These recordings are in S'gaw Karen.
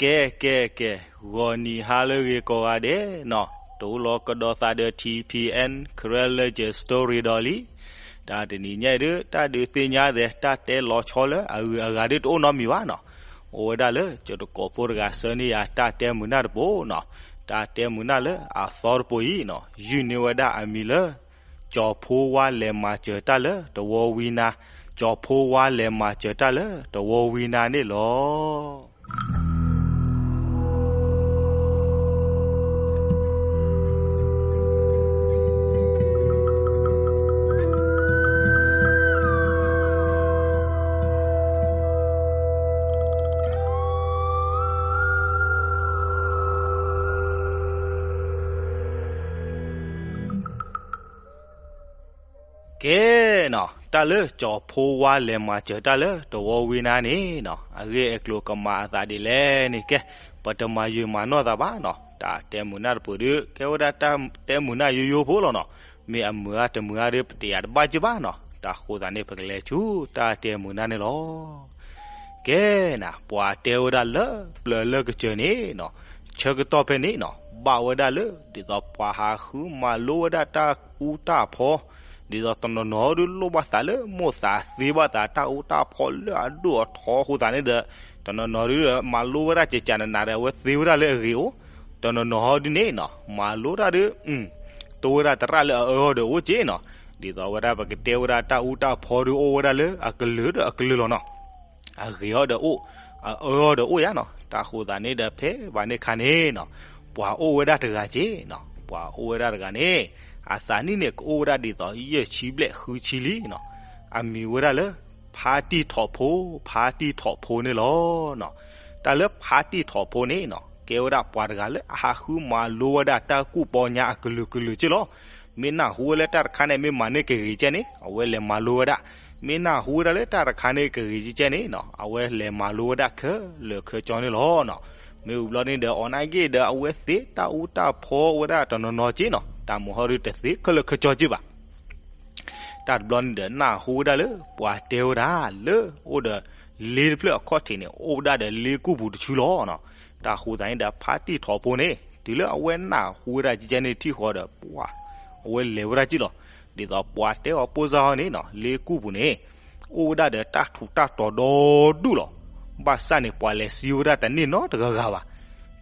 ကဲ ကဲ ကဲ, ဂီၤနံၤဟါလၢအဂ့ၤကိးဂၤဒဲးနီၤ, တိလီၤကဒီးသးဒီး ထံၣ်ဖံၣ်အဲၣ် Karen Legend Story ဒီးလံ. တၢ်တနံၤညါအံၤဒုး တၢ်ဒုးသ့ၣ်ညါသဲး တၢ်တဲလီၤဆီလၢအဂုၤအဂၤဒုးတအိၣ်နီတမံၤဘၣ်နီၤ. အိၣ်ဝဲဒၣ်လၢ ကၠိတကိးဖိတဂၤဆှၢန့ၢ်ယၤတၢ်တဲမုာ်နၢ်တပိၤနီၤ. တၢ်တဲမုာ်နၢ်လၢအသီတပိၤအံၤနီၤ ယုၢ်န့ၢ်ဝဲဒၣ်အမံၤလၢ ကၠီၤဖိဝါလဲၤမၤစၢၤတၢ်လၢတဝီဝံနါ, ကၠီၤဖိဝါလဲၤမၤစၢၤတၢ်လၢတဝီဝံနါန့ၣ်လီၤ. ကဲနီၤ, တၢ်လၢကၠီၤဖိဝါလဲၤမၤစၢၤတၢ်လၢတဝီဝံနါန့ၣ်နီၤ အဂ့ၢ်အကျိၤကမၤအသးဒ်လဲၣ်န့ၣ် ကဲ ပတမၤယုာ်မၤနီၢ်သးဘၣ်နီၤ. တၢ်တဲမုာ်နၢ်တပိၤဒုး ကဲဝဲဒၣ်တၢ်တဲမုာ်နၢ်ယိယိဖိလီၤနီၤ. မ့ၢ်အမုာ်အါတမုာ်အါဒီး ပတယာ်တဘၣ်က့ဘၣ်နီၤ. တၢ်ဃိသတးန့ၣ် ပကလဲၤဆူတၢ်တဲမုာ်နၢ်န့ၣ်လီၤ. ကဲနၤ, ပှၤတဲဝဲဒၣ်လၢပျၢၤလၢကစၢၢ်န့ၣ်နီၤ, ဆၢကတီၢ်ဖဲန့ၣ်နီၤ ဘၣ်ဝဲဒၣ်လၢ ဒ်သိးပှၤဟးဃုမၤလိဝဲဒၣ်တၢ်အူတၢ်ဖီ, ဒ်သိးတနီၤနီၤဒုးလိၣ်ဘၣ်သးလၢမိၢ်သးသ့ဘၣ်သးတၢ်အူတၢ်ဖီလၢအဒိၣ်အထီအဃိသတးန့ၣ်ဒီး တနီၤနီၤဒုး မၤလိဝဲဒၣ်ကကနနၤဒီး အဝဲသ့ဝဲဒၣ်လၢအဂ့ၤအိၣ်, တနီၤနီၤဟီဒုးန့ၣ်နီၤ မၤလိတၢ်ဒုး တိဝဲဒၣ်သရၣ်လၢအအၢအီၤဒီးအိၣ်က့နီၤ. ဒ်သိးဝဲဒၣ်ပကတဲဝဲဒၣ်တၢ်အူတၢ်ဖီဒုး အိၣ်ဝဲဒၣ်လၢအကလုာ်ဒီးအကလုာ်လီၤနီၤ. အဂ့ၤအီၤဒီးအိၣ်, အအၢအီၤဒီးအိၣ်ယါနီၤ. တၢ်ဃိသတးန့ၣ်ဒီး ဖဲဘၣ်န့ၣ်အခါန့ၣ်နီၤ ပှၤအိၣ်ဝဲဒၣ်တဂၤက့နီၤ. ပှၤအိၣ်ဝဲဒၣ်တဂၤန့ၣ် အသးနံၣ်န့ၣ် ကအိၣ်ဝဲဒၣ်ဒ်သိးယဲၢ်ဆံဘျဲၣ်ဃုဆံလံနီၤ. အမံၤဝဲဒၣ်လၢ ဖါတံၢ်ထီၣ်ဖိ, ဖါတံၢ်ထီၣ်ဖိန့ၣ်လီၤနီၤ. တၢ်လၢဖါတံၢ်ထီၣ်ဖိန့ၣ်နီၤ ကဲဝဲဒၣ်ပှၤတဂၤလၢအဟးဃုမၤလိဝဲဒၣ်တၢ်ကူၣ်ပီညါအကလုာ်ကလုာ်က့လီၤ. မ့ၢ်နၢ်ဟူဝဲလၢတၢ်တခါန့ၣ် မ့ၢ်မၤန့ၢ်ကဂ့ၤကဲန့ၣ် အဝဲလဲၤမၤလိဝဲဒၣ်. မ့ၢ်နၢ်ဟူဝဲဒၣ်လၢတၢ်တခါန့ၣ်ကဂ့ၤကဲန့ၣ်နီၤ အဝဲလဲၤမၤလိဝဲဒၣ်ခဲလၢာ်ခဲဆ့န့ၣ်လီၤနီၤ. မ့ၢ်ဝံၤဘျီန့ၣ်ဒီး အီၤနာ်က့ဒီး အဝဲသ့တၢ်အူတၢ်ဖီဝဲဒၣ်တနီၤနီၤက့နီၤ တၢ်မုာ်ဟီဒုးတသ့ခဲလၢာ်ခဲဆ့က့ဘၣ်. တၢ်တဘျီန့ၣ်ဒီး နၢ်ဟူဝဲဒၣ်လၢ ပှၤတဲဝဲဒၣ်လၢ အိၣ်ဒီး လ့တဖျၢၣ်အခီၣ်ထံးန့ၣ် အိၣ်ဝဲဒၣ်ဒီးလ့ကူၣ်ပူၤတဆူလီၤနီၤ. တၢ်ဃိသတးန့ၣ်ဒီး ဖါတံၢ်ထီၣ်ဖိန့ၣ် တုၤလၢအဝဲနၢ်ဟူဝဲဒၣ်ကဲန့ၣ်ထံၣ်ဃီဒီး ပှၤ အဝဲလဲၤဝဲဒၣ်က့လီၤ. ဒ်သိးပှၤတဲအီၤပိၢ်စၢ်ဟီန့ၣ်နီၤ လ့ကူၣ်ပူၤန့ၣ် အိၣ်ဝဲဒၣ်ဒီးတၢ်ထူးတၢ်တီၤဒီဒူၣ်လီၤ. ဘၣ်ဆၣ်န့ၣ် ပှၤလဲၤစံးဝဲဒၣ်တန့ၢ်နီတဂၤဂၤဘၣ်.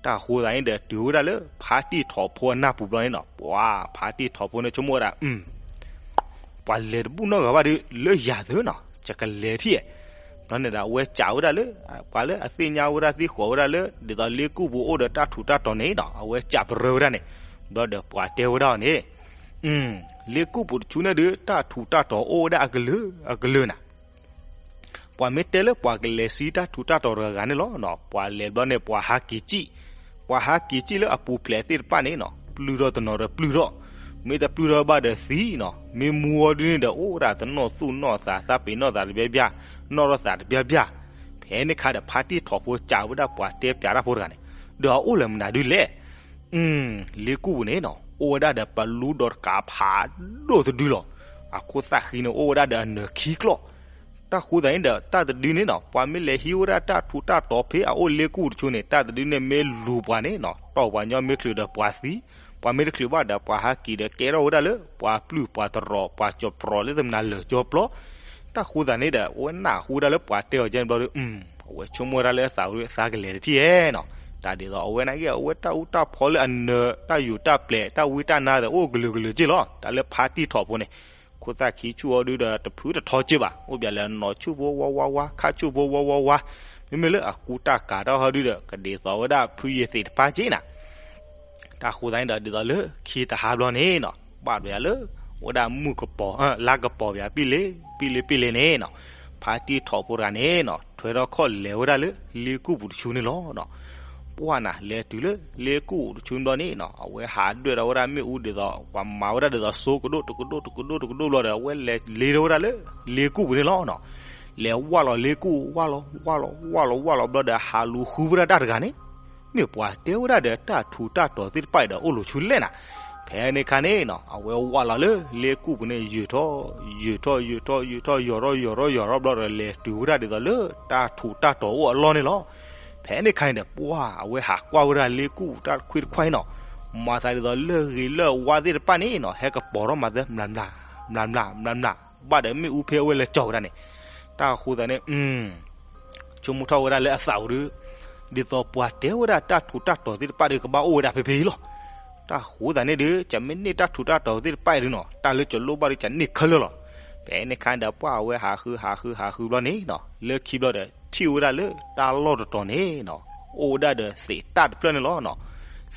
တၢ်ဃိသတးန့ၣ်ဒီး တုၤဝဲဒၣ်လၢ ဖါတံၢ်ထီၣ်ဖိအနၢ်ပူၤဘျီန့ၣ်နီၤ ပှၤ ဖါတံၢ်ထီၣ်ဖိန့ၣ်ဆိကမိၣ်ဝဲဒၣ် ပှၤလဲၤတဘူၣ်နီတဂၤဘၣ်ဒီး လၢယၤသ့နီၤ ယကလဲၤထံၣ်. ဘျီန့ၣ်ဒီး အဝဲစံးဝဲဒၣ်လၢ ပှၤလၢအသ့ၣ်ညါဝဲဒၣ်သ့ၣ်ဃီၤဝဲဒၣ်လၢ ဒ်သိးလ့ကူၣ်ပူၤအိၣ်ဒီးတၢ်ထူးတၢ်တီၤန့ၣ်နီၤ အဝဲစံးပရၢဝဲဒၣ်န့ၣ်. ဘျီဒီးပှၤတဲဝဲဒၣ်အီၤန့ၣ် လ့ကူၣ်ပူၤတဆူန့ၣ်ဒီး တၢ်ထူးတၢ်တီၤအိၣ်ဝဲဒၣ်အကလုာ်အကလုာ်နၤ. ပှၤမ့ၢ်တဲလၢပှၤကလဲၤစံးတၢ်ထူးတၢ်တီၤတဂၤဂၤန့ၣ်လီၤ. ပှၤလဲၤဘျီန့ၣ် ပှၤဟးက့ၤကံၣ်, ပှၤဟးက့ၤကံၣ်လၢအပူၤဖျဲးသ့ၣ်တဖၣ်န့ၣ်နီၤ ပျုၢ်ထီၣ်တနီၤဒီးပျုၢ်ထီၣ်, မ့ၢ်တပျုၢ်ထီၣ်ဘၣ်ဒီးသံနီၤ, မ့ၢ်မူအီၤဒုန့ၣ်ဒီး အိၣ်ဝဲဒၣ်တနီၣ်သူၣ်နီၣ်သး သးပ့ၤနီၣ်သးတဘျီဘျီ, နီၣ်ထီၣ်သးတဘျီဘျီ. ဖဲန့ၣ်အခါဒီး ဖါတံၢ်ထီၣ်ဖိစံးဝဲဒၣ်ပှၤတဲပျးတၢ်ဖိတဂၤန့ၣ်, ဒီးအအိၣ်လၢမနုၤဒုလဲၣ်. လ့ကူၣ်ပူၤန့ၣ်နီၤ အိၣ်ဝဲဒၣ်ဒီးပလူဒီးတကးဖးဒိၣ်တဒုလီၤ. အခိၣ်သၣ်ဃံန့ၣ် အိၣ်ဝဲဒၣ်ဒီးအနၢၤခံကျီၢ်. တၢ်ဃိသတးန့ၣ်ဒီး တၢ်တဒုန့ၣ်နီၤ ပှၤမ့ၢ်လဲၤဟံးဝဲဒၣ်တၢ်ထူးတၢ်တီၤဖဲအအိၣ်လ့ကူၣ်ပူၤတဆူန့ၣ် တၢ်တဒုန့ၣ်မ့ၢ်လူၤပှၤန့ၣ်နီၤ တီၢ်ပှၤညီမ့ၢ်ချုးဒီးပှၤသံ, ပှၤမ့ၢ်တချုးဘၣ်ဒီး ပှၤဟးက့ၤဒီးကဲထီၣ်ဝဲဒၣ်လၢ ပှၤပျုၢ်ပှၤတရီး ပှၤကၠီၤပြီၤလၢတမနုၤလၢာ်ကၠီပျီ. တၢ်ဃိသတးန့ၣ်ဒီး အဝဲနၢ်ဟူဝဲဒၣ်လၢပှၤတဲအီၤကဲန့ၣ်ဘျီဒီး အဝဲဆိကမိၣ်ဝဲဒၣ်လၢအသးဝဲသးကလဲၤတထံၣ်ဧဲနီၤ. တၢ်ဒ်သိးအဝဲနာ်က့ အဝဲတၢ်အူတၢ်ဖီလၢအနၢၤ တၢ်ယူးတၢ်ပျဲၤ တၢ်ဝံတၢ်နါဒီး အိၣ်ကလုာ်ကလုာ်က့လီၤ. တၢ်လၢဖါတံၢ်ထီၣ်ဖိန့ၣ် ခိၣ်သၣ်ခံဆူၣ်အီၤဒုဒီးတဖုတထီက့ဘၣ်. အိၣ်ပၠးလၢနီၢ်ဆူၣ်ဖိဝါဝါဝါ ခါဆူၣ်ဖိဝါဝါဝါ, မ့မ့ၢ်လၢအကူတၢ်ကၤတၢ်ဟီဒုဒီး ကဒ်သိးဝဲဒၣ်ဖုယ့ၤသ့းတဖၣ်က့နၤ. တၢ်ဃိသတးန့ၣ်ဒီး ဒ်သိးလၢခံတဟါဘျီန့ၣ်နီၤ ဘၣ်ပၠးလၢ ဝဲဒၣ်မုၢ်ကပီၤ လါကပီၤပၠးပံလ့ၤ ပံလ့ၤပံလ့ၤန့ၣ်နီၤ ဖါတံၢ်ထီၣ်ဖိတဂၤန့ၣ်နီၤ ထွဲထီၣ်ခီၣ်လဲၤဝဲဒၣ်လၢ လ့ကူၣ်ပူၤတဆူန့ၣ်လီၤနီၤ. ပှၢ်နၤ လဲၤတုၤလၢလ့ကူၣ်ပူၤတဆူဘျီန့ၣ်နီၤ အဝဲဟးဒွဲၣ်ထီၣ်ဝဲဒၣ်မ့ၣ်အူဒ်သိး ပှၤမၤဝဲဒၣ်ဒ်သိးစိကဒိၣ်တကဒိၣ်တကဒိၣ်တကဒိၣ်ဘျီဒီး အဝဲလဲၤလ့ထီၣ်ဝဲဒၣ်လၢလ့ကူၣ်ပူၤန့ၣ်လီၤနီၤ. လဲၤဝၢ်လီၤလ့ကူၣ် ဝၢ်လီၤ ဝၢ်လီၤ ဝၢ်လီၤ ဝၢ်လီၤဘျီဒီး ဟးလူၤဃုဝဲဒၣ်တၢ်တဂၤန့ၣ် မ့ၢ်ပှၤတဲဝဲဒၣ်ဒီးတၢ်ထူးတၢ်တီၤသ့ၣ်တဖၣ်အံၤဒီး အိၣ်လီၤဆူလဲၣ်နၤ. ဖဲန့ၣ်အခါန့ၣ်နီၤ အဝဲဝၢ်လီၤလၢလ့ကူၣ်ပူၤန့ၣ် ယုာ်ထီၣ် ယုာ်ထီၣ် ယုာ်ထီၣ် ယုာ်ထီၣ် ယီၤထီၣ် ယီၤထီၣ် ယီၤထီၣ်ဘျီဒီး လဲၤတုၤဝဲဒၣ်ဒ်သိးလၢတၢ်ထူးတၢ်တီၤအိၣ်အလီၢ်န့ၣ်လီၤ. ဖဲန့ၣ်ခါန့ၣ်ဒီး ပှၢ်အဝဲဟးကွၢ်ဝဲဒၣ်လ့ကူၣ်တၢ်ခွ့တခွါအံၤနီၤ, မၤသးဒ်သိးလၢဂ့ၤလၢဝါသ့ၣ်တဖၣ်န့ၣ်နီၤ ဟဲကပီၤထီၣ်မၤသး မျးမျး မျးမျး မျးမျး ဘၣ်ဒီးမ့ၣ်အူဖဲအဝဲလဲၤကၠီၤဝဲဒၣ်န့ၣ်, တၢ်အဃိသတးန့ၣ် ဆိကမိၣ်ထီၣ်ဝဲဒၣ်လၢအသးပူၤဒီး ဒ်သိးပှၤတဲဝဲဒၣ်တၢ်ထူးတၢ်တီၤသ့ၣ်တဖၣ်ဒီးကဘၣ်အိၣ်ဝဲဒၣ်ဖဲဖဲအံၤလီၤ. တၢ်အဃိသတးန့ၣ်ဒီး ကမ့ၢ်န့ၢ်တၢ်ထူးတၢ်တီၤသ့ၣ်တဖၣ်အံၤဒီးနီၤ တၢ်လၢကလိၣ်ဘၣ်ဒီးကန့ၢ်ခဲလၢာ်လီၤ. ဖဲန့ၣ်ခါဒီးပှၢ်အဝဲဟးဃုဟးဃုဟးဃုဘျီန့ၣ်နီၤ လၢခံဘျီဒီး ထံၣ်ဝဲဒၣ်လၢတၢ်လီၢ်တတီၤန့ၣ်နီၤ အိၣ်ဝဲဒၣ်ဒီးသ့းတၢ်တဖျၢၣ်န့ၣ်လီၤနီၤ.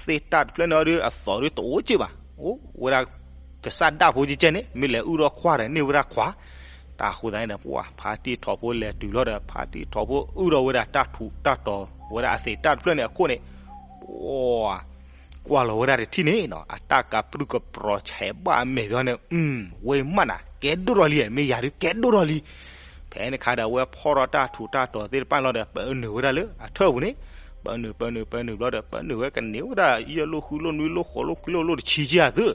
သ့းတၢ်တဖျၢၣ်န့ၣ်ဒီးအသိးဒီးတအိၣ်က့ၢ်ဘၣ်, အိၣ်ဝဲဒၣ် ကစၢ်ဒၣ်ဖိကဲကဲန့ၣ် မ့ၢ်လဲၤအုၣ်ထီၣ်ခွါဒီးန့ၢ်ဝဲဒၣ်ခွါ. တၢ်အဃိသတးန့ၣ်ဒီး ပှၢ်ဖါတံၢ်ထီၣ်ဖိလဲၤတုၤလီၤဒီး ဖါတံၢ်ထီၣ်ဖိအုၣ်ထီၣ်ဝဲဒၣ်တၢ်ထူးတၢ်တီၤဝဲဒၣ်အသ့းတၢ်တဖျၢၣ်န့ၣ်အခိၣ်န့ၣ်, ပှၢ် ကွၢ်လီၤဝဲဒၣ်တထံၣ်န့ၣ်နီၤ အတၢ်ကပြုၢ်ကပြီၤဆဲးဘၣ်အမဲာ်ဘျီန့ၣ်, ဝဲမးနၤ ကဲဒိၣ်ထီၣ်လံ, မ့ၢ်ယၤဒုးကဲဒိၣ်ထီၣ်လံ. ဖဲန့ၣ်ခါဒီးအဝဲဖီၣ်ထီၣ်တၢ်ထူးတၢ်တီၤသ့ၣ်တဖၣ်န့ၣ်လီၤဒီး ပၢနုာ်ဝဲဒၣ်လၢအထၢၣ်ပူၤန့ၣ်, ပၢနုာ် ပၢနုာ် ပၢနုာ်ဘျီဒီး ပၢနုာ်ဝဲကန့ၢ်ဝဲဒၣ် ယဲၢ်လိာ်ဃုလိာ်နွံလိာ်ဃိးလိာ်ခွံလိာ်လိာ်တဆံက့ၢ်အသု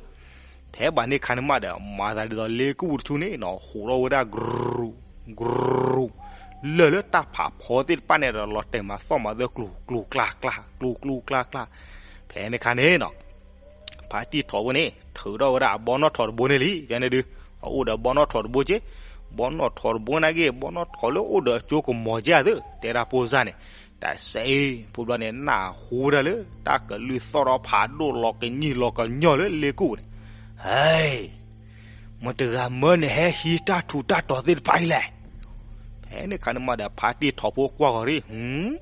ဖဲဘၣ်န့ၣ်ခါန့ၣ်မးဒီး မၤသးဒ်သိးလ့ကူၣ်ပူၤတဆူန့ၣ်နီၤ ဟူးထီၣ်ဝဲဒၣ် ကရူး ကရူး လၢၢ်လၢတၢ်ဖးဖီသ့ၣ်တဖၣ်န့ၣ်ဒီး လီၤတဲာ်မးသီၣ်မးသၢကျိၤကျိၤကျါကျါ ကျိၤကျိၤကျါကျါ. ဖဲန့ၣ်ခါန့ၣ်နီၤ ဖါတံၢ်ထီၣ်ဖိန့ၣ် ထုးထီၣ်ဝဲဒၣ်အဘီနီၣ်ထိးတဘိန့ၣ်လံ. ဖဲန့ၣ်ဒုး အအိၣ်ဒီးဘီနီၣ်ထိးတဘိက့ၢ်, ဘီနီၣ်ထိးတဘိန့ၣ်က့ၢ် ဘီနီၣ်ထိးလၢအိၣ်ဒီးအကၠိကမီၤက့ၢ်အသု တဲဒၣ်ဖိစၢ်န့ၣ် တၢ်စဲအံၤ ဖိဘျီန့ၣ် နၢ်ဟူဝဲဒၣ်လၢ တၢ်ကလုၢ်သီၣ်ထီၣ်ဖးဒိၣ်လီၤကညီလီၤကညီလၢလ့ကူၣ်န့ၣ်, ဟဲ မတၤတဂၤမၢနဟဲဟံးတၢ်ထူးတၢ်တီၤသ့ၣ်တဖၣ်အံၤလဲၣ်. ဖဲန့ၣ်ခါန့ၣ်မးဒီး ဖါတံၢ်ထီၣ်ဖိကွၢ်ဃီၤရံၣ်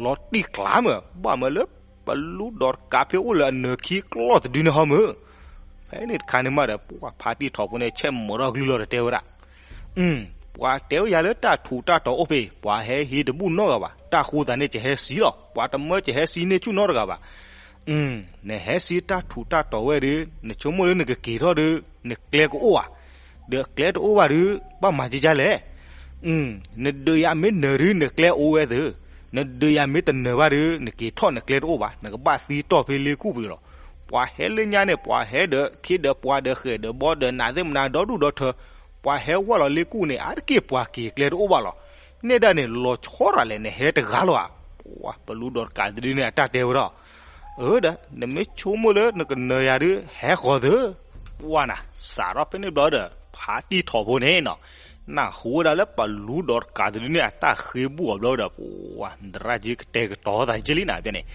လီၤတံၢ်ကျါမး ဘၣ်မးလၢ ပလူဒီးတကးဖဲအိၣ်လၢအနၢၤခံကျီၢ်တဒုန့ၣ်ဟီမး. ဖဲန့ၣ်တခါန့ၣ်မးဒီး ပှၢ်ဖါတံၢ်ထီၣ်ဖိန့ၣ် ဆဲးမုာ်ထီၣ်ကလုၢ်လီၤဒီးတဲဝဲဒၣ် ပှၤတဲဝဲယၤလၢတၢ်ထူးတၢ်တီၤအိၣ်ဖဲ ပှၤဟဲဟံးတဘူၣ်နီတဂၤဘၣ်. တၢ်ဃိသတးန့ၣ် ယဟဲစံးလီၤ ပှၤတမၢယဟဲစံးန့ၢ်ဆူၣ်နီတဂၤဘၣ်. နဟဲစံးတၢ်ထူးတၢ်တီၤဝဲဒီး နဆိကမိၣ်လၢနကက့ၤထီၣ်ဒီး နကျဲကအိၣ်ဧါ. ဒီးအကျဲတအိၣ်ဘၣ်ဒီး ဘၣ်မၤကကလဲၣ်. နဒုးယၤမ့ၢ်နၢၤဒီး နကျဲအိၣ်ဝဲသု, နဒုးယၤမ့ၢ်တနၢၤဘၣ်ဒီး နက့ၤထီၣ်နကျဲတအိၣ်ဘၣ်, နကဘၣ်သံတီၢ်ဖဲလ့ကူၣ်ပူၤလီၤ. ပှၤဟဲလၢညါန့ၣ် ပှၤဟဲဒီးခ့ဒီးပှၤဒီးဃဲၤဒီးဘီဒီးနးသ့ၣ်မနၤဒီဒူၣ်ဒီထၢ, ပှၤဟဲဝဲလီၤလ့ကူၣ်န့ၣ် အါတက့ၢ်ပှၤက့ၤကျဲတအိၣ်ဘၣ်လီၤ. နဲဒၣ်န့ၣ် လီၤဆီရၤလဲၣ် နဟဲတဂၤလီၤဧါ. ပလူဒီးတကးတဒုန့ၣ် အတၢ်တဲဝဲဒၣ် အၢဒီး နမ့ၢ်ဆိကမိၣ်လၢနကနၢၤယၤဒီး ဟဲဃီၤသု. ပှၢ်နၤ စးထီၣ်ဖဲန့ၣ်ဘျီဒီး ဖါတံၢ်ထီၣ်ဖိန့ၣ်နီၤ နၢ်ဟူဝဲဒၣ်လၢပလူဒီးတကးတဒုန့ၣ် အတၢ်ဃ့ဘူၣ်အီၤဘျီဒီး ပှၢ် နရၣ်က့ကတဲာ်ကတီၤသးက့လံနၤဖဲန့ၣ်,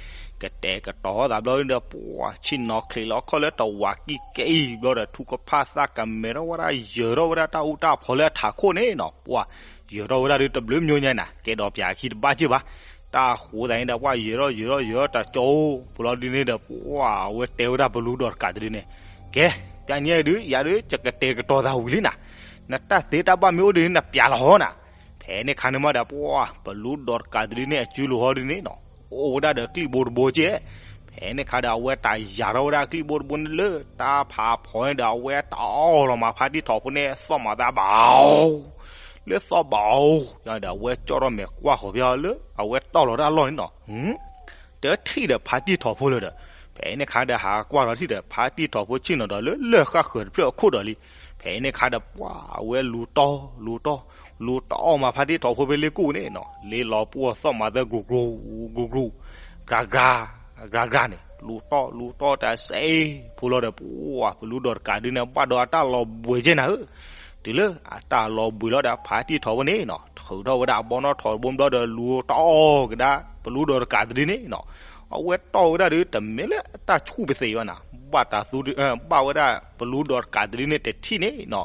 ကတဲာ်ကတီၤသးဘျီဒီး ပှၢ်ဆ့ၣ်နီၤချံးလီၤခီၣ်လၢတဝးကံၢ်ကဲအံၤဘျီဒီး ထူကဖၣ်သၣ်ကမဲထီၣ်ဝဲဒၣ် ယၢၤထီၣ်ဝဲဒၣ်တၢ်အူတၢ်ဖီလၢအထးခိၣ်န့ၣ်နီၤ ပှၢ် ယၢၤထီၣ်ဝဲဒၣ်ဒီးတဘျုးမံၤညါနၤ ကဲဒီးပၠးခံတဘၣ်က့ၢ်ဘၣ်. တၢ်ဃိသးန့ၣ်ဒီး ပှၢ်ယၢၤထီၣ်ယၢၤထီၣ်ယၢၤထီၣ်တကၠိ ပူၤလီၤဒုန့ၣ်ဒီး ပှၢ်အဝဲတဲဝဲဒၣ်ပလူဒီးတကးတဒုန့ၣ်, ကဲ ပျၢ်ညါဒုး ယၤဒုး ယကတဲာ်ကတီၤသးဝံၤလံနၤ, နတၢ်သ့တၢ်ဘၣ်မ့ၢ်အိၣ်ဒုန့ၣ် နပျးလီၤဟီနၤ. ဖဲန့ၣ်ခါန့ၣ်မးဒီး ပှၢ် ပလူဒီးတကးတဒုန့ၣ် အစုလိၤဟီဒုန့ၣ်နီၤ အိၣ်ဝဲဒၣ်ဒီးကျံၣ်ဘိတဘိက့ၢ်. ဖဲန့ၣ်ခါဒီး အဝဲတၢ်ယၢၤထီၣ်ဝဲဒၣ်ကျံၣ်ဘိတဘိန့ၣ်လၢ တၢ်ဖးဖီန့ၣ်ဒီး အဝဲတအီၣ်လီၤမး ဖါတံၢ်ထီၣ်ဖိန့ၣ် သီၣ်မးသးဘၣ် လၢသီၣ်ဘၣ်အီၤဒီး အဝဲကၠီၣ်ထီၣ်မဲာ်ကွၢ်ဃီၤဖဲအီၤလၢ အဝဲတီၢ်လီၤတၢ်လီၢ်န့ၣ်နီၤ တထံၣ်ဒီးဖါတံၢ်ထီၣ်ဖိလၢၤဒီး ဖဲန့ၣ်ခါဒီးဟးကွၢ်ထီၣ်ထံၣ်ဒီး ဖါတံၢ်ထီၣ်ဖိဆ့ၣ်နီၤဒီးလၢလၢၢ်ဃၣ်ဃၢၤတဖျၢၣ်အခိၣ်ဒီးလံ. ဖဲန့ၣ်ခါဒီး ပှၢ်အဝဲလူၤတီၢ်လူၤတီၢ် လူၤတီၢ်အီၣ်မးဖါတံၢ်ထီၣ်ဖိဖဲလ့ကူၣ်န့ၣ်နီၤ လ့လီၤပှီၢ်သီၣ်မးသၢ ကရူၢ်ကရူၢ် ကရူၢ်ကရူၢ် ကရၢ်ကရၢ်န့ၣ် လူၤတီၢ်လူၤတီၢ်တၢ်စဲအံၤဖိလီၤဒီး ပှၢ်ပလူဒီးတကးဒုန့ၣ် ဘၣ်ဒီးအတၢ်လီၤဘှံးက့ၢ်နၤဧၢ တုၤလၢအတၢ်လီၤဘှံးလီၤဒီး ဖါတံၢ်ထီၣ်ဖိန့ၣ်နီၤ ထုးထီၣ်ဝဲဒၣ်အဘီနီၣ်ထိးတဘိဘျီဒီး လူၤတီၢ်အီၣ်ကဒါ ပလူဒီးတကးတဒုန့ၣ်နီၤ အဝဲတီၢ်ဝဲဒၣ်ဒီး တမ့ၢ်လၢအတၢ်ဆူၣ်ပသ့ၣ်ဘၣ်နၤ ဘၣ်တၢ်သူ ဘၣ်ဝဲဒၣ်ပလူဒီးတကးတဒုန့ၣ်တထံၣ်န့ၣ်နီၤ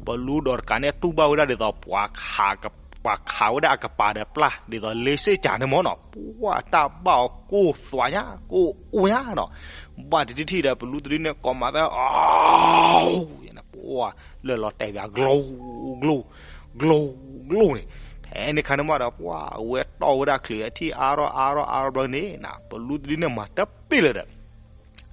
ပလူဒီးတကးန့ၣ် တူၢ်ဘၣ်ဝဲဒၣ်ဒ်သိး ပှၤခးဝဲဒၣ်အကပၤဒီးပျၢ် ဒ်သိးလ့စ့ၣ်ကၠၤန့ၣ်မ့ၢ်နီၤ ပှၢ်တၢ်ဘၣ်အီၤကိၢ်သွးညါ ကိၢ်အိၣ်ညါနီၤ ဘၣ်တထံၣ်ထံၣ်ဒီး ပလူတဒုန့ၣ် ကိးမးသၢ အီ ပှၢ်လၢလီၤတဲာ်ဘၣ် ကျိ ကျိ ကျိ ကျိန့ၣ် ဖဲန့ၣ်ခါန့ၣ်မးဒီး ပှၢ်အဝဲတီၢ်ဝဲဒၣ်ချုးအထံၣ်အါထီၣ်အါထီၣ်အါထီၣ်ဘျီန့ၣ်နီၤ ပလူတဒုန့ၣ်မၤတပ့ၢ်လၢၤဒီး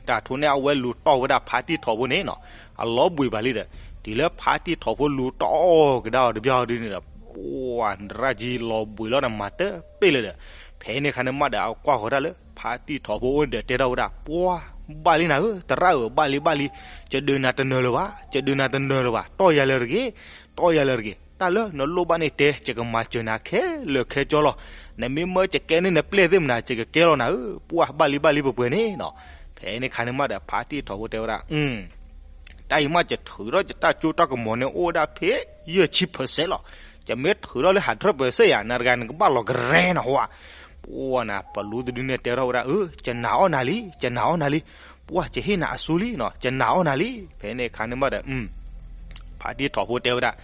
တၢ်ထူးန့ၣ် အဝဲလူၤတီၢ်ဝဲဒၣ်ဖါတံၢ်ထီၣ်ဖိန့ၣ်နီၤ အလီၤဘှံးဘၣ်လံဒီး တုၤလၢဖါတံၢ်ထီၣ်ဖိလူၤတီၢ်အီၣ်ကဒါအီၤတဘျီဒုန့ၣ်ဒီး ပှၢ်နရၣ်ကံလီၤဘှံးလီၤဒီးမၤတပ့ၢ်လၢၤဒီး ဖဲန့ၣ်ခါန့ၣ်မးဒီး အကွၢ်ဃီၤတၢ်လၢ ဖါတံၢ်ထီၣ်ဖိအိၣ်ဒီးတဲထီၣ်ဝဲဒၣ် ပှၢ်ဘၣ်လံနၤဧၢ သရၣ်ဧၢ ဘၣ်လံဘၣ်လံ ယဒုးနၤတနၢၤလၢၤဘၣ် ယဒုးနၤတနၢၤလၢၤဘၣ် တီၢ်ယၤလၢၤတဂ့ၤ တီၢ်ယၤလၢၤတဂ့ၤ တၢ်လၢနလိၣ်ဘၣ်န့ၣ်တဲ ယကမၤစၢၤနၤခဲလၢာ်ခဲဆ့လီၤ နမ့ၢ်မၢယကဲန့ၢ်နပျဲၢ်သ့ၣ်မနၤ ယကကဲလီၤနၤဧၢ, ပှၢ်ဘၣ်လံဘၣ်လံပှဲၤပှဲၤန့ၣ်နီၤ. ဖဲန့ၣ်ခါန့ၣ်မးဒီး ဖါတံၢ်ထီၣ်ဖိတဲဝဲဒၣ်, တၢ်အံၤမး ယထုးထီၣ်ယတၢ်ကၠိတၢ်ကမီၤန့ၣ် အိၣ်ဝဲဒၣ်ဖဲ ယဲၢ်ဆံ percent လီၤ. ယမ့ၢ်ထုးထီၣ်လၢ hundred percent ယၤ နၤတဂၤနကဘၣ်လီၤကရဲနဟါ. ပှၢ်နၤ ပလူတဒုန့ၣ်တဲထီၣ်ဝဲဒၣ်, အၢ ယနာ်အီၣ်နၤလံ, ယနာ်အီၣ်နၤလံ, ပှၢ်ယဟ့ၣ်နၤအစိလံနီၤ, ယနာ်အီၣ်နၤလံ. ဖဲန့ၣ်ခါန့ၣ်မးဒီး ဖါတံၢ်ထီၣ်ဖိတဲဝဲဒၣ်,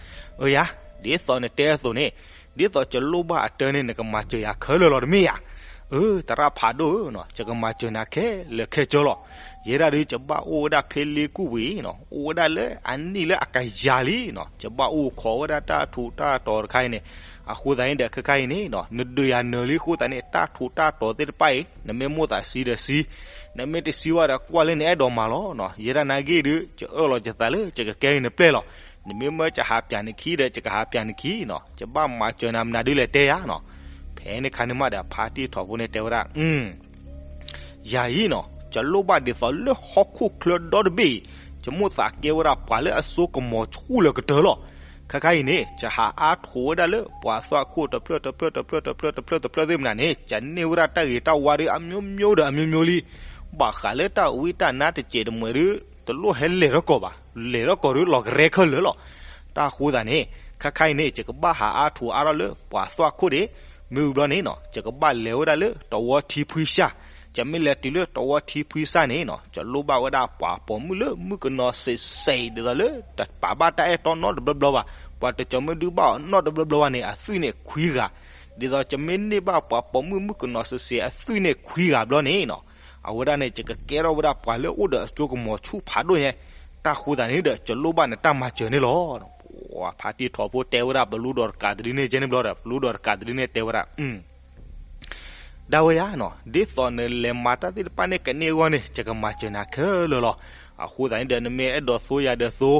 အၢယၤ, ဒ်သိးနတဲအသိးန့ၣ်, ဒ်သိးယလိၣ်ဘၣ်အတၢ်န့ၣ် နကမၤစၢၤယၤခဲလၢာ်လီၤတမ့ၢ်ဧါ. အၢ သရၣ်ဖးဒိၣ်ဧၢနီၤ, ယကမၤစၢၤနၤခဲလၢာ်ခဲဆ့လီၤ. ယဲဒၣ်ဒုး ယဘၣ်အိၣ်ဝဲဒၣ်ဖဲလ့ကူၣ်ဝံၤနီၤ, အိၣ်ဝဲဒၣ်လၢအနံၣ်လၢအကယၤလံနီၤ, ယဘၣ်အိၣ်ခိးဝဲဒၣ်တၢ်ထူးတၢ်တီၤတခါအံၤန့ၣ်. အဃိသတးန့ၣ်ဒီး ခဲခါအံၤန့ၣ်နီၤ, နဒုးယၤနၢၤလံအဃိသတးန့ၣ် တၢ်ထူးတၢ်တီၤသ့ၣ်တဖၣ်အံၤ နမ့ၢ်မိၣ်သးဆံးဒီးဆံး, နမ့ၢ်တဆံးဝဲဒီးကွၢ်လၢနအဲၣ်ဒိးမၤလီၤနီၤ. ယဲဒၣ်နၤဂ့ၢ်ဒုး ယအၢၣ်လီၤယသးလၢ ယကကဲက့ၤနပျဲၢ်လီၤ. နမ့ၢ်မၢယဟးပျးနခံဒီး ယကဟးပျးနခံနီၤ, ယဘၣ်မၤစၢၤနၤမနုၤဒုးလဲၤတဲယၤနီၤ. ဖဲန့ၣ်ခါန့ၣ်မးဒီး ဖါတံၢ်ထီၣ်ဖိန့ၣ်တဲဝဲဒၣ်, ယၤအံၤနီၤ, ယလိၣ်ဘၣ်ဒ်သိးလၢဟီၣ်ခိၣ်ချၢဒီတဘ့ၣ်အံၤ, ယမိၣ်သးကဲဝဲဒၣ်ပှၤလၢအစိကမီၤဆူၣ်လၢကတၢၢ်လီၤ. ခဲခါအံၤန့ၣ် ယဟးအါထီၣ်ဝဲဒၣ်လၢပှၤသွၣ်ခိၣ်တဖျၢၣ်တဖျၢၣ်တဖျၢၣ်တဖျၢၣ်တဖျၢၣ်တဖျၢၣ်သ့ၣ်မနၤန့ၣ်, ယန့ၢ်ဝဲဒၣ်တၢ်ဂ့ၤတၢ်ဝါဒီးအမျိုးမျိုးဒီးအမျိုးမျိုးလံ. ဘၣ်ဃးလၢတၢ်ဝံတၢ်နါတစဲးတမှဲးဒီး တလိၣ်ဟဲလဲၤထီၣ်ကီးဘၣ်, လဲၤထီၣ်ကီးဒီးလီၤကရဲခဲလၢာ်လီၤ. တၢ်ဃိသတးန့ၣ် ခဲခါအံၤန့ၣ် ယကဘၣ်ဟးအါထီၣ်အါထီၣ်လၢပှၤသွၣ်ခိၣ်ဒံး, မ့ၢ်ဝံၤဘျီန့ၣ်နီၤ, ယကဘၣ်လဲၤဝဲဒၣ်လၢတဝီထံဖှံစၢ်. ယမ့ၢ်လဲၤတုၤလၢတဝီထံဖှံစၢ်န့ၣ်နီၤ, ယလိၣ်ဘၣ်ဝဲဒၣ်ပှၤပိာ်မုၣ်လၢမုၣ်ကနီၤစဲးစဲး ဒ်သိးလၢတပာ်ဘၣ်တၢ်အဲၣ်တီနီတဘျီဘျီဘၣ်, ပှၤတကီမ့ၢ်ဒုးဘၣ်အီၤနီတဘျီဘျီဘၣ်န့ၣ် အသွံၣ်န့ၣ်ခွံဂၤ. ဒ်သိးယမ့ၢ်န့ၢ်ဘၣ်ပှၤပိာ်မုၣ်မုၣ်ကနီၤစဲးစဲးအသွံၣ်န့ၣ်ခွံဂၤဘျီန့ၣ်နီၤ, အဝဲဒၣ်န့ၣ် ယကကဲထီၣ်ဝဲဒၣ်ပှၤလၢအိၣ်ဒီးအစိကမီၤဆူၣ်ဖးဒိၣ်ညါ. တၢ်ဃိသတးန့ၣ်ဒီး ယလိၣ်ဘၣ်နတၢ်မၤစၢၤန့ၣ်လီၤ. ဖါတံၢ်ထီၣ်ဖိတဲဝဲဒၣ်ပလူဒီးတကးတဒုန့ၣ်ကဲန့ၣ်ဘျီဒီး ပလူဒီးတကးတဒုန့ၣ်တဲဝဲဒၣ်, ဒၣ်ဝဲယၤနီၤ, ဒ်သိးနလဲၤမၤတၢ်သ့ၣ်တဖၣ်န့ၣ်ကန့ၢ်အဂီၢ်န့ၣ် ယကမၤစၢၤနၤခဲလၢာ်လီၤ. အဃိသတးန့ၣ်ဒီး နမ့ၢ်အဲၣ်ဒိးသိယၤဒီးသိ,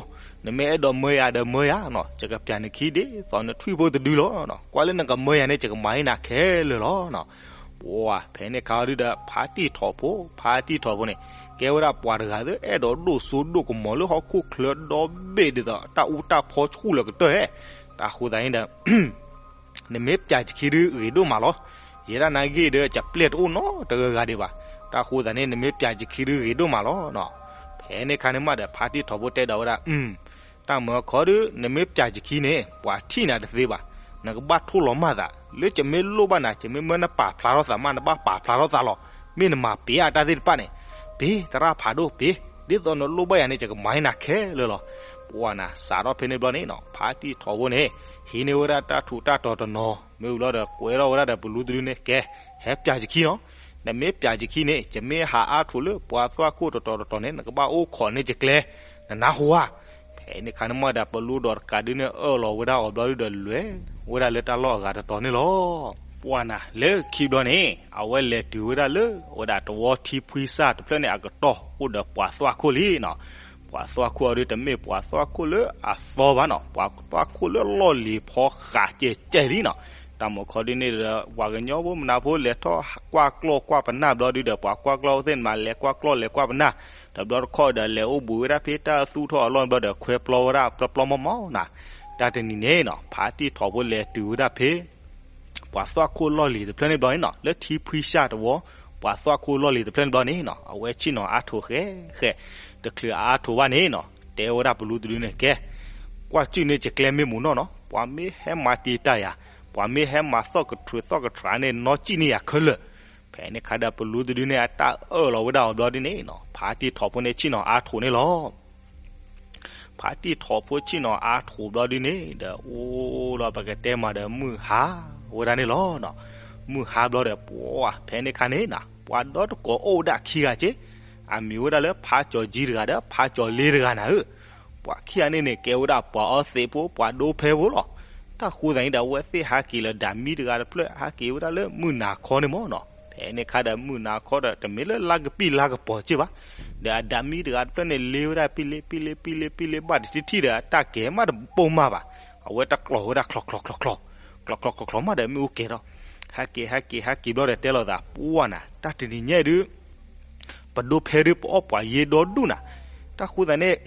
နမ့ၢ်အဲၣ်ဒိးမၢယၤဒီးမၢယၤနီၤ, ယကပျးနခံဒ်သိးနထွံၣ်ဖိတဒုလီၤ. ကွၢ်လၢနကမၢယၤန့ၣ် ယကမၤဟ့ၣ်နၤခဲလၢာ်လီၤ. ပှၢ်ဖဲန့ၣ်ခါအီၤဒုဒီး ဖါတံၢ်ထီၣ်ဖိ, ဖါတံၢ်ထီၣ်ဖိန့ၣ် ကဲဝဲဒၣ်ပှၤတဂၤလၢအဲၣ်ဒိးဒိၣ်စိဒိၣ်ကမီၤလၢဟီၣ်ခိၣ်ချၢဒီဘ့ၣ်ဒ်သိးတၢ်အူတၢ်ဖီဆူၣ်လၢကတၢၢ်ဧါ. တၢ်ဃိသတးန့ၣ်ဒီး နမ့ၢ်ပျးယခံဒုဂ့ၤဒိၣ်မးလီၤ. ယဲဒၣ်နၤဂ့ၢ်ဒီး ယပျဲၢ်တအိၣ်နီတဂၤဂၤဒံးဘၣ်. တၢ်ဃိသတးန့ၣ် နမ့ၢ်ပျးယခံဒုဂ့ၤဒိၣ်မးလီၤ. ဖဲန့ၣ်ခါန့ၣ်မးဒီး ဖါတံၢ်ထီၣ်ဖိတဲဒီးဝဲဒၣ်, တၢ်မၢအခီဒု နမ့ၢ်ပျးယခံန့ၣ် ပှၤထံၣ်နၤတသ့ဘၣ်. နကဘၣ်ထိၣ်လီၤမၢ်သး, လၢယမ့ၢ်လိၣ်ဘၣ်နၤ ယမ့ၢ်မၢနပာ်ဖျါထီၣ်သးမး နဘၣ်ပာ်ဖျါထီၣ်သးလီၤ. မ့ၢ်နမၤပ့ၤအတၢ်သ့ၣ်တဖၣ်န့ၣ်, ပ့ၤသရၣ်ဖးဒိၣ်ပ့ၤ, ဒ်သိးနလိၣ်ဘၣ်ယၤန့ၣ် ယကမၤဟ့ၣ်နၤခဲလၢာ်လီၤ. ပှၢ်နၤ စးထီၣ်ဖဲန့ၣ်ဘျီန့ၣ်နီၤ, ဖါတံၢ်ထီၣ်ဖိန့ၣ် ဟံးန့ၢ်ဝဲဒၣ်တၢ်ထူးတၢ်တီၤတနီၤ, မ့ၢ်ဝံၤလီၤဒီး ကွဲထီၣ်ဝဲဒၣ်ဒီးပလူတဒုန့ၣ် ကဲ, ဟဲပျးယခံနီၤ. နမ့ၢ်ပျးယခံန့ၣ် ယမ့ၢ်ဟးအါထီၣ်လၢပှၤသွၣ်ခိၣ်တတီၤတတီၤန့ၣ် နကဘၣ်အိၣ်ခိးန့ၢ်ယကျဲ, နနၢ်ဟူဧါ. ဖဲန့ၣ်ခါန့ၣ်မးဒီး ပလူဒီးတကးဒုန့ၣ် အၢၣ်လီၤဝဲဒၣ်အီၤဘျီဒုဒီး လဲၤဝဲဒၣ်လၢတၢ်လီၢ်အဂၤတတီၤန့ၣ်လီၤ. ပှၢ်နၤ လၢခံဘျီန့ၣ် အဝဲလဲၤတုၤဝဲဒၣ်လၢ ဝဲဒၣ်တဝီထံဖှံစၢ်တဖျၢၣ်န့ၣ်အကတီၢ် အိၣ်ဒီးပှၤသွၣ်ခိၣ်လံနီၤ. ပှၤသွၣ်ခိၣ်အီၤဒု တမ့ၢ်ပှၤသွၣ်ခိၣ်လၢအသီဘၣ်နီၤ, ပှၤသွၣ်ခိၣ်လၢလီၢ်လံၤဖီဃးကဲကဲလံနီၤ. တၢ်မၢခီဒုန့ၣ်ဒီး ပှၤကညီဖိမနုၤဖိလဲၤထီၣ်ကွၢ်ကျီၢ်ကွၢ်ပနၢ်ဘျီဒုဒီး ပှၤကွၢ်ကျီၢ်သ့ၣ်မး လဲၤကွၢ်ကျီၢ်လဲၤကွၢ်ပနၢ်, တဘျီတခီၣ်ဒီး လဲၤအိၣ်ဘှံးဝဲဒၣ်ဖဲတၢ်သူၣ်ထီၣ်အလီၢ်ဘျီဒီး ခွဲပျီဝဲဒၣ်ပျီပျီမီမီနီၤ. တၢ်တနံၤန့ၣ်နီၤ ဖါတံၢ်ထီၣ်ဖိလဲၤတုၤဝဲဒၣ်ဖဲ ပှၤသွၣ်ခိၣ်လီၢ်လံၤတဖျၢၣ်န့ၣ်ဘျီန့ၣ်နီၤ, လၢထံဖှံစၢ်တဝီ ပှၤသွၣ်ခိၣ်လီၢ်လံၤတဖျၢၣ်န့ၣ်ဘျီန့ၣ်နီၤ, အဝဲဆ့ၣ်နီၤအါထီၣ်ဃဲဃဲ, တချုးအါထီၣ်ဘၣ်န့ၣ်နီၤ တဲဝဲဒၣ်ပလူတဒုန့ၣ် ကဲ, ကွၢ်ကၠုၢ်န့ၢ်ယကျဲမ့ၢ်မူနီၢ်နီၤ, ပှၤမ့ၢ်ဟဲမၤတံာ်တာ်ယၤ, ပှၤမ့ၢ်ဟဲမၤသီၣ်ကထြူးသီၣ်ကထြးန့ၣ် နီၢ်ကံၣ်န့ၢ်ယၤခဲလၢာ်. ဖဲန့ၣ်ခါဒီးပလူတဒုန့ၣ် အတၢ်အၢၣ်လီၤဝဲဒၣ်အီၤဘျီဒုန့ၣ်နီၤ, ဖါတံၢ်ထီၣ်ဖိန့ၣ်ဆ့ၣ်နီၤအါထီၣ်န့ၣ်လီၤ. ဖါတံၢ်ထီၣ်ဖိဆ့ၣ်နီၤအါထီၣ်ဘျီဒုန့ၣ်ဒီး အိၣ်လီၤပကတဲမးဒီးမုၢ်ဟါဝဲဒၣ်န့ၣ်လီၤ. မုၢ်ဟါဘျီဒီး ပှၢ်ဖဲန့ၣ်ခါန့ၣ်နီၤ ပှၤဒီတကိးအိၣ်ဝဲဒၣ်ခံဂၤက့, အမံၤဝဲဒၣ်လၢဖါကၠီၤကၠံတဂၤဒီး ဖါကၠီၤလ့တဂၤနၤဧၢ. ပှၤခံဂၤန့ၣ်န့ၣ် ကဲဝဲဒၣ်ပှၤအီသံးဖိ ပှၤဒိဖဲဖိလီၤ. တၢ်ဃိသတးန့ၣ်ဒီး အဝဲသ့ၣ်ဟးက့ၤလၢဒၤမံတဂၤတဖျၢၣ် ဟးက့ၤဝဲဒၣ်လၢမုၢ်နၤခီန့ၣ်မီၢ်နီၤ. ဖဲန့ၣ်ခါဒီးမုၢ်နၤခီဒီး တမ့ၢ်လၢလါကပံာ်လါကပီၤက့ဘၣ်. ဒီးအဒၤမံတဂၤတဖျၢၣ်န့ၣ် လ့ဝဲဒၣ်ပံလ့ပံလ့ပံလ့ပံလ့ ဘၣ်တထံၣ်ထံၣ်ဒီး အတၢ်ကဲၤမးတပိၢ်မးဘၣ်. အဝဲတကျီၤဝဲဒၣ်ချီချီချီချီ, ကျီၤကျီၤကျီၤကျီၤမးဒီးမ့ၣ်အူကဲၤထီၣ်, ဟဲက့ၤဟဲက့ၤဟဲက့ၤဘျီဒီးတဲလိာ်သး ပှၢ်နၤ တၢ်တနံၤညါဒုး ပဒိဖဲဒုးပအီၣ်ပှၤယ့ဒီဒူၣ်နၤ. တၢ်ဃိသတးန့ၣ်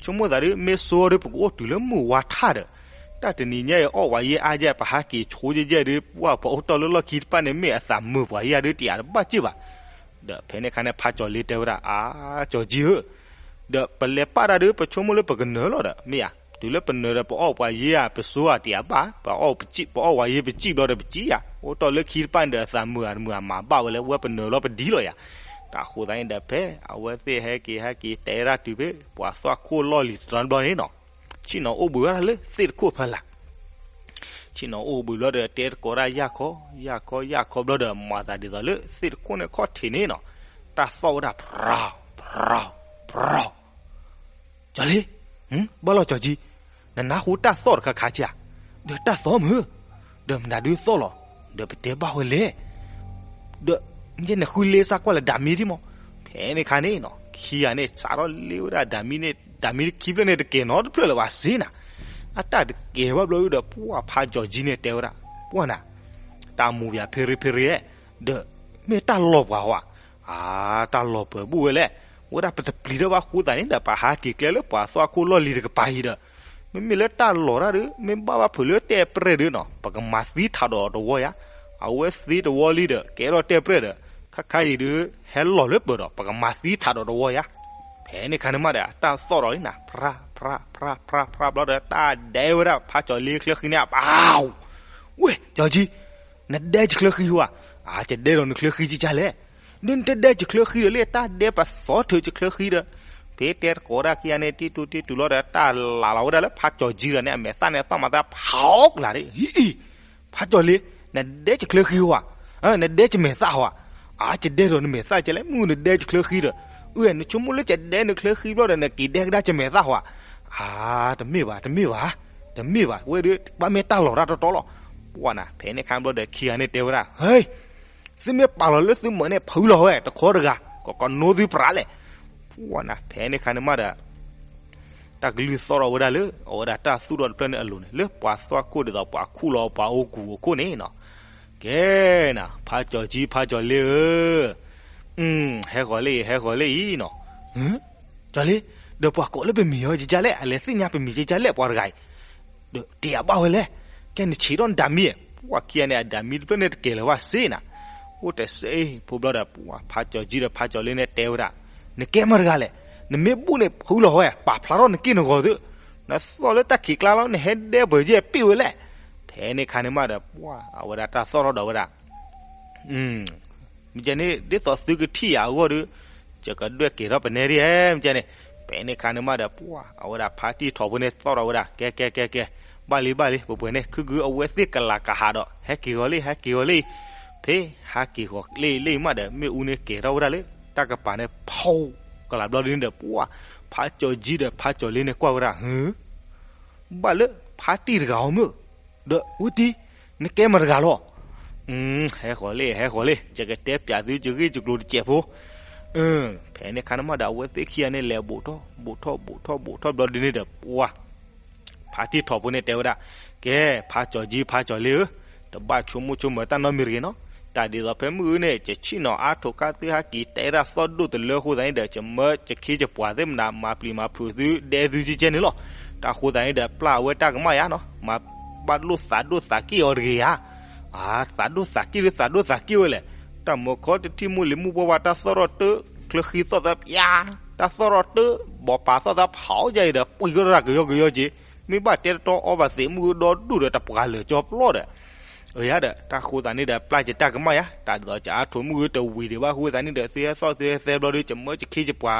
ဆိကမိၣ်သးဒုး မ့ၢ်စိအီၤဒုး ပကအိၣ်တုၤလၢမုၢ်ဝါထၣ်ဒီး, တၢ် တၢ်တနံၤညါအံၤအီၣ်ပှၤယဲၢ်အါယဲၢ် ပဟးက့ၤဆိယဲၢ်ယဲၢ်ဒီး ပှၢ်ပအိၣ်တီၢ်လၢလီၢ်ခံတဖၣ်န့ၣ် မ့ၢ်အသးမုာ်ပှၤယဲၢ်ဒုး တယာ်တဘၣ်စ့ၢ်ဘၣ်. ဒီးဖဲန့ၣ်ခါန့ၣ် ဖးကၠီၤလ့တဲဝဲဒၣ် အါ ကၠီၤကၠံဧၢ, ဒီးပလဲၤပာ်တၢ်ဒီး ပဆိကမိၣ်လၢပကနၢၤလီၤဒီး မ့ၢ်ဧါ, တုၤလၢပနၢၤဒီး ပအီၣ်ပှၤယဲၢ်ဧါ ပစိဧါ တယာ်ဘၣ်, ပအီၣ်ပစံၣ် ပအီၣ်ပှၤယဲၢ်ပစံၣ်ဘျီဒီးပစံၣ်ဧါ, အိၣ်တီၢ်လၢခံတဖၣ်န့ၣ်ဒီး အသးမုာ်ဧါတမုာ်ဧါ မၤဘၣ်ဝဲလၢ ဝဲပနၢၤလီၤပဒံလီၤယၤ. တၢ်ဃိသတးန့ၣ်ဒီး ဖဲအဝဲသ့ၣ်ဟဲက့ၤဟဲက့ၤ တဲဒၣ်တုၤဖဲ ပှၤသွၣ်ခိၣ်လီၢ်လံၤတတီၤဘျီန့ၣ်နီၤ ဆ့ၣ်နီၤအိၣ်ဘှံးဝဲဒၣ်လၢသ့ၣ်တခိၣ်ဖဲလၢ်, ဆ့ၣ်နီၤအိၣ်ဘှံးဘျီဒီး တဲတကိးဒၣ်ယၢ်ခီ ယၢ်ခီ ယၢ်ခီဘျီဒီး မၤသးဒ်သိးလၢသ့ၣ်တခိၣ်န့ၣ်ခီၣ်ထံးန့ၣ်နီၤ, တၢ်သီၣ်ဝဲဒၣ် ဖြး ဖြး ဖြး ကၠီၤလ့, ဘၣ်လီၤကၠီၤကၠံ, နနၢ်ဟူတၢ်သီၣ်တခါခါကဧါ, ဒီးတၢ်သီၣ်မုာ်, ဒီးမနုၤဒုးသီၣ်လီၤ, ဒီးပတဲဘၣ်ဝဲလဲၣ်, ဒီး ယဲနဃုလ့စၢ်ကွၢ်လၢဒၤမံဒံမး, ဖဲန့ၣ်ခါန့ၣ်နီၤ ခံဂၤန့ၣ် စးထီၣ်လ့ဝဲဒၣ်ဒၤမံန့ၣ် ဒၤမံခံဖျၢၣ်န့ၣ်တကဲၤနီတဖျၢၣ်လၢၤဘၣ်စ့ၢ်နၤ, အတၢ်တကဲၤဘၣ်ဘျီဒီး ပှၢ်ဖးကၠီၤကၠံန့ၣ်တဲဝဲဒၣ်, ပှၢ်နၤ, တၢ်မူၤပယၤဖ့ရ့ဖ့ရ့, ဒီး မ့ၢ်တၢ်လီၤပှၤဧါ, အါ တၢ်လီၤပှၤဘူၣ်ဝဲလဲၣ်, ဝဲဒၣ်ပတပျံၤထီၣ်ဘၣ်ဃိသတးန့ၣ်ဒီး ပဟးက့ၤကျဲလၢပှၤသွၣ်ခိၣ်လီၢ်လံၤတကပၤအံၤဒီး မ့မ့ၢ်လၢတၢ်လီၤတၢ်ဒီး မ့ၢ်ဘၣ်ဘၣ်ဖုးလၢတဲပရဲၣ်ဒီးနီၤ ပကမၤသံထးဒီးတဝီယါ, အဝဲသံတဝီလံဒီး ကဲထီၣ်တဲပရဲၣ်ဒီး ခါခါအံၤဒီး ဟဲလီၤလၢပၢၤဒီး ပကမၤသံထးဒီးတဝီယါ, ဖဲန့ၣ်ခါန့ၣ်မးဒီး တၢ်သီၣ်ဒီးလံနၤ ဖြး ဖြး ဖြး ဖြး ဖြး ဘျီဒီး တၢ်ဒဲဝဲဒၣ်ဖးကၠီၤလ့ချၢဃံန့ၣ် အပၢ် ဝ့ၢ် ကၠီၤကၠံ, နဒဲယချၢဃံဧါ, အါ ယဒဲဒီးနချၢဃံကကလဲၣ်, ဒီးနတဒဲယချၢဃံဒီးလၢ တၢ်ဒဲပသီၣ်ထုးယချၢဃံဒီး, ဖဲတဲတကိးဒၣ်ခံဂၤန့ၣ် တံတူတံတူလီၤဒီး တၢ်လးလီၤဝဲဒၣ်လၢဖးကၠီၤကၠံဒီးန့ၣ် အမဲာ်သၣ်န့ၣ် သီၣ်မၤသးဖးကလၤဒ်အံၤ, ဖးကၠီၤလ့, နဒဲယချၢဃံဧါ, နဒဲယမဲာ်သၣ်ဧါ, အါ ယဒဲဒီးနမဲာ်သၣ်ကလဲၣ် မုၢ်နဒဲယချၢဃံဒီး, အၢ နဆိကမိၣ်လၢယဒဲနချၢဃံဘျီဒီး နက့ၤဒဲကဒါယမဲာ်သၣ်ဧါ, အါ တမ့ၢ်ဘၣ် တမ့ၢ်ဘၣ်, တမ့ၢ်ဘၣ် ဝဲဒီး ဘၣ်မ့ၢ်တၢ်လီၤတၢ်တီတီလီၤ, ပှၢ်နၤ ဖဲန့ၣ်ခါဘျီဒီးခံဂၤန့ၣ်တဲဝဲဒၣ် ဟဲ သုမ့ၢ်ပာ်လီၤလၢသုမၢန့ၣ် ဖုလီၤဝဲ တခီတဂၤ ကကိးနိသုပြးလဲၣ်, ပှၢ်နၤ ဖဲန့ၣ်ခါန့ၣ်မးဒီး တၢ်ကလုၢ်သီၣ်ထီၣ်ဝဲဒၣ်လၢ အဝဲဒၣ်တၢ်သူၣ်ထီၣ်တဖျၢၣ်န့ၣ်အလိၤန့ၣ် လၢပှၤသွၣ်ခိၣ်ဒ်သိးပှၤခူၣ်လီၤပှၤအိၣ်ကူၤအခိၣ်န့ၣ်နီၤ, ကဲနၤ ဖးကၠီၤကၠံ ဖးကၠီၤလ့ဧၢ, ဟဲဃီၤလ့အံၤ ဟဲဃီၤလ့အံၤနီၤ, ကၠီၤလ့, ဒီးပှၤကိးလၢပမံၤအီၤကကလဲၣ် အလဲၤသ့ၣ်ညါပမံၤကကလဲၣ် ပှၤတဂၤအံၤ ဒီးတယာ်ဘၣ်ဝဲလဲၣ်, ကဲနဆံးထီၣ်နဒၤမံ, ပှၢ်ခံဂၤန့ၣ် အဒၤမံတဖျၢၣ်န့ၣ်တကဲၤလၢၤဘၣ်စ့ၢ်နၤ, အိၣ်တစ့ဖိဘျီဒီး ပှၢ်ဖးကၠီၤကၠံဒီးဖးကၠီၤလ့န့ၣ်တဲဝဲဒၣ်, နကဲမတၤတဂၤလဲၣ်, နမ့ၢ်ဘူၣ်န့ၣ်ဖုလီၤဝဲ ပာ်ဖျါထီၣ်နက့ၢ်နဂီၤသု, နသီၣ်လၢတၢ်ခံးကျါလီၤ နဟဲဒဲပှဲၤယဲၢ်ပ့ၣ်ဝဲလဲၣ်, ဖဲန့ၣ်ခါန့ၣ်မးဒီး ပှၢ်အဝဲဒၣ်တၢ်သီၣ်ထီၣ်ဒီးဝဲဒၣ် မ့ၢ်ကဲန့ၣ် ဒ်သိးသုကထံၣ်ယၤအဂီၢ်ဒီး ယကဒွဲၣ်ကဲၤထီၣ်ပနဲဒ်ဧဲ မ့ၢ်ကဲန့ၣ်, ဖဲန့ၣ်ခါန့ၣ်မးဒီး ပှၢ်အဝဲဒၣ်ဖါတံၢ်ထီၣ်ဖိန့ၣ်သီၣ်ထီၣ်ဝဲဒၣ် ကဲ ကဲ ကဲ ကဲ, ဘၣ်လံ ဘၣ်လံ ပှဲၤပှဲၤန့ၣ် ခုကုအဝဲသ့ၣ်ကလၤကဟးဒီး ဟဲက့ၤဂီၤလံ ဟဲက့ၤဂီၤလံ, ဖဲဟးက့ၤဂီၤလံလံမးဒီး မ့ၣ်အူန့ၣ်ကဲၤထီၣ်ဝဲဒၣ်လၢ တၢ်ကပၤန့ၣ် ဖီကလၤဘျီဒ်န့ၣ်ဒီး ပှၢ်ဖါကၠီၤကၠံဒီးဖါကၠီၤလ့န့ၣ်ကွၢ်ဝဲဒၣ် ဘၣ်လၢဖါတံၢ်တဂၤအီၤမ့ၢ်, ဒီးဝဲတံၢ် နကဲမတၤတဂၤလီၤ, ဟဲဃီၤလံ ဟဲဃီၤလံ ယကတဲပျးသုယဂ့ၢ်ယကျိၤတစဲးဖိ, ဖဲန့ၣ်ခါန့ၣ်မးဒီး အဝဲသ့ၣ်ခံဂၤန့ၣ်လဲၤဘူးထီၣ် ဘူးထီၣ် ဘူးထီၣ် ဘူးထီၣ်ဘျီဒ်န့ၣ်ဒီး ပှၢ် ဖါတံၢ်ထီၣ်ဖိန့ၣ်တဲဝဲဒၣ်, ကဲ ဖါကၠီၤကၠံ ဖါကၠီၤလ့ဧၢ, တဘၣ်ဆိကမိၣ်ဆိကမးတၢ်နီတမံၤတဂ့ၤနီၤ, တၢ်ဒ်သိးဖဲမုၢ်ဂီၤန့ၣ် ယဆ့ၣ်နီၤအါထိးခါသုဟဲက့ၤတဲဒၣ်သီၣ်ဒိၣ်တလၢအဃိသတးန့ၣ်ဒီး ယမၢယခ့ယပှၤသ့ၣ်မနၤ မၤပျံၤမၤဖုးသုဒဲသုကကဲန့ၣ်လီၤ, တၢ်ဃိသတးန့ၣ်ဒီး ပျၢ်အဝဲတၢ်ကမၣ်ယါနီၤ, မၤဘၣ်လိၣ်သးဒိၣ်သးက့ၣ်အီၤတဂ့ၤဧါ သးဒိၣ်သးက့ၣ်ဒီးသးဒိၣ်သးက့ၣ်ဝဲလဲၣ်, တၢ်မုာ်ခီတထံၣ်မိၢ်လံၤမိၢ်ပှၢ်ဘၣ် တၢ်သီၣ်ထီၣ်တၢၢ် ချၢဃံသီၣ်သးပၠါ, တၢ်သီၣ်ထီၣ်တၢၢ် ဘီးပာ်သီၣ်သးဖးအီၣ်ယါအံၤဒီး ပှံၤကီၢ်တၢ်ကယီကယီက့ၤ, မ့ၢ်ဘၣ်တဲတတီအီဘၣ်သ့ၣ်မုၢ်ဂီၤဒီဒူၣ်ဒီးတပှၤလၢာ်ကၠီပျီဒီး အၢယါဒီး တၢ်ဃိသတးန့ၣ်ဒီး ပျၢ်က့ၤတၢ်ကမၣ်ယါ, တၢ်ဒ်သိးကအါထိးမုၢ်ဂီၤတဝံၤဒံးဘၣ်ဃိသတးန့ၣ်ဒီး သုဟဲသီၣ်သုဟဲသဲဘျီဒီး ယမၢယခ့ယပှၤ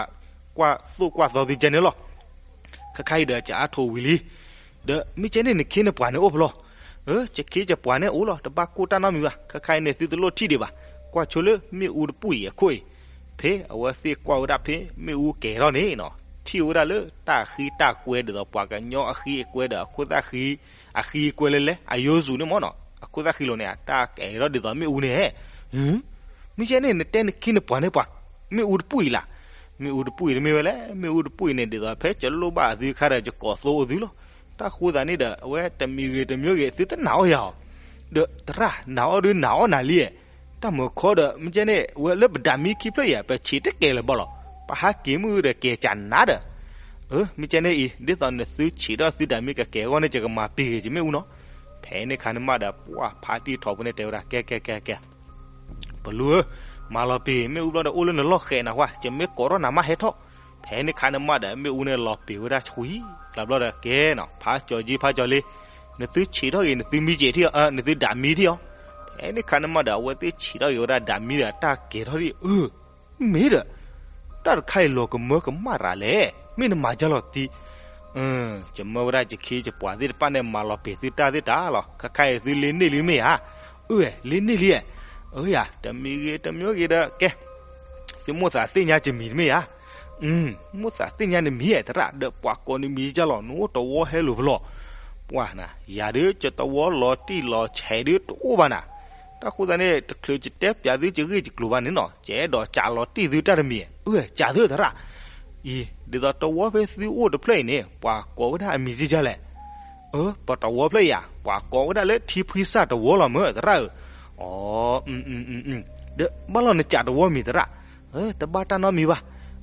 ကွၢ်သိၣ်ကွၢ်သီသုကဲန့ၣ်လီၤ. ခါခါအံၤဒီး ယအါထိးဝံၤလံ, ဒီးမ့ၢ်ကဲန့ၣ်နခ့နပှၤန့ၣ်အိၣ်ဖဲလဲၣ်, ယခ့ယပှၤန့ၣ်အိၣ်လီၤ တဘၣ်ကိၢ်တၢ်နီတမံၤဘၣ်, ခါခါအံၤန့ၣ်သုတလိၣ်ထံၣ်ဒံးဘၣ်, ကွၢ်ဆိလၢမ့ၣ်အူတပူၤအံၤအခိၣ်အံၤ, ဖဲအဝဲသ့ၣ်ကွၢ်ဝဲဒၣ်ဖဲမ့ၣ်အူကဲၤထီၣ်န့ၣ်နီၤ, ထံၣ်ဝဲဒၣ်လၢတၢ်ဃံတၢ်ကွဲဒ်သိးပှၤကညီအဃံအကွဲဒီးအခိၣ်သၣ်ဃံ အဃံအကွဲလၢလဲၣ် အယိစူၤန့ၣ်မ့ၢ်နီၤ, အခိၣ်သၣ်ဃံလီၤန့ၣ် တၢ်ကဲၤထီၣ်ဒ်သိးမ့ၣ်အူန့ၣ်, မ့ၢ်ကဲန့ၣ် နတဲနခ့နပှၤန့ၣ်ပှၤ, မ့ၣ်အူတပူၤအံၤလၢ်, မ့ၣ်အူတပူၤအံၤတမ့ၢ်ဝဲလဲၣ်, မ့ၣ်အူတပူၤအံၤန့ၣ် ဒ်သိးဖဲယလိၣ်ဘၣ်သုခါဒီး ယကိးသိအီၤသုလီၤ. တၢ်ဃိသးန့ၣ်ဒီး အဝဲတမံၤဂ့ၤတမံၤဂ့ၤ သုတနာ်အီၤယၤအီၤ, ဒီးသရၣ်နာ်အီၤဒုးနာ်အီၤနၤလံ, တၢ်မုာ်ခီဒီး မ့ၢ်ကဲန့ၣ် ဝဲလၢပဒၣ်မံခံဖျၢၣ်အံၤ ပဆံးတကဲၤလၢၤဘၣ်လီၤ, ပဟးက့ၤမုၢ်ဒီးကဲၤကၢ်နၤဒီး အၢ မ့ၢ်ကဲန့ၣ်အံၤ ဒ်သိးနသုဆံးထီၣ်သုဒၣ်မံကကဲၤအဂီၢ်န့ၣ် ယကမၤပံာ်ဂ့ၤ ယမ့ၣ်အူနီၤ. ဖဲန့ၣ်ခါန့ၣ်မးဒီး ပှၤဖါတံၢ်ထီၣ်ဖိန့ၣ်တဲဝဲဒၣ် ကဲ ကဲ ကဲ ကဲ ပလူဧၢ, မၤလီၤပံာ်မ့ၣ်အူဘျီဒီး အိၣ်လၢနလီၢ်ဃဲးနၤဝဲ, ယမ့ၢ်ကိးထီၣ်နၤမးဟဲထီၣ်. ဖဲန့ၣ်ခါန့ၣ်မးဒီး မ့ၣ်အူန့ၣ်လီၤပံာ်ဝဲဒၣ်ဆှံ, ကျါဘျီဒီးကဲနီၤ ဖါကၠီၤကၠံ ဖါကၠီၤလ့, နသုဆံးထီၣ်ဂ့ၤ နသုမံကဲၤထံၣ်အီၤ, နသုဒၣ်မံထံၣ်အီၤ. ဖဲန့ၣ်ခါန့ၣ်မးဒီး အဝဲသ့ၣ်ဆံးထီၣ်ဂ့ၤဝဲဒၣ်ဒၣ်မံဒီး တၢ်ကဲၤထီၣ်ဒ်အၢ မ့ၢ်ဒီး တၢ်တခါအံၤလီၤကမၢကမၣ်ရၤလဲၣ်, မ့ၢ်နမၤယါလီၤတံၢ်, ယမၢဝဲဒၣ်ယခ့ယပှၤသ့ၣ်တဖၣ်န့ၣ် မၤလီၤပံာ်သုတၢ်သ့ၣ်တၢ်လီၤ. ခဲခါအံၤသုလ့န့ၢ်လံမ့ၢ်ဧါ, အၢ လ့န့ၢ်လံ, အၢယၤ တမံၤဂ့ၤတမံၤဂ့ၤဒီး ကဲ သုမိၣ်သးသ့ၣ်ညါယမံၤတမ့ၢ်ဧါ, မိၣ်သးသ့ၣ်ညါနမံၤဧါသရၣ်, ဒီးပှၤကိးနမံၤယါလီၤ, နအိၣ်တဝီဟဲလိာ်ဖဲလဲၣ်. ပှၤနၤ ယၤဒုးယတဝီလီၤတံၢ်လီၤဆဲးဒုးတအိၣ်ဘၣ်နၤ, တၢ်ဃိသတးန့ၣ် တချုးယတဲပျးသုယဂ့ၢ်ယကျိၤဘၣ်န့ၣ်နီၤ, ယအဲၣ်ဒိးကးလီၤတံၢ်သုတၢ်တမံၤ, အၢ ကးသုသရၣ်, အံၤ ဒ်သိးတဝီဖဲသုအိၣ်တဖျၢၣ်အံၤန့ၣ် ပှၤကိးဝဲဒၣ်အမံၤဒ်လဲၣ်. အၢ ပတဝီဖျၢၣ်အံၤဧါ, ပှၤကိးဝဲဒၣ်လၢထံဖှံစၢ်တဝီလီၤမၢ်သရၣ်ဧၢ. အိ ဒီးဘၣ်လီၤနကးတဝီမံၤသရၣ်, တဘၣ်တၢ်နီတမံၤဘၣ်.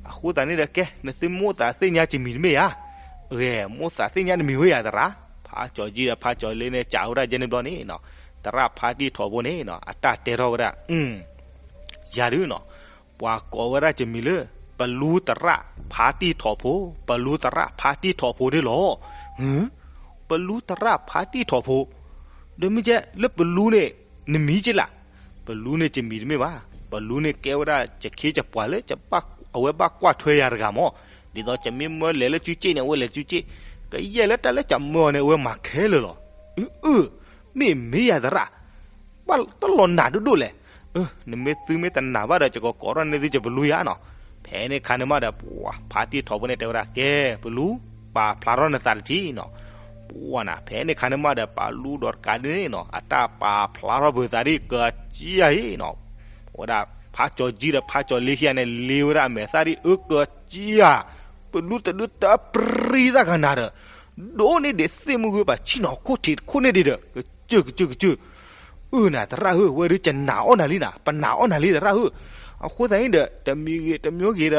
အဃိသတးန့ၣ်ဒီး ကဲ နသုမိၣ်သးသ့ၣ်ညါယမံၤတမ့ၢ်ဧါ, အၢ မိၣ်သးသ့ၣ်ညါနမံၤဝဲယၤသရၣ်. ဖါကၠီၤကၠံဒီးဖါကၠီၤလ့န့ၣ် ကးဝဲဒၣ်ယဲန့ၣ်ဘျီန့ၣ်နီၤ, သရၣ်ဖါတံၢ်ထီၣ်ဖိန့ၣ်နီၤ အတၢ်တဲထီၣ်ဝဲဒၣ် ယၤဒုးနီၤ, ပှၤကိးဝဲဒၣ်ယမံၤလၢ ပလူသရၣ်ဖါတံၢ်ထီၣ်ဖိ, ပလူသရၣ်ဖါတံၢ်ထီၣ်ဖိန့ၣ်လီၤ. ပလူသရၣ်ဖါတံၢ်ထီၣ်ဖိ, ဒီးမ့ၢ်ကဲလၢပလူန့ၣ် နမံၤက့လး, ပလူန့ၣ်ယမံၤတမ့ၢ်ဘၣ်, ပလူန့ၣ်ကဲဝဲဒၣ်ယခ့ယပှၤလၢ အဝဲဘၣ်ကွၢ်ထွဲယၤတဂၤမၢ်, ဒ်သိးယမ့ၢ်မၢလဲၤလၢကၠူကၠ့ၣ်န့ၣ် အဝဲလဲၤကၠူကၠ့ၣ်, ကယဲၢ်လၢတၢ်လၢယမၢအီၤန့ၣ် အဝဲမၤခဲလၢာ်လီၤ. အၢ အၢ မ့ၢ်မ့ၢ်ယၤသရၣ် ဘၣ်တလီၤနာ်ဒိၣ်ဒိၣ်လဲၣ်. အၢ နမ့ၢ်သုမ့ၢ်တနာ်ဘၣ်ဒီး ယကကိးထီၣ်န့ၢ်သုယပလူယၤနီၤ. ဖဲန့ၣ်ခါန့ၣ်မးဒီး ပှၤဖါတံၢ်ထီၣ်ဖိန့ၣ်တဲဝဲဒၣ် ကဲ ပလူ ပာ်ဖျါထီၣ်နသးတထံၣ်နီၤ. ပှၤနၤ ဖဲန့ၣ်ခါန့ၣ်မးဒီး ပလူဒီးတကးဒ်န့ၣ်နီၤ အတၢ်ပာ်ဖျါထီၣ်ပသးဒ်ကစံယၤအံၤနီၤ. ဝဲဒၣ်ဖါကၠီၤကၠံဒီးဖါကၠီၤလ့ခံဂၤန့ၣ် လ့ဝဲဒၣ်အမဲာ်သၣ်ဒ်အၢကစံယၤ, ပလူတဒုတပြံသၣ်ကနၤဒီး ဒိးန့ၢ်ဒံးသ့ၣ်မုၢ်ဂုၢ်ပာ်ဆံၣ်နီၤ ခိၣ်ထံးတခိၣ်န့ၣ်ဒံးဒီး ကစၢၢ်ကစၢၢ်ကစၢၢ်. အၢနၤသရၣ်ဧၢ, ဝဲဒၣ်ယနာ်အီၣ်နၤလံနၤ, ပနာ်အီၣ်နၤလံသရၣ်ဧၢ. အဃိသတးန့ၣ်ဒီး တမံၤဂ့ၤတမံၤဂ့ၤဒီး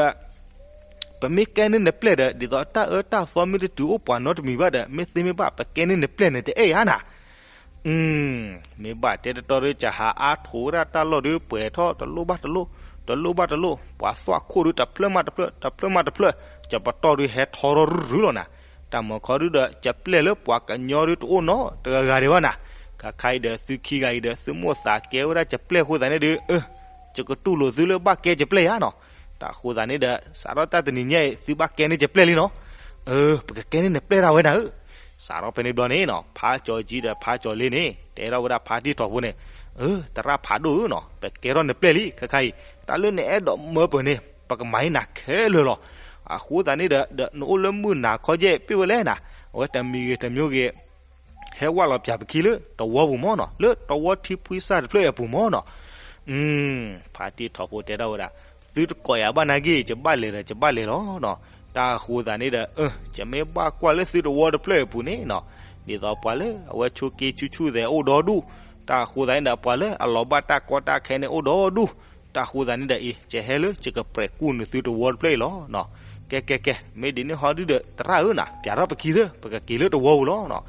ပမ့ၢ်ကဲန့ၢ်နပျဲၢ်ဒီး ဒ်သိးတၢ်အၢတၢ်သီမ့ၢ်တတုၤအိၣ်ပှၤနီတမံၤဘၣ်ဒီး မ့ၢ်သ့မ့ၢ်ဘၣ် ပကဲန့ၢ်နပျဲၢ်န့ၣ် တအဲၣ်ဧါနၤ. မ့ၢ်ဘၣ်တဲတတီဒီး ကဟးအါထိးဝဲဒၣ်တၢ်လီၢ်ဒီး ပှဲၤထီၣ်တလိၣ်ဘၣ်တလိၣ်, တလိၣ်ဘၣ်တလိၣ်, ပှၤသွၣ်ခိၣ်ဒုးတဖျၢၣ်မးတဖျၢၣ်, တဖျၢၣ်မးတဖျၢၣ်, ကပတီၢ်ဒုးဟဲထီထီၣ်ရုရုလီၤနၤ. တၢ်မၤခီဒုးဒီး ကပျဲၢ်လၢပှၤကညီဒုးတအိၣ်နီတဂၤဂၤဒံးဘၣ်နၤ. ခါခါအံၤဒီး သုခံဂၤအံၤဒီး သုမိၣ်သးကဲဝဲဒၣ်ကပျဲၢ်အဃိသတးန့ၣ်ဒီး အၢ ယကတူၢ်လိာ်သုလၢဘၣ်ကဲကပျဲၢ်ယၤနီၤ. တၢ်အဃိသတးန့ၣ်ဒီး စးထီၣ်တၢ်တနံၤညါအံၤ သုဘၣ်ကဲန့ၢ်ကပျဲၢ်လံနီၤ. အၢ ပကကဲန့ၢ်နပျဲၢ်ဒၣ်ဝဲနၤဧၢ. စးထီၣ်ဖဲန့ၣ်ဘျီန့ၣ်နီၤ ဖါကၠီၤကၠံဒီးဖါကၠီၤလ့န့ၣ် တဲထီၣ်ဝဲဒၣ်ဖါတံၢ်ထီၣ်ဖိန့ၣ်, အၢ သရၣ်ဖးဒိၣ်ဧၢနီၤ, ပကဲထီၣ်နပျဲၢ်လံ ခဲခါအံၤ, တၢ်လၢနအဲၣ်ဒိးမၢပှဲၤန့ၣ် ပကမၤအံၤနၤခဲလၢာ်လီၤ. အဃိသတးန့ၣ်ဒီး ဒီးနအိၣ်လၢမုၢ်နၤခီယဲၢ်ပ့ၢ်ဝဲလဲၣ်နၤ, အဝဲတမံၤဂ့ၤတမံၤဂ့ၤ ဟဲဝဲလီၤပၠးပခံလၢတဝီပူၤမၢ်နီၤ, လၢတဝီထံဖှံစၢ်တဖျၢၣ်အပူၤမၢ်နီၤ. ဖါတံၢ်ထီၣ်ဖိတဲထီၣ်ဝဲဒၣ်, သုတကိးယၤဘၣ်နာ်က့ ယဘၣ်လဲၤဒီးယဘၣ်လဲၤလီၤနီၤ. တၢ်အဃိသတးန့ၣ်ဒီး ယမ့ၢ်ဘၣ်ကွၢ်လၢသုတဝီတဖျၢၣ်အပူၤန့ၣ်နီၤ, ဒ်သိးပှၤလၢအဝဲဆိးက့ဆူၣ်ဆူၣ်သဲးအိၣ်ဒီဒူၣ်, တၢ်အဃိသတးန့ၣ်ဒီး ပှၤလၢအလီၤဘၣ်တၢ်ကီတၢ်ခဲန့ၣ်အိၣ်ဒီဒူၣ်, တၢ်အဃိသတးန့ၣ်ဒီးအံၤ ယဟဲလၢယကပြဲးကူၣ်နသုတဝီတဖျၢၣ်အံၤလီၤနီၤ. ကဲကဲကဲ မ့ၢ်ဒ်န့ၣ်ဟီဒုးဒီး သရၣ်ဧၢနၤ, ပၠးထီၣ်ပခံသၢ ပကက့ၤလၢတဝီပူၤလီၤနီၤ.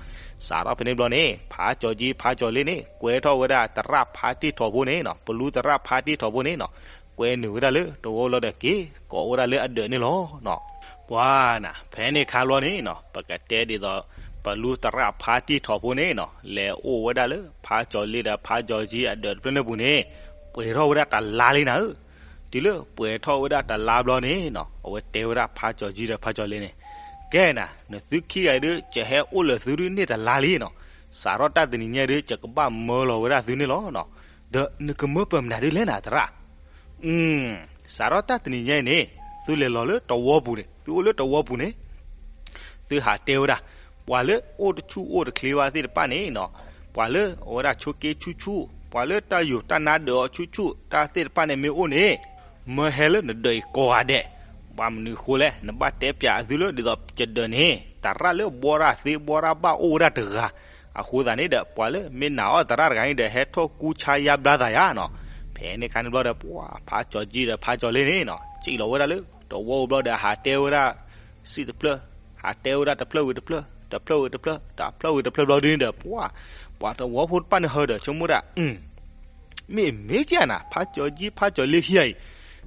စးထီၣ်ဖဲန့ၣ်ဘျီန့ၣ် ဖါကၠီၤကၠံ ဖါကၠီၤလ့န့ၣ် ကွဲထီၣ်ဝဲဒၣ်သရၣ်ဖါတံၢ်ထီၣ်ဖိန့ၣ်နီၤ, ပလူသရၣ်ဖါတံၢ်ထီၣ်ဖိန့ၣ်နီၤ, ကွဲနုာ်ဝဲဒၣ်လၢတဝီလီၤဒီးက့ၤကိးဝဲဒၣ်လၢအဒၢးန့ၣ်လီၤနီၤ. ပှၤနၤ ဖဲန့ၣ်ခါဘျီန့ၣ်နီၤ ပကတဲဒ်သိး ပလူသရၣ်ဖါတံၢ်ထီၣ်ဖိန့ၣ်နီၤ လဲၤအိၣ်ဝဲဒၣ်လၢဖါကၠီၤလ့ဒီးဖါကၠီၤကၠံအဒၢးတဖျၢၣ်န့ၣ်ပူၤန့ၣ် ပှဲၤထီၣ်ဝဲဒၣ်တလါလံနၤဧၢ. တုၤလၢပှဲၤထီၣ်ဝဲဒၣ်တလါဘျီန့ၣ်နီၤ အဝဲတဲဝဲဒၣ်ဖါကၠီၤကၠံဒီးဖါကၠီၤလ့န့ၣ်, ကဲနၤ နသုခံဂၤအံၤဒုး ယဟဲအိၣ်လၢသုဒုးန့ၢ်တလါလံနီၤ, စးထီၣ်တၢ်တနံၤညါအံၤဒုး ယကဘၣ်မၢလီၤဝဲဒၣ်သုန့ၣ်လီၤနီၤ. ဒီးနကမၢပှဲၤမနုၤဒုးလဲၣ်နၤသရၣ်. စးထီၣ်တၢ်တနံၤညါအံၤန့ၣ် သုလဲၤလီၤလၢတဝီပူၤန့ၣ် သုအိၣ်လၢတဝီပူၤန့ၣ် သုဟးတဲဝဲဒၣ် ပှၤလၢအိၣ်တဆူၣ်အိၣ်တချ့ဘၣ်သ့ၣ်တဖၣ်န့ၣ်နီၤ, ပှၤလၢအဝဲဒၣ်ဆိးက့ဆူၣ်ဆူၣ်, ပှၤလၢတၢ်ယိာ်တၢ်နါဒၢးအီၤဆူၣ်ဆူၣ် တၢ်သ့ၣ်တဖၣ်န့ၣ်မ့ၢ်အိၣ်န့ၣ် မၢဟဲလၢနဒၢးအံၤကိးဂၤဒဲး. ဘၣ်မနုၤအဃိလဲၣ် နဘၣ်တဲပၠးအသုလၢ ဒ်သိးယဒၢးန့ၣ် သရၣ်လၢဘှီရၣ်သ့ဘှီရၣ်ဘၣ်အိၣ်ဝဲဒၣ်တဂၤ. အဃိသတးန့ၣ်ဒီး ပှၤလၢမ့ၢ်နာ်အီၣ်သရၣ်တဂၤန့ၣ်ဒီး ဟဲထီၣ်ကူဆါယါဘျါသးယါနီၤ. ဖဲန့ၣ်ခါန့ၣ်ဘျီဒီး ပှၤဖါကၠီၤကၠံဒီးဖါကၠီၤလ့န့ၣ်နီၤ စံၣ်လီၤဝဲဒၣ်လၢတဝီပူၤဘျီဒီး ဟးတဲဝဲဒၣ် စံးတဖျၢၣ်, ဟးတဲဝဲဒၣ်တဖျၢၣ်ဝံၤတဖျၢၣ်, တဖျၢၣ်ဝံၤတဖျၢၣ်, တဖျၢၣ်ဝံၤတဖျၢၣ်ဘျီဒုန့ၣ်ဒီး ပှၤ, ပှၤသဝီဖိတဖၣ်န့ၣ်ဟဲဒီးဆိကမိၣ်ဒၣ်, မ့ၢ်မ့ၢ်ကနၤ ဖးကၠီၤကၠံဖးကၠီၤလ့ဟံၣ်အံၤ,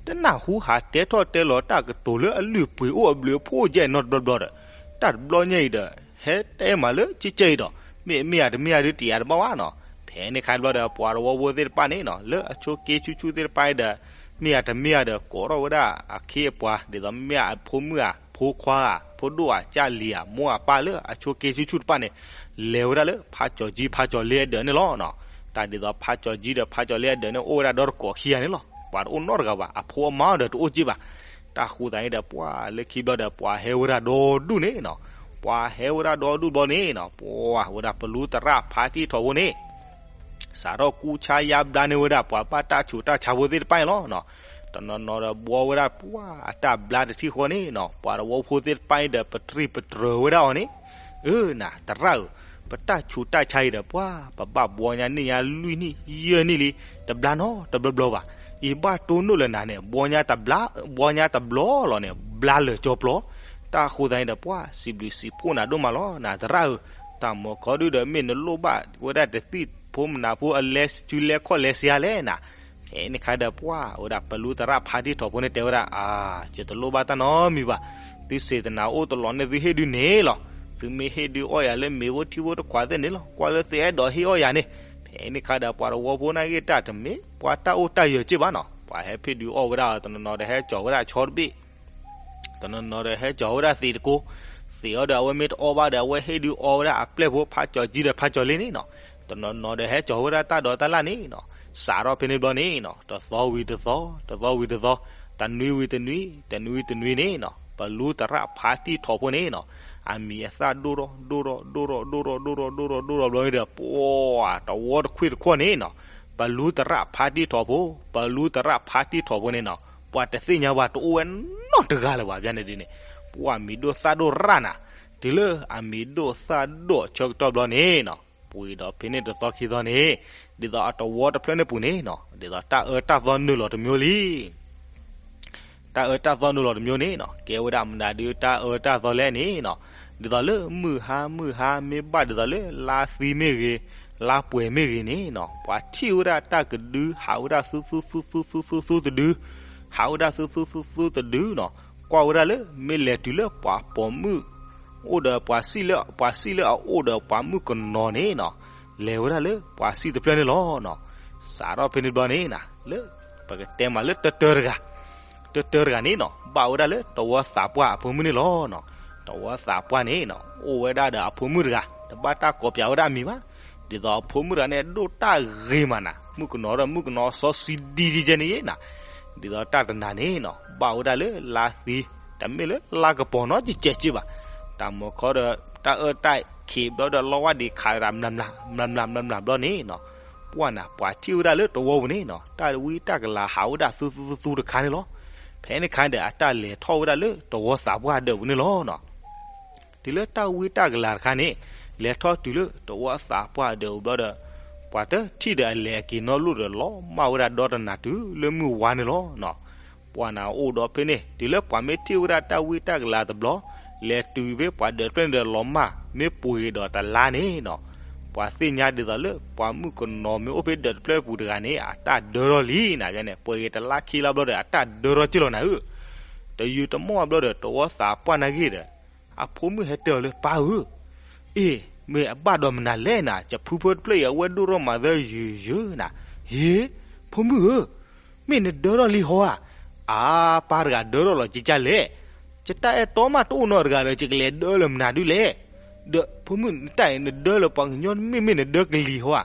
တနၢ်ဟူဟးတဲထီၣ်တဲလီၤတၢ်ကတိၤလၢအလုၢ်အပှ့ၤအိၣ်အဘျုးအဖှိၣ်ကဲနီတဘျီဘျီဒီး, တၢ်တဘျီညါအံၤဒီး ဟဲတဲမးလၢကဲကဲအံၤဒီး, မ့ၢ်မ့ၢ်ဧါတမ့ၢ်ဧါဒုးတယာ်တဘၣ်ဘၣ်နီၤ. ဖဲန့ၣ်ခါဘျီဒီး ပှၤသဝီဖိသ့ၣ်တဖၣ်န့ၣ်နီၤ လၢအဆိးက့ဆူၣ်ဆူၣ်သ့ၣ်တဖၣ်အံၤဒီး, မ့ၢ်ဧါတမ့ၢ်ဧါဒီး ကိးထီၣ်ဝဲဒၣ်အခ့အပှၤ ဒ်သိးမ့ၢ်အဖိမုၣ်ဧါ ဖိခွါဧါ ဖိဒိၣ်ဧါ ကၢ်လံၤဧါ မိၢ်ဧါပၢ်လၢအဆိးက့ဆူၣ်ဆူၣ်တဖၣ်န့ၣ်, လဲၤဝဲဒၣ်လၢဖးကၠီၤကၠံဖးကၠီၤလ့အဒၢးန့ၣ်လီၤနီၤ. တၢ်ဒ်သိးဖးကၠီၤကၠံဒီးဖးကၠီၤလ့အဒၢးန့ၣ် အိၣ်ဝဲဒၣ်ဒီတကိးခံဂၤန့ၣ်လီၤ. ပှၤတအိၣ်နီတဂၤဘၣ် အဖိအမါဒီးတအိၣ်က့ဘၣ်. တၢ်ဃိသးန့ၣ်ဒီး ပှၤလၢခံဘျီဒီး ပှၤဟဲဝဲဒၣ်ဒီဒူၣ်န့ၣ်နီၤ. ပှၤဟဲဝဲဒၣ်ဒီဒူၣ်ဘျီန့ၣ်နီၤ ပှၤဝဲဒၣ်ပလူသရၣ်ဖါတံၢ်ထီၣ်ဖိန့ၣ် စးထီၣ်ကူၣ်ဆါယါဘျါန့ၢ်ဝဲဒၣ် ပှၤဘၣ်တၢ်ဆူးတၢ်ဆါဖိသ့ၣ်တဖၣ်န့ၣ်လီၤ. တနီၤနီၤဒီးဘှီဝဲဒၣ်ပှၤအတၢ်ဘျါတထံၣ်ဃီန့ၣ်နီၤ ပှၤသဝီဖိသ့ၣ်တဖၣ်အံၤဒီး ပတြံၢ်ပတြၢၤဝဲဒၣ်အီၤန့ၣ်, အၢ နၤသရၣ်ဧၢ, ပတၢ်ဆူးတၢ်ဆါအံၤဒီး ပှၤ ပဘၣ်ဘှီညါန့ၢ်ညါလွံၢ်နံၣ်ယဲၢ်နံၣ်လံ, တဘျါနီတဘျီဘျီဘၣ်. အံၤဘၣ်တိၢ်နီၣ်လၢနၤန့ၣ် ဘှီညါတဘျါ, ဘှီညါတဘျီလီၤန့ၣ် ဘျါလၢာ်ကၠီပျီ. တၢ်ဃိသးန့ၣ်ဒီး ပှၤ စံးဘျုးစံးဖှိၣ်နၤဒိၣ်မးလီၤ နၤသရၣ်ဧၢ. တၢ်မၤခီဒုဒီး မ့ၢ်နလိၣ်ဘၣ်ဝဲဒၣ်တသံၣ်ဖိမနၤဖိအလဲၤစုလဲၤခီၣ်လဲၤစ့လဲၣ်နၤ. ဖဲန့ၣ်ခါဒီး ပှၤဝဲဒၣ်ပလူသရၣ်ဖါတံၢ်ထီၣ်ဖိန့ၣ်တဲဝဲဒၣ်, အါ, ယတလိၣ်ဘၣ်တၢ်နီတမံၤဘၣ်. သုစ့တနၤအိၣ်တလီၤန့ၣ် သုဟ့ၣ်ဒုးန့ၣ်လီၤ. သုမ့ၢ်ဟ့ၣ်ဒုးအီၣ်ယၤလၢမ့ၤဖိထံဖိတခွးသ့ၣ်န့ၣ်လီၤ. ကွၢ်လၢသုအဲၣ်ဒိးဟ့ၣ်အီၣ်ယၤန့ၣ်. ဖဲန့ၣ်ခါဒီး ပှၤသဝီဖိန့ၣ်ဂ့ၤ တၢ်တမ့ၢ်ပှၤတၢ်အိၣ်တၢ်ယၢၤက့ဘၣ်နီၤ. ပှၤဟဲဖ့ၣ်ဒုးအီၣ်ဝဲဒၣ် တနီၤနီၤဒီးဟဲကၠီၤဝဲဒၣ်ဆီတဘ့ၣ် တနီၤနီၤဒီးဟဲကၠီၤဝဲဒၣ်သံးတကိ, သံးအီၤဒီး အဝဲမ့ၢ်တအီၣ်ဘၣ်ဒီး အဝဲဟ့ၣ်ဒုးအီဝဲဒၣ်အပျဲၢ်ဖိ ဖးကၠီၤကၠံဒီးဖးကၠီၤလ့န့ၣ်နီၤ. တနီၤနီၤဒီးဟဲကၠီၤဝဲဒၣ်တၢ်ဒိးတၢ်လၣ်န့ၣ်နီၤ. စးထီၣ်ဖဲန့ၣ်ဘျီန့ၣ်နီၤ တသီဝံၤတသီ, တသီဝံၤတသီ, တနွံဝံၤတနွံ, တနွံဝံၤတနွံန့ၣ်နီၤ ပလူသရၣ်ဖါတံၢ်ထီၣ်ဖိန့ၣ်နီၤ အမံၤအသၣ်ဒိၣ်ထီၣ်ဒိၣ်ထီၣ်ဒိၣ်ထီၣ်ဒိၣ်ထီၣ်ဒိၣ်ထီၣ်ဒိၣ်ထီၣ်ဒိၣ်ထီၣ်ဘျီန့ၣ်ဒီး ပှၤတဝီတခွ့ၣ်တခီၣ်န့ၣ်နီၤ ပလူသရၣ်ဖါတံၢ်ထီၣ်ဖိ, ပလူသရၣ်ဖါတံၢ်ထီၣ်ဖိန့ၣ်နီၤ ပှၤတသ့ၣ်ညါဘၣ် တအိၣ်ဝဲနီတဂၤလၢၤဘၣ် ဘၣ်န့ၣ်ဒ်န့ၣ်. ပှၤမံၤဒိၣ်သၣ်ဒိၣ်ရၣ်နၤ, တုၤလၢအမံၤဒိၣ်သၣ်ဒိၣ်ဆၢကတီၢ်ဘျီန့ၣ်နီၤ ပှ့ၤဒီးဖဲန့ၣ်တသီခံသီန့ၣ်, ဒ်သိးအတဝီတဖျၢၣ်န့ၣ်ပူၤန့ၣ်နီၤ ဒ်သိးတၢ်အၢတၢ်သီနုာ်လီၤတမျိုးလံ တၢ်အၢတၢ်သီနုာ်လီၤတမျိုးန့ၣ်နီၤ ကဲဝဲဒၣ်မနုၤဒုးတၢ်အၢတၢ်သီလဲၣ်န့ၣ်နီၤ, ဒ်သိးလၢမုၢ်ဟါမုၢ်ဟါမ့ၢ်ဘၣ်ဒ်သိးလၢလါသံမ့ၢ်ဂ့ၤ, လါပှဲၤမ့ၢ်ဂ့ၤန့ၣ်နီၤ ပှၤထံၣ်ဝဲဒၣ်တၢ်ကဒု ဟးဝဲဒၣ်သူသူသူသူသူတဒု, ဟးဝဲဒၣ်သူသူသူသူတဒုနီၤ, ကွၢ်ဝဲဒၣ်လၢ မ့ၢ်လဲၤတုၤလၢပှၤပိာ်မုၣ် အိၣ်ဒီးပှၤစံၣ်လၢ ပှၤစံၣ်လၢအအိၣ်ဒီးပှၤမုၣ်ကနီၤန့ၣ်နီၤ, လဲၤဝဲဒၣ်လၢပှၤစံၣ်တဖျၢၣ်န့ၣ်လီၤနီၤ. စးထီၣ်ဖဲန့ၣ်ဘျီန့ၣ်နၤ လၢ ပကတဲမးလၢတတၢတဂၤ, တတၢတဂၤန့ၣ်နီၤ ဘၣ်ဝဲဒၣ်လၢတဝီသးပှၢ်အဖိမုၣ်န့ၣ်လီၤနီၤ. တဝီသးပှၢ်န့ၣ်နီၤ အိၣ်ဝဲဒၣ်ဒီးအဖိမုၣ်တဂၤ တဘၣ်တၢ်ကိးပၠးဝဲဒၣ်အမံၤဘၣ်. ဒ်သိးအဖိမုၣ်တဂၤန့ၣ် ဒိၣ်တၢ်ဂ့ၤမးနၤ မုၣ်ကနီၤဒီးမုၣ်ကနီၤစီဆှံဒ်ကဲန့ၣ်ယဲနၤ. ဒ်သိးတၢ်တနၤန့ၣ်နီၤ ဘၣ်ဝဲဒၣ်လၢလါသံ, တမ့ၢ်လၢလါကပီၤနီတစဲးက့ဘၣ်. တၢ်မၤခီဒီး တၢ်အၢတၢ်ခံးဘျီဒီး လီဝၣ်ဒံးခးရၤမျးမျးမျးမျးမျးမျးဘျီန့ၣ်နီၤ, ပှၢ်နၤ ပှၤထံၣ်ဝဲဒၣ်လၢတဝီပူၤန့ၣ်နီၤ တၢ်ဝံတၢ်ကလၤဟးဝဲဒၣ်သူသူသူသူတခါန့ၣ်လီၤ. ဖဲန့ၣ်ခါဒီး အတၢ်လဲၤထီၣ်ဝဲဒၣ်လၢတဝီသးပှၢ်အဒၢးပူၤန့ၣ်လီၤနီၤ. တုၤလၢတၢ်ဝံတၢ်ကလၤတခါန့ၣ် လဲၤထီၣ်တုၤလၢတဝီသးပှၢ်အဒၢးပူၤဘျီဒီး ပှၤတထံၣ်ဒီးအလဲၤအက့ၤနီတလိၣ်ဒီး လီၤမၢ်ဝဲဒၣ်ဒီတနၤတုၤလၢမုၢ်ဝါန့ၣ်လီၤနီၤ. ပှၢ်နၤအိၣ်ဒီးဖဲန့ၣ် တုၤလၢပှၤမ့ၢ်ထံၣ်ဝဲဒၣ်တၢ်ဝံတၢ်ကလၤတဘျီ, လဲၤတုၤဖဲပှၤဒၢးတဖျၢၣ်န့ၣ်ဒီးလီၤမၢ် မ့ၢ်ပှ့ၤဒီးတလါန့ၣ်နီၤ, ပှၤသ့ၣ်ညါဒ်သိးလၢ ပှၤမုၣ်ကနီၤမ့ၢ်အိၣ်ဖဲဒၢးတဖျၢၣ်ပူၤတဂၤန့ၣ် အတၢ်ဒၢထီၣ်လံနၤန့ၣ် ပှ့ၤတလါခံလါဘျီဒီး အတၢ်ဒၢထီၣ်က့ၢ်လီၤနၤဧၢ. တယုၢ်တမီၢ်ဘျီဒီး တဝီသးပှၢ်နာ်ဂ့ၤဒီး အဖိမုၣ်ဟဲတဲအီၤလၢ ပၢ်ဧၢ, အ့ၣ် မ့ၢ်အဘၣ်ဒီးမနုၤလဲၣ်နၤ, ယဖုဖၢတဖျၢၣ်အံၤ အဝဲဒိၣ်ထီၣ်မးသၢယုၢ်ယုၢ်နၤ. ဟ့, ဖိမုၣ်ဧၢ, မ့ၢ်နဒၢထီၣ်လံဟီဧါ. အါ, ပၢ်တဂၤဒၢထီၣ်လီၤကကၢ်လဲၣ်. ယတၢ်အဲၣ်တီမးတအိၣ်နီတဂၤဒီး ယကလဲၤဒၢလၢမနုၤဒုလဲၣ်. ဒီးဖိမုၣ် နတၢ်အံၤနဒၢလၢပှၤကညီမ့ၢ်မ့ၢ်နဒၢကလံၤဟီဧါ.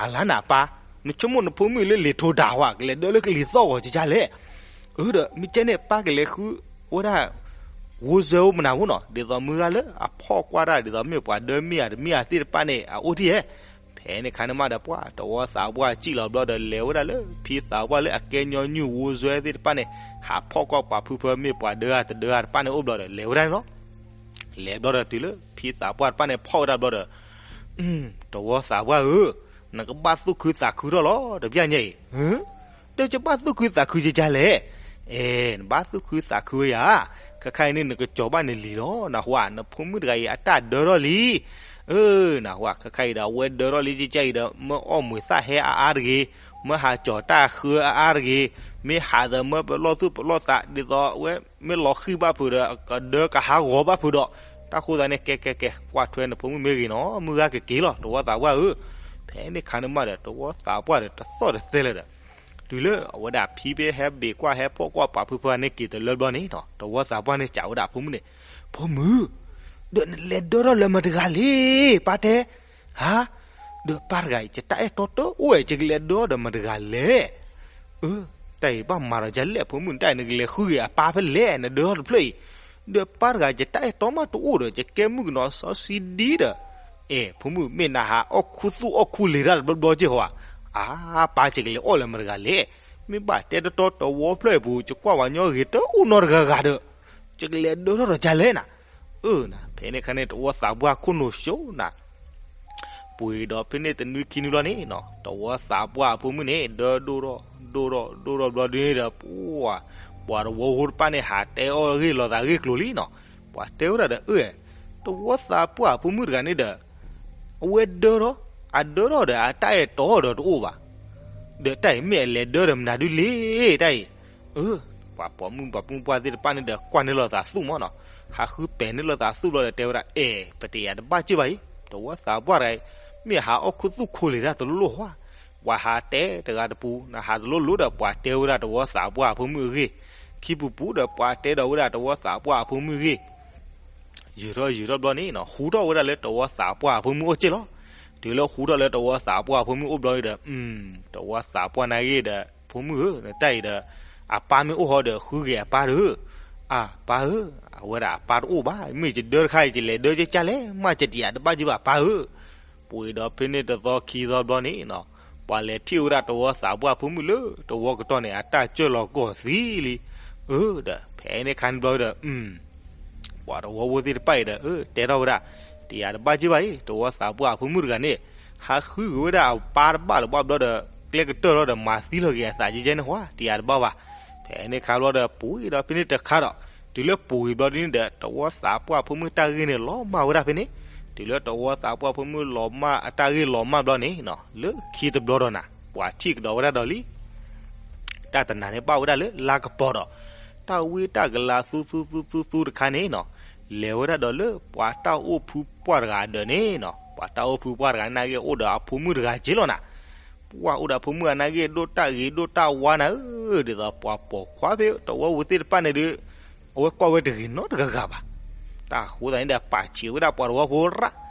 အလါနၤပၢ်, နဆိကမိၣ်နဖိမုၣ်လၢလံာ်ထိၣ်ဒၢ်ဟီဧါ, ကလဲၤဒၢလၢကလံၤသီၣ်ဂီၤကကၢ်လဲၣ်. အၢ ဒီးမ့ၢ်ကဲန့ၣ် ပၢ်ကလဲၤဃုဝဲဒၣ် ဂိၢ်စၢၤအိၣ်မနၤဖိနီၤ, ဒ်သိးမုၢ်ဂၤလၢအဖီၣ်ကွၢ်တၢ် ဒ်သိးမ့ၢ်ပှၤဒၢမ့ၢ်ဧါတမ့ၢ်ဧါသ့ၣ်တဖၣ်န့ၣ် အအိၣ်ထံၣ်ဧဲ. ဖဲန့ၣ်ခါန့ၣ်မးဒီး ပှၢ်တဝီသးပှၢ်စံၣ်လီၤဘျီဒီး လဲၤဝဲဒၣ်လၢ ဖံသးပှၢ်လၢအကဲညီနုၢ်ဂိၢ်စၢၤသ့ၣ်တဖၣ်န့ၣ် ဟးဖီၣ်ကွၢ်ပှၤဖုဖၢမ့ၢ်ပှၤဒၢဧါတဒၢဧါတဖၣ်န့ၣ်အိၣ်ဘျီဒီး လဲၤဝဲဒၣ်န့ၣ်လီၤ. လဲၤဘျီဒီးတုၤလၢ ဖံသးပှၢ်တဖၣ်န့ၣ်ဖီၣ်ဝဲဒၣ်ဘျီဒီး တဝီသးပှၢ်ဧၢ, နကဘၣ်သူၣ်ခုသးခုထီၣ်လီၤ တပျၢ်ညါအံၤ. ဒီးယဘၣ်သူၣ်ခုသးခုကကၢ်လဲၣ်. အဲ နဘၣ်သူၣ်ခုသးခုဝဲယၤ. ခဲခါအံၤန့ၣ် နကကၠီၤဘၣ်နလံၤလီၤ နၢ်ဟူဧါ, နဖိမုၣ်တဂၤအံၤအတၢ်ဒၢထီၣ်လံ. အၢ နၢ်ဟူဧါ, ခဲခါအံၤဒီး အဝဲဒၢထီၣ်လံကကါအံၤဒီး မ့ၢ်အီၣ်မူၤသၣ်ဟဲအါအါတဂ့ၤ, မ့ၢ်ဟးကၠီၤတၢ်ဃၢအါအါတဂ့ၤ, မ့ၢ်ဟးဒီးမၢပလီၢ်သူၣ်ပလီၢ်သး ဒ်သိးအဝဲမ့ၢ်လီၤဃံၣ်ဘၣ်ဖုးဒီး ကဒၢကဟးဂီၤဘၣ်ဖုးဒီး, တၢ်ဃိသတးန့ၣ် ကဲကဲကဲ ကွၢ်ထွဲနဖိမုၣ်မ့ၢ်ဂ့ၤနီၤ, မုၢ်ဂၤကက့ၤလီၤ တဝီသးပှၢ်ဧၢ. ဖဲန့ၣ်ခါန့ၣ်မးဒီး တဝီသးပှၢ်ဒီးတသီၣ်တသဲလၢၤဒီး တုၤလၢအဝဲဒၣ်ဖံဖဲဟဲဘ့ၣ်ကွၢ်ဟဲဖီၣ်ကွၢ်ပာ်ဖုဖုန့ၣ်က့ၤတလၢဘျီန့ၣ်နီၤ, တဝီသးပှၢ်န့ၣ်စံးဝဲဒၣ်အဖိမုၣ်န့ၣ်, ဖိမုၣ်, ဒီးနလဲၤဒၢထီၣ်လၢမတၤတဂၤလဲၣ် ပၢ်တဲ, ဟါ, ဒီးပၢ်တဂၤအံၤ ယတၢ်အဲၣ်တီတအိၣ်ဝဲ ယကလဲၤဒၢဒီးမတၤတဂၤလဲၣ်. အၢ, တၢ်အံၤဘၣ်မၤဒီးဒ်လဲၣ် ဖိမုၣ်, တၢ်အံၤနကလဲၤဃုဂ့ၤအပၢ်ဖဲလဲၣ် နဒၢထီၣ်တဖျၢၣ်အံၤ, ဒီးပၢ်တဂၤ ယတၢ်အဲၣ်တီမးတအိၣ်ဒီး ယကဲမုၣ်ကနီၤစီဆှံဒ်ဒီး အဲ ဖိမုၣ် မ့ၢ်နဟးအီၣ်ခူသူၣ်အီၣ်ခူလံၤတၢ်တဘျီဘျီက့ၢ်ဟီဧါ, အါ ပၢ် ယကလဲၤအီၣ်လၢမတၤတဂၤလဲၣ်, မ့ၢ်ဘၣ်တဲတတီတဝီဖျၢၣ်အံၤပူၤ ယကွၢ်ဝဲညီဂ့ၤတအိၣ်နီတဂၤဂၤဒီး ယကလဲၤဒၢထီၣ်ဒီးဒ်လဲၣ်နၤ. အၢ နၤ ဖဲန့ၣ်ခါန့ၣ် တဝီသးပှၢ်ခိၣ်နူာ်ဆိနၤ ပှ့ၤဒီးဖဲန့ၣ်တနွံခံနွံလီၤန့ၣ်နီၤ, တဝီသးပှၢ်အဖိမုၣ်န့ၣ် ဒၢဒိၣ်ထီၣ် ဒိၣ်ထီၣ် ဒိၣ်ထီၣ်ဘျီဒ်န့ၣ်ဒီး ပှၤ ပှၤတဝီဖိတဖၣ်န့ၣ် ဟးတဲအီၣ်ဂ့ၢ်လိာ်သးဂ့ၢ်ကျိၤလံနီၤ, ပှၤတဲဝဲဒၣ်ဒီး အၢ တဝီသးပှၢ်အဖိမုၣ်တဂၤန့ၣ်ဒီး အဝဲဒၢထီၣ် အဒၢထီၣ်ဒီးအတၢ်အဲၣ်တီဒီးတအိၣ်ဘၣ် ဒီးတၢ်အံၤမ့ၢ်အလဲၤဒၢဒီးမနုၤဒုလဲၣ် တၢ်အံၤ, အၢ ပှၤပိာ်မုၣ်ပှၤပိာ်မုၣ်ပှၢ်သ့ၣ်တဖၣ်န့ၣ်ဒီး ကွၢ်န့ၢ်လိာ်သးသူၣ်မးနီၤ, ဟးဃုပဲာ်န့ၢ်လိာ်သးသူၣ်ဘျီဒီးတဲဝဲဒၣ် အဲ ပတယၤတဘၣ်က့ၢ်ဘၣ်အံၤ, တဝီသးပှၢ်တဂၤအံၤ မ့ၢ်အဟးအီၣ်ခူသူၣ်ခူလံၤတၢ်တလိၣ်လိၣ်ဟီ, ပှၤဟးတဲတဂၤတပူၤ နဟးတလိၣ်လိၣ်ဒီး ပှၤတဲဝဲဒၣ်တဝီသးပှၢ်အဖိမုၣ်အဂ့ၢ်, ခံပူၤပူၤဒီး ပှၤတဲဒီးဝဲဒၣ်တဝီသးပှၢ်အဖိမုၣ်အဂ့ၢ် ယုာ်ထီၣ်ယုာ်ထီၣ်ဘျီန့ၣ်နီၤ ဟူးထီၣ်ဝဲဒၣ်လၢတဝီသးပှၢ်အဖိမုၣ်အိၣ်က့ၢ်လီၤ. တုၤလၢဟူးထီၣ်လၢတဝီသးပှၢ်အဖိမုၣ်အိၣ်ဘျီန့ၣ်ဒီး တဝီသးပှၢ်နာ်ဂ့ၢ်ဒီး ဖိမုၣ်ဧၢ နတၢ်အံၤဒီး အပၢ်မ့ၢ်အိၣ်ဃီဒီး ဃုဂ့ၤအပၢ်ဒီး, အပၢ်ဧၢ, အဝဲဒၣ်အပၢ်တအိၣ်ဘၣ် မ့ၢ်ယဒၢတခါအံၤ ယလဲၤဒၢကကၢ်လဲၣ် မ့ၢ်ယတယၤတဘၣ်က့ၢ်ဘၣ်ပၢ်ဧၢ, ပှ့ၤဒီးဖဲန့ၣ်တသီခံသီဘျီန့ၣ်နီၤ ပှၤလဲၤထံၣ်ဝဲဒၣ်တဝီသးပှၢ်ဖိမုၣ်လၢတဝီကတီၢ်န့ၣ် အတၢ်ကၢၢ်လီၤကီၢ်သံလံ, အၢ ဒီး ဖဲန့ၣ်ခါန့ၣ်ဘျီဒီး ပှၤတဝီဖိသ့ၣ်တဖၣ်အံၤဒီး အၢ တဲထီၣ်ဝဲဒၣ် တယၤတဘၣ်က့ၢ်ဘၣ်အံၤ တဝီသးပှၢ်ဖိမုၣ်တဂၤန့ၣ် ဟးဃုက့ၤဝဲဒၣ်အပၢ်တဘၣ်လၢၤဘၣ်ဘျီဒီး ကျဲကတၢၢ်လီၤဒီး မၤသံလီၤက့ၤအသးကဲကဲန့ၣ်ဟီ တယၤတဘၣ်ဘၣ်. ဖဲန့ၣ်ခါဘျီဒီး ပှ့ၤဒီးဖဲန့ၣ်တခါဒီး တုၤလၢပှ့ၤဘျီဒ်န့ၣ်ဒီး တဝီသးပှၢ်ဖိမုၣ်တၢ်ဂ့ၢ်န့ၣ် လီၤမၢ်ဝဲဒၣ်ဖဲန့ၣ်, တုၤလၢတဝီသးပှၢ်ဖိမုၣ်လီၤမၢ်အတၢ်ဂ့ၢ်လီၤမၢ်ဘျီန့ၣ်နီၤ လၢခံတဘျီဒီးနၤ ပှၤထံၣ်ကဒီးဝဲဒၣ်ဒီးလံ တၢ်တနၤန့ၣ်ဘၣ်ဝဲဒၣ်လၢလါကပီၤဒီး တၢ်ဝံတၢ်ကလၤသူသူသူသူသူတခါန့ၣ်နီၤ, လဲၤဝဲဒၣ်ဒီးလၢပှၤတၢ်အိၣ်ဖုပှၢ်တဂၤအဒၢးန့ၣ်နီၤ, ပှၤတၢ်အိၣ်ဖုပှၢ်တဂၤန့ၣ်နာ်က့အိၣ်ဒီးအဖိမုၣ်တဂၤက့ၢ်လီၤနၤ, ပှၢ်အိၣ်ဒီးအဖိမုၣ်အနာ်က့ ဒိၣ်တၢ်ဂ့ၤဒိၣ်တၢ်ဝါနၤဧၢ, ဒ်သိးပှၤပိာ်ခွါဖဲတဝီပူၤသ့ၣ်တဖၣ်န့ၣ်ဒီး အဝဲကွၢ်ဝဲတဂ့ၤနီတဂၤဂၤဘၣ်. တၢ်ဃိသတးန့ၣ်ဒီး ပာ်ဆံးဝဲဒၣ်ပှၤတဝီဖိရၣ်,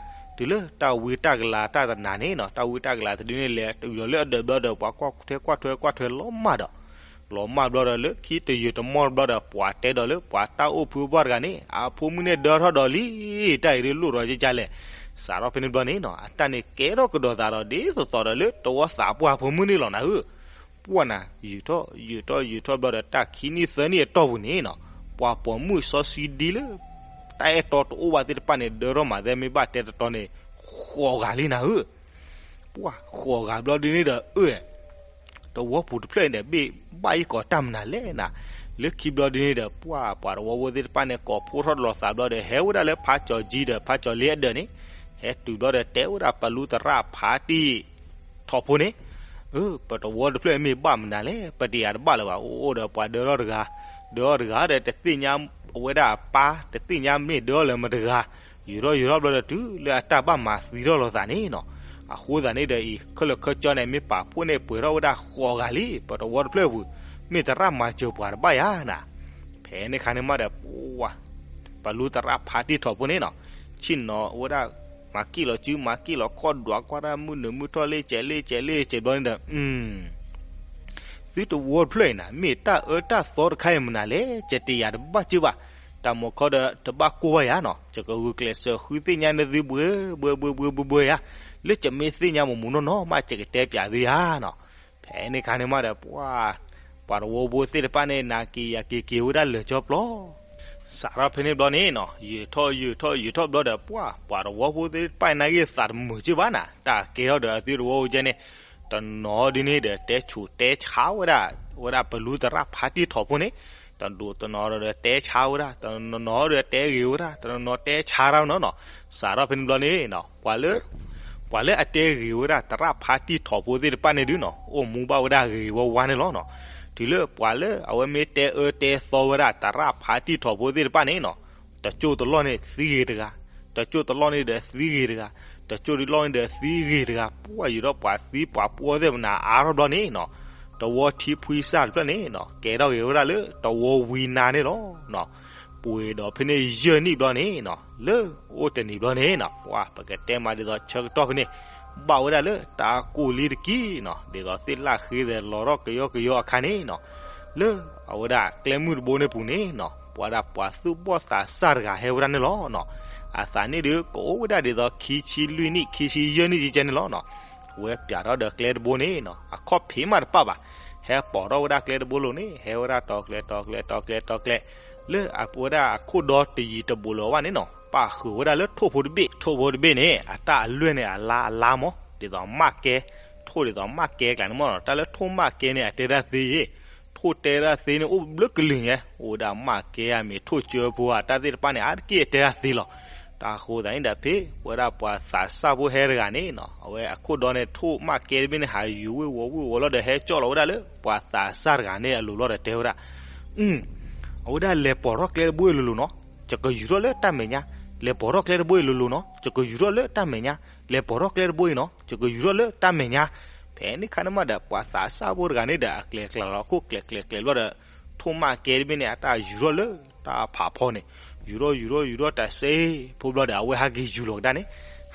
တုၤလၢတၢ်ဝံတၢ်ကလၤတၢ်တနၤန့ၣ်နီၤ, တၢ်ဝံတၢ်ကလၤတဒုန့ၣ်လဲၤတုၤဒီးလၢအဒၢးဘျီဒီး ပှၤကွၢ်ထွဲကွၢ်ထွဲကွၢ်ထွဲလီၤမၢ်ဒီး လီၤမၢ်ဘျီဒီးလၢခံတယုာ်တမီၢ်ဘျီဒီး ပှၤတဲဒီးလၢပှၤတၢ်အိၣ်ဖုပှၢ်တဂၤန့ၣ် အဖိမုၣ်န့ၣ်ဒၢထီၣ်ဒီးလံ, တၢ်အံၤဒ်လိၣ်ဒီးကကၢ်လဲၣ်. စးထီၣ်ဖဲန့ၣ်ဘျီန့ၣ်နီၤ အတၢ်န့ၣ်ကဲထီၣ်ကဒီးသးဒီးဒ်သိးသိးဒီးလၢတဝီသးပှၢ်ဖိမုၣ်န့ၣ်လီၤနၤဧၢ, ပှၢ်နၤ ယုာ်ထီၣ်ယုာ်ထီၣ်ယုာ်ထီၣ်ဘျီဒီး တၢ်ခံနံၣ်သၢနံၣ်အတီၢ်ပူၤန့ၣ်နီၤ, ပှၤပိာ်မုၣ်စီဆှံဒ်လၢ တၢ်အဲၣ်တီတအိၣ်ဘၣ်သ့ၣ်တဖၣ်န့ၣ် ဒၢထီၣ်မၤသဲမ့ၢ်ဘၣ်တဲတတီန့ၣ် ဃိးဂၤလံနၤဧၢ, ပှၢ်ဃိးဂၤဘျီဒ်န့ၣ်ဒီး အၢ တဝီပူၤတဖျၢၣ်အံၤဒီး ဘ့ၣ်ဘၣ်ယံၤကိးတၢ်မနုၤလဲၣ်နၤ, လၢခံဘျီဒ်န့ၣ်ဒီး ပှၢ်ပှၤတဝီဖိသ့ၣ်တဖၣ်န့ၣ် ကိးဖှိၣ်ထီၣ်လိာ်သးဘျီဒီး ဟဲဝဲဒၣ်လၢဖးကၠီၤကၠံဒီး ဖးကၠီၤလ့အဒၢးန့ၣ်, ဟဲတုၤဘျီဒီး တဲဝဲဒၣ်ပလူသရၣ်ဖးတံၢ်ထီၣ်ဖိန့ၣ်, အၢ ပတဝီတဖျၢၣ်အံၤမ့ၢ်ဘၣ်မနုၤလဲၣ်, ပတယၤတဘၣ်လၢၤဘၣ်, အိၣ်ဒီးပှၤဒၢထီၣ်တဂၤ, ဒၢထီၣ်တဂၤဒီး တသ့ၣ်ညါအဝဲဒၣ်အပၢ်, တသ့ၣ်ညါမ့ၢ်ဒၢလၢမတဂၤ, ယုာ်ထီၣ်ယုာ်ထီၣ်ဘျီဒီး တုၤလၢအတၢ်ဘၣ်မၤသံထီၣ်လိာ်သးန့ၣ်နီၤ, အဃိသတးန့ၣ်ဒီးအံၤ ခဲလၢာ်ခဲဆ့န့ၣ် မ့ၢ်ပာ်ဖှိၣ်န့ၢ်ပှဲၤထီၣ်ဝဲဒၣ်ဃိးဂၤလံ, ပတဝီတဖျၢၣ်ပူၤ, မ့ၢ်သရၣ်မၤစၢၤပှၤတဘၣ်ယၤနၤ, ဖဲန့ၣ်ခါန့ၣ်မးဒီး ပှၢ် ပလူသရၣ်ဖးတံၢ်ထီၣ်ဖိန့ၣ်နီၤ, ဆ့ၣ်နီၤဝဲဒၣ် မၤကံၣ်လီၤစု မၤကံၣ်လီၤခီၣ်ဒွးကွၢ်တၢ်မုၢ်နုာ်မုၢ်ထီၣ်လ့ၣ်စဲးလ့ၣ်စဲးလ့ၣ်စဲးဘျီန့ၣ်ဒီး သုတဝီတဖျၢၣ်အံၤနၤ မ့ၢ်တၢ်အၢတၢ်သီတခါအံၤမနုၤလဲၣ်, ယတယၤတဘၣ်ကၢဘၣ်, တၢ်မီၤခီဒီးတဘၣ်ကိၢ်ဘၣ်ယၤနီၤ, ယကဂုာ်ကျဲးစၢးဃုသ့ၣ်ညါန့ၢ်သုဘှဲဘှဲဘှဲဘှဲဘှဲယၤ, လၢယမ့ၢ်သ့ၣ်ညါမူးမူးနီၢ်နီၢ်မး ယကတဲပၠးသုယၤနီၤ, ဖဲန့ၣ်ခါန့ၣ်မးဒီး ပှၢ် ပှၤတဝီဖိသ့ၣ်တဖၣ်န့ၣ် နာ်က့ၤယၤက့ၤက့ၤဝဲဒၣ်လၢာ်ကၠီပျီ စးထီၣ်ဖဲန့ၣ်ဘျီန့ၣ်နီၤ ယုာ်ထီၣ်ယုာ်ထီၣ်ယုာ်ထီၣ်ဘျီဒီး ပှၢ် ပှၤတဝီဖိသ့ၣ်တဖၣ်နာ်က့ၤသးတမုာ်က့ၢ်ဘၣ်နၤ, တၢ်ကဲထီၣ်ဒီးအသုတဝီဖိကဲန့ၣ် တနီၤဒ်န့ၣ်ဒီး တဲဆူးတဲဆါဝဲဒၣ် ဝဲဒၣ်ပလူသရၣ်ဖါတံၢ်ထီၣ်ဖိန့ၣ်, တဒိၣ်တနီၤဒီးတဲဆါဝဲဒၣ်, တနီၤနီၤဒီးတဲဂ့ၤဝဲဒၣ်, တနီၤနီၤတဲဆါတၢ်နီၤနီၤ. စးထီၣ်ဖဲန့ၣ်ဘျီန့ၣ်နီၤ, ပှၤလၢ ပှၤလၢအတဲဂ့ၤဝဲဒၣ်သရၣ်ဖါတံၢ်ထီၣ်ဖိသ့ၣ်တဖၣ်န့ၣ်ဒုနီၤ, အိၣ်မူဘၣ်ဝဲဒၣ်ဂ့ၤဂ့ၤဝါဝါန့ၣ်လီၤနီၤ. တုၤလၢပှၤလၢအဝဲမ့ၢ်တဲအၢတဲသီဝဲဒၣ်သရၣ်ဖါတံၢ်ထီၣ်ဖိသ့ၣ်တဖၣ်န့ၣ်နီၤ, တကၠိတလီၢ်န့ၣ်သံဂ့ၤတဂၤ, တကၠိတလီၢ်န့ၣ်ဒီးသံဂ့ၤတဂၤ, တကၠိတလီၢ်န့ၣ်ဒီးသံဂ့ၤတဂၤ, ပှၤယူၤထီၣ်ပှၤသံပှၤပှီၢ်သ့ၣ်မနၤအါထီၣ်ဘျီန့ၣ်နီၤ, တဝီထံဖှံစၢ်တဖျၢၣ်န့ၣ်နီၤ, ကဲထီၣ်ဂ့ၤဝဲဒၣ်လၢတဝီဝံနါန့ၣ်လီၤနီၤ. ပှဲၤဒီးဖဲန့ၣ်ယဲၢ်နံၣ်ဘျီန့ၣ်နီၤ, လၢအိၣ်တနံၤဘျီန့ၣ်နီၤ, ပှၤပကတဲမးဒ်သိးဆၢကတီၢ်ဖဲန့ၣ်, ဘၣ်ဝဲဒၣ်လၢတၢ်ကိၢ်လံတက့ၢ်နီၤ, ဒ်သိးသ့ၣ်လၢ်ဃ့သဲးလီၤထီၣ်ကယီကယီအခါန့ၣ်နီၤ, လၢအဝဲဒၣ်ကျဲမုၢ်တဘိန့ၣ်ပူၤန့ၣ်နီၤ, ပှၤဒၣ်ပှၤသူၣ်ဘီၣ်သးစၢ်တဂၤဟဲဝဲဒၣ်န့ၣ်လီၤနီၤ. အသးနံၣ်ဒုးကအိၣ်ဝဲဒၣ်ဒ်သိးခံဆံလွံၢ်နံၣ် ခံဆံယဲၢ်နံၣ်ကဲကဲန့ၣ်လီၤနီၤ. ဝဲပၠးထီၣ်ဒီးကျဲတဘိန့ၣ်နီၤ, အခီၣ်ဖံးမးတပၣ်ဘၣ်, ဟဲပိာ်ထီၣ်ဝဲဒၣ်ကျဲတဘိလိၤန့ၣ်, ဟဲဝဲဒၣ်တီၤကျဲၤတီၤကျဲၤတီၤကျဲၤတီၤကျဲၤ, လၢအဝဲဒၣ်အခိၣ်ဒီတယံၤတဘူးလၢၤဘၣ်န့ၣ်နီၤ, ပာ်ဃုာ်ဝဲဒၣ်လၢထိၣ်ဖိတဘ့ၣ်, ထိၣ်ဖိတဘ့ၣ်န့ၣ် အတၢ်အလွဲၢ်န့ၣ်အလါအလါမး, ဒ်သိးမးကဲ, ထိၣ်ဒ်သိးမးကဲကျါန့ၣ်မးနီၤ, တၢ်လၢထိၣ်မးကဲန့ၣ် အတဲတၢ်သ့ယ့ၣ်, ထိၣ်တဲတၢ်သ့န့ၣ် အိၣ်ဘျုးကလုာ်ညါ, အိၣ်ဝဲဒၣ်မးကဲဧါမ့ၢ်ထိၣ်ကၠၢဖိဧါ တၢ်သ့ၣ်တဖၣ်န့ၣ် အါတက့ၢ်အတဲတၢ်သ့လီၤ. တၢ်အဃိသတးန့ၣ်ဒီး ဖဲဝဲဒၣ်ပှၤသးစၢ်ဖိဟဲတဂၤန့ၣ်နီၤ, အဝဲအခိၣ်ဒီန့ၣ်ထိၣ်မးကဲတဘ့ၣ်န့ၣ် ဟးယူၤဝ့ၤဝီၤဝ့ၤဝီၤလီၤဒီး ဟဲကၠီၣ်လီၤဝဲဒၣ်လၢပှၤသးစၢ်တဂၤန့ၣ်အလိၤလီၤဒီးတဲဝဲဒၣ်, အဝဲဒၣ်လဲၤပိာ်ထီၣ်ကျဲတဘိအံၤလိၤလိၤနီၤ, ယကယူၤထီၣ်လၢတၢ်မဲာ်ညါ, လဲၤပိာ်ထီၣ်ကျဲတဘိအံၤလိၤလိၤနီၤ, ယကယူၤထီၣ်လၢတၢ်မဲာ်ညါ, လဲၤပိာ်ထီၣ်ကျဲတဘိအံၤနီၤ, ယကယူၤထီၣ်လၢတၢ်မဲာ်ညါ. ဖဲန့ၣ်ခါန့ၣ်မးဒီး ပှၤသးစၢ်ဖိတဂၤန့ၣ်ဒီး အကျဲၤကျဲၤလီၤခိၣ်ကျဲၤကျဲၤကျဲၤဘျီဒီး ထိၣ်မးကဲတဘ့ၣ်န့ၣ် အတၢ်ယူၤထီၣ်လၢတၢ်ဖးဖီန့ၣ်, ယူၤထီၣ်ယူၤထီၣ်ယူၤထီၣ်တစဲးဖိဘျီဒီး အဝဲဟးက့ၤယူၤလီၤကဒါန့ၣ်,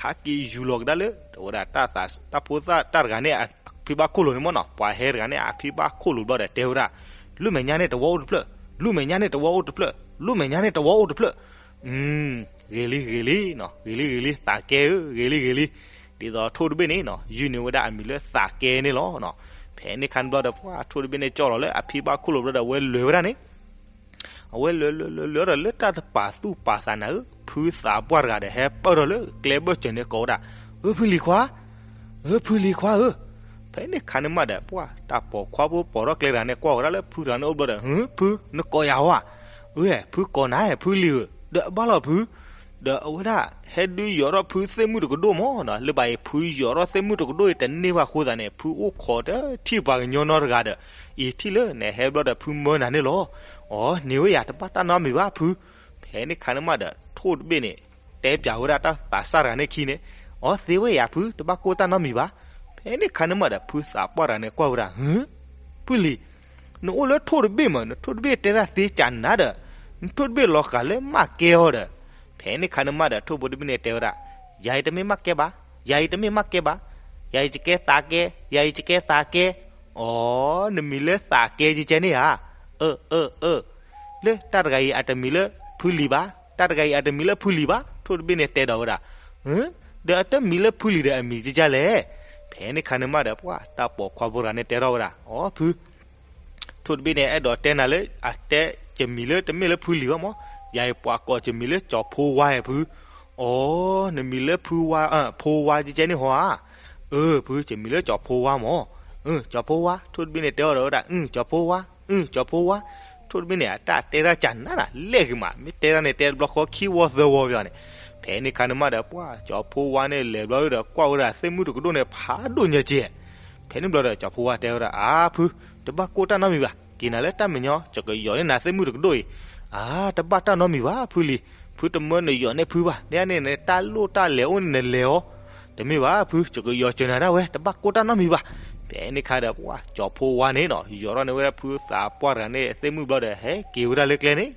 ဟးက့ၤယူၤလီၤကဒါလၢ အဝဲဒၣ်တၢ်ဖိသၣ်တၢ်တဂၤန့ၣ် အဖံဘၣ်ခိၣ်လိၤန့ၣ်မးနီၤ, ပှၤဟဲတဂၤန့ၣ်အဖံဘၣ်ခိၣ်လိၤဘျီဒီးတဲဝဲဒၣ်, လူၢ်မဲာ်ညါန့ၣ်တဝီအိၣ်တဖျၢၣ်, လူၢ်မဲာ်ညါန့ၣ်တဝီအိၣ်တဖျၢၣ်, လူၢ်မဲာ်ညါန့ၣ်တဝီအိၣ်တဖျၢၣ်. ဂ့ၤလံဂ့ၤလံနီၤ, ဂ့ၤလံဂ့ၤလံ သးကဲဧၢ, ဂ့ၤလံဂ့ၤလံ. ဒ်သိးထိၣ်တဘ့ၣ်န့ၣ်နီၤ ယုၢ်န့ၢ်ဝဲဒၣ်အမံၤလၢသးကဲန့ၣ်လီၤ. ဖဲန့ၣ်ခါန့ၣ်ဘျီဒီး ပှၤထိၣ်တဘ့ၣ်န့ၣ်ကၠီၣ်လီၤလၢအဖံဘၣ်ခိၣ်လိၤဘျီဒီး အဝဲလဲၤဝဲဒၣ်န့ၣ် အဝဲလဲၤလဲၤလဲၤလဲၤဒီးလၢတၢ်တပာ်သူၣ်ပာ်သးနၤဧၢ, ဖုသးပှၢ်တဂၤဒီး ဟဲပၢၢ်ထီၣ်လၢကျဲဘၢၣ်စၢၤန့ၣ်ကိးဝဲဒၣ်, အၢ ဖုလံၤခွါ, အၢ ဖုလံၤခွါဧၢ. ဖဲန့ၣ်ခါန့ၣ်မးဒီး ပှၤတၢ်ပိာ်ခွါဖိပိာ်ထီၣ်ကျဲတဂၤန့ၣ် ကွၢ်ဝဲဒၣ်လၢဖုတဂၤန့ၣ်အိၣ်ဘျီဒီး, ဟု ဖု နကိးယၤဧါ, အၢ ဖုကိးနၤ ဖုလံၤဧၢ, ဒီးဘၣ်လီၤဖု, ဒီးအဝဲဒၣ် ဟဲဒုးယီၤထီၣ်ဖုသ့ၣ်မုၣ်တကဒိၣ်မးနီၤ, လၢဘၣ်အံၤ ဖုယီၤထီၣ်သ့ၣ်မုၣ်တကဒိၣ်အံၤ တန့ၢ်ဘၣ်အဃိသတးန့ၣ် ဖုအိၣ်ခိးတထံၣ်ပှၤကညီနီတဂၤဒီး, အံၤထံၣ်လၢနဟဲဘျီဒီးဖုမၢနၤန့ၣ်လီၤ. အိ န့ၢ်ဝဲယၤ တဘၣ်တၢ်နီတမံၤဘၣ်ဖု. ဖဲန့ၣ်ခါန့ၣ်မးဒီး ထိၣ်တဘ့ၣ်န့ၣ် တဲပၠးဝဲဒၣ်တၢ်သးစၢ်တဂၤန့ၣ်အခံန့ၣ်, အိ သ့ဝဲယၤဖု တဘၣ်ကိၢ်တၢ်နီတမံၤဘၣ်. ဖဲန့ၣ်ခါန့ၣ်မးဒီး ဖုသးပှၢ်တဂၤန့ၣ်ကွၢ်ဝဲဒၣ်, ဟု ဖုလံၤ, နအိၣ်လၢထိၣ်တဘ့ၣ်မး နထိၣ်တဘ့ၣ်တဲတၢ်သ့ကၢ်နၤဒီး, နထိၣ်တဘ့ၣ်လီၤဃာ်လၢမးကဲအီၤဒီး. ဖဲန့ၣ်ခါန့ၣ်မးဒီး ထိၣ်ဖိတဘ့ၣ်န့ၣ်တဲဝဲဒၣ်, ယၤအံၤတမ့ၢ်မးကဲဘၣ်, ယၤအံၤတမ့ၢ်မးကဲဘၣ်, ယၤအံၤယကဲသးကဲ, ယၤအံၤယကဲသးကဲ. အိ နမံၤလၢသးကဲကဲန့ၣ်ဧါ. အၢ အၢ အၢ, လၢတၢ်တဂၤအံၤ အတမံၤလၢဖုလံၤဘၣ်, တၢ်တဂၤအံၤ အတမံၤလၢဖုလံၤဘၣ်. ထိၣ်တဘ့ၣ်န့ၣ်တဲဒီးဝဲဒၣ်, ဟု ဒီးအတမံၤလၢဖုလံၤဒီးအမံၤကဲကဲလဲၣ်. ဖဲန့ၣ်ခါန့ၣ်မးဒီး ပှၤတၢ်ပိာ်ခွါဖိတဂၤန့ၣ်တဲထီၣ်ဝဲဒၣ်, အိ ဖု ထိၣ်တဘ့ၣ်န့ၣ် အဲၣ်ဒိးတဲနၤလၢ အတဲယမံၤလၢတမ့ၢ်လၢဖုလံၤဘၣ်မး, ယၤအံၤပှၤကိးယမံၤလၢကၠီၤဖိဝါဧါဖု. အိ နမံၤလၢဖုဝါ, ဖိဝါကဲကဲန့ၣ်ဟီဧါ. အၢ ဖု ယမံၤလၢကၠီၤဖိဝါမး. အၢ ကၠီၤဖိဝါ, ထိၣ်တဘ့ၣ်န့ၣ်တဲအီၤဒီးဝဲဒၣ်, အၢ ကၠီၤဖိဝါ, အၢ ကၠီၤဖိဝါ. ထိၣ်တဘ့ၣ်န့ၣ် အတၢ်တဲတၢ်ကၢ်နၤနၤ လဲၣ်ဂ့ၤမး, မ့ၢ်တဲတၢ်န့ၣ် တဲတဘျီဃီခံဝီသၢဝီပယီၤန့ၣ်. ဖဲန့ၣ်ခါန့ၣ်မးဒီး ပှၤကၠီၤဖိဝါန့ၣ် လဲၤဘျီဒီး ကွၢ်ဝဲဒၣ်သ့ၣ်မုၣ်တကဒိၣ်န့ၣ် ဖးဒိၣ်ညါကဲ. ဖဲန့ၣ်ဘျီဒီး ကၠီၤဖိဝါတဲဝဲဒၣ်, အါ ဖု, တဘၣ်ကိၢ်တၢ်နီတမံၤဘၣ်, က့ၤနၤလၢတၢ်မဲာ်ညါ ယကယီၤန့ၢ်နၤသ့ၣ်မုၣ်တကဒိၣ်အံၤ. အါ တဘၣ်တၢ်နီတမံၤဘၣ် ဖုလံၤ, ဖုတမၢနယီၤန့ၢ်ဖုဘၣ်, နန့ၣ်န့ၣ် တၢ်လိၣ်တၢ်လဲၤအိၣ်န့ၣ်နလဲၤအီၤ. တမ့ၢ်ဘၣ်ဖု, ယကယီၤစၢၤနၤဒၣ်ဝဲ, တဘၣ်ကိၢ်တၢ်နီတမံၤဘၣ်. ဖဲန့ၣ်ခါဒီး ပှၤကၠီၤဖိဝါန့ၣ်နီၤ ယီၤထီၣ်န့ၢ်ဝဲဒၣ်ဖုသးပှၢ်တဂၤန့ၣ် သ့ၣ်မုၣ်ဘျီဒီး ဟဲက့ၤဝဲဒၣ်လၢကျဲန့ၣ်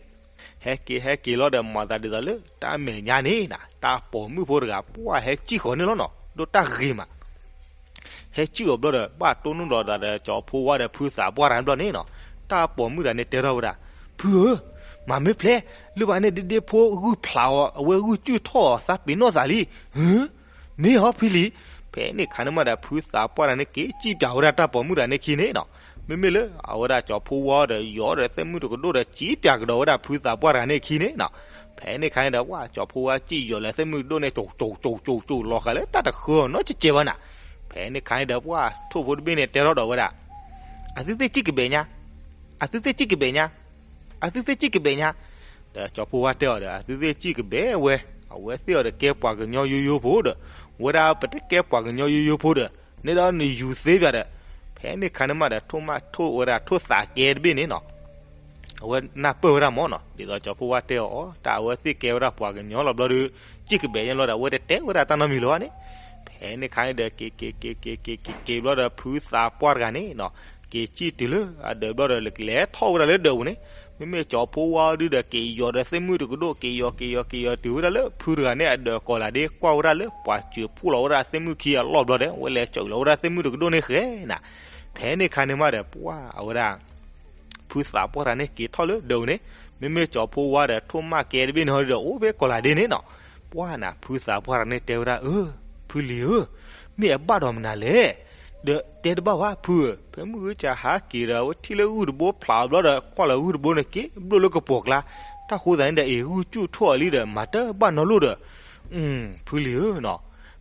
ဟဲက့ၤဟဲက့ၤလီၤဒီး မၤသးဒ်သိးလၢတၢ်မဲာ်ညါန့ၣ်နီၤ တၢ်ပိာ်မုၣ်ဖိတဂၤ ပှၤဟဲစံၣ်ဃီၤန့ၣ်လီၤနီၤ, ဒိၣ်တၢ်ဂ့ၤမး. ဟဲစံၣ်အီၤဘျီဒီး ဘၣ်တိၢ်နီၣ်ဒီးသးဒီး ကၠီၤဖိဝါဒီးဖုသးပှၢ်တဂၤဘျီန့ၣ်နီၤ, တၢ်ပိာ်မုၣ်တဂၤန့ၣ်တဲထီၣ်ဝဲဒၣ်, ဖုဧၢ, မၤမ့ၢ်ဖျဲး, လၢဘၣ်န့ၣ် ဒ့ဒ့ဖိဂုၢ်ဖျးအီၤ အဝဲဂုၢ်စူၣ်ထီၣ်အီၤ သးပ့ၤနီၣ်သးလံ. ဟု, မ့ၢ်ဟီဖုလံၤ. ဖဲန့ၣ်ခါန့ၣ်မးဒီး ဖုသးပှၢ်တဂၤန့ၣ် က့ၤစံၣ်ပၠးဝဲဒၣ်တၢ်ပိာ်မုၣ်တဂၤန့ၣ်အခံန့ၣ်နီၤ. မ့မ့ၢ်လၢအဝဲဒၣ်ကၠီၤဖိဝါဒီး ယီၤဒီးသ့ၣ်မုၣ်တကဒိၣ်ဒီး စံၣ်ပၠးကဒီးဝဲဒၣ်ဖုသးပှၢ်တဂၤန့ၣ်အခံန့ၣ်နီၤ. ဖဲန့ၣ်ခါန့ၣ်ဒီး ပှၤကၠီၤဖိဝါစံၣ်ယီၤလၢသ့ၣ်မုၣ်တကဒိၣ်န့ၣ် ကၠိၣ်ကၠိၣ်ကၠိၣ်ကၠိၣ် လီၤဃာ်လၢတၢ်တဃၢအီၤနီတစဲးဘၣ်နၤ. ဖဲန့ၣ်ခါန့ၣ်ဒီး ပှၤထိၣ်ဖိတဘ့ၣ်န့ၣ်တဲထီၣ်ဒီးဝဲဒၣ်, အသုသ့ၣ်စံၣ်ကဘဲးညါ, အသုသ့ၣ်စံၣ်ကဘဲးညါ, အသုသ့ၣ်စံၣ်ကဘဲးညါ. ဒီးကၠီၤဖိဝါတဲအီၤဒီး အသုသ့ၣ်စံၣ်ကဘဲးဝဲ, အဝဲသ့ၣ်အီၤဒီးကဲပှၤကညီယိယိဖိဒီး, ဝဲဒၣ်ပတကဲပှၤကညီယိယိဖိဒီး, န့ၣ်ဒီးနယူၤသ့ပၠးဒီး, ဖဲန့ၣ်ခါန့ၣ်မးဒီး ထိၣ်မးထိၣ်ဝဲဒၣ်ထိၣ်သးကဲတဘ့ၣ်န့ၣ်နီၤ အဝဲနၢ်ပၢၢ်ဝဲဒၣ်မၢ်နီၤ, ဒ်သိးကၠီၤဖိဝါတဲအီၤ တၢ်အဝဲသ့ၣ်ကဲဝဲဒၣ်ပှၤကညီလီၤဘျီဒီး, စံၣ်ကဘဲးညါလီၤဒီး အဝဲတတဲဝဲဒၣ်တၢ်နီတမံၤလၢၤဘၣ်န့ၣ်. ဖဲန့ၣ်ခါန့ၣ်ဒီး က့ၤက့ၤက့ၤက့ၤက့ၤက့ၤက့ၤဘျီဒီး ဖုသးပှၢ်တဂၤန့ၣ်နီၤ, က့ၤစံၣ်တုၤလၢအဒၢးဘျီဒီး လဲၤထီၣ်ဝဲဒၣ်လၢဒၢးပူၤန့ၣ်, မ့မ့ၢ်ကၠီၤဖိဝါဒုဒီး က့ၤယီၤဒီးသ့ၣ်မုၣ်တကဒိၣ် က့ၤယီၤက့ၤယီၤက့ၤယီၤတုၤဝဲဒၣ်လၢဖုတဂၤန့ၣ် အဒၢးကိးလးဒ့ကွၢ်ဝဲဒၣ်လၢပှၤစၢၤဖှိၣ်လီၤဝဲဒၣ်သ့ၣ်မုၣ်ခံအလီၢ်ဘျီဒီး ဝဲလဲၤစၢၤလီၤဝဲဒၣ်သ့ၣ်မုၣ်တကဒိၣ်န့ၣ်ဃဲနၤ. ဖဲန့ၣ်ခါန့ၣ်မးဒီး ပှၢ်အဝဲဒၣ် ဖုသးပှၢ်တဂၤန့ၣ်က့ၤထီၣ်လၢဒၢးပူၤန့ၣ်, မ့မ့ၢ်ကၠီၤဖိဝါဒီး ထိၣ်မးကဲတဘ့ၣ်န့ၣ်ဒီး အိၣ်ဖဲကိးလးဒ့န့ၣ်နီၤ. ပှၢ်နၤ ဖုသးပှၢ်တဂၤန့ၣ်တဲဝဲဒၣ် အၢ ဖုလံၤဧၢ, မ့ၢ်အဘၣ်ဒီးမနုၤလဲၣ်, ဒီးတဲတဘၣ်ဘၣ်ဖုဧၢ, ဖဲမုၢ်ဂ့ၤစၢ်ဟးက့ၤဒီး အဝဲထံၣ်လၢဂုၢ်တဘိဖျးအီၤဘျီဒီး ကွၢ်လီၤဂုၢ်တဘိန့ၣ်က့ၤဘျိၣ်လၢကပိာ်ကျါ, တၢ်ဃိသးန့ၣ်ဒီး အ့ၣ် ဂုၢ်စူၣ်ထီၣ်အီၤလံဒီး မၤတဘၣ်နီတလိၣ်ဒီး ဖုလံၤဧၢနီၤ,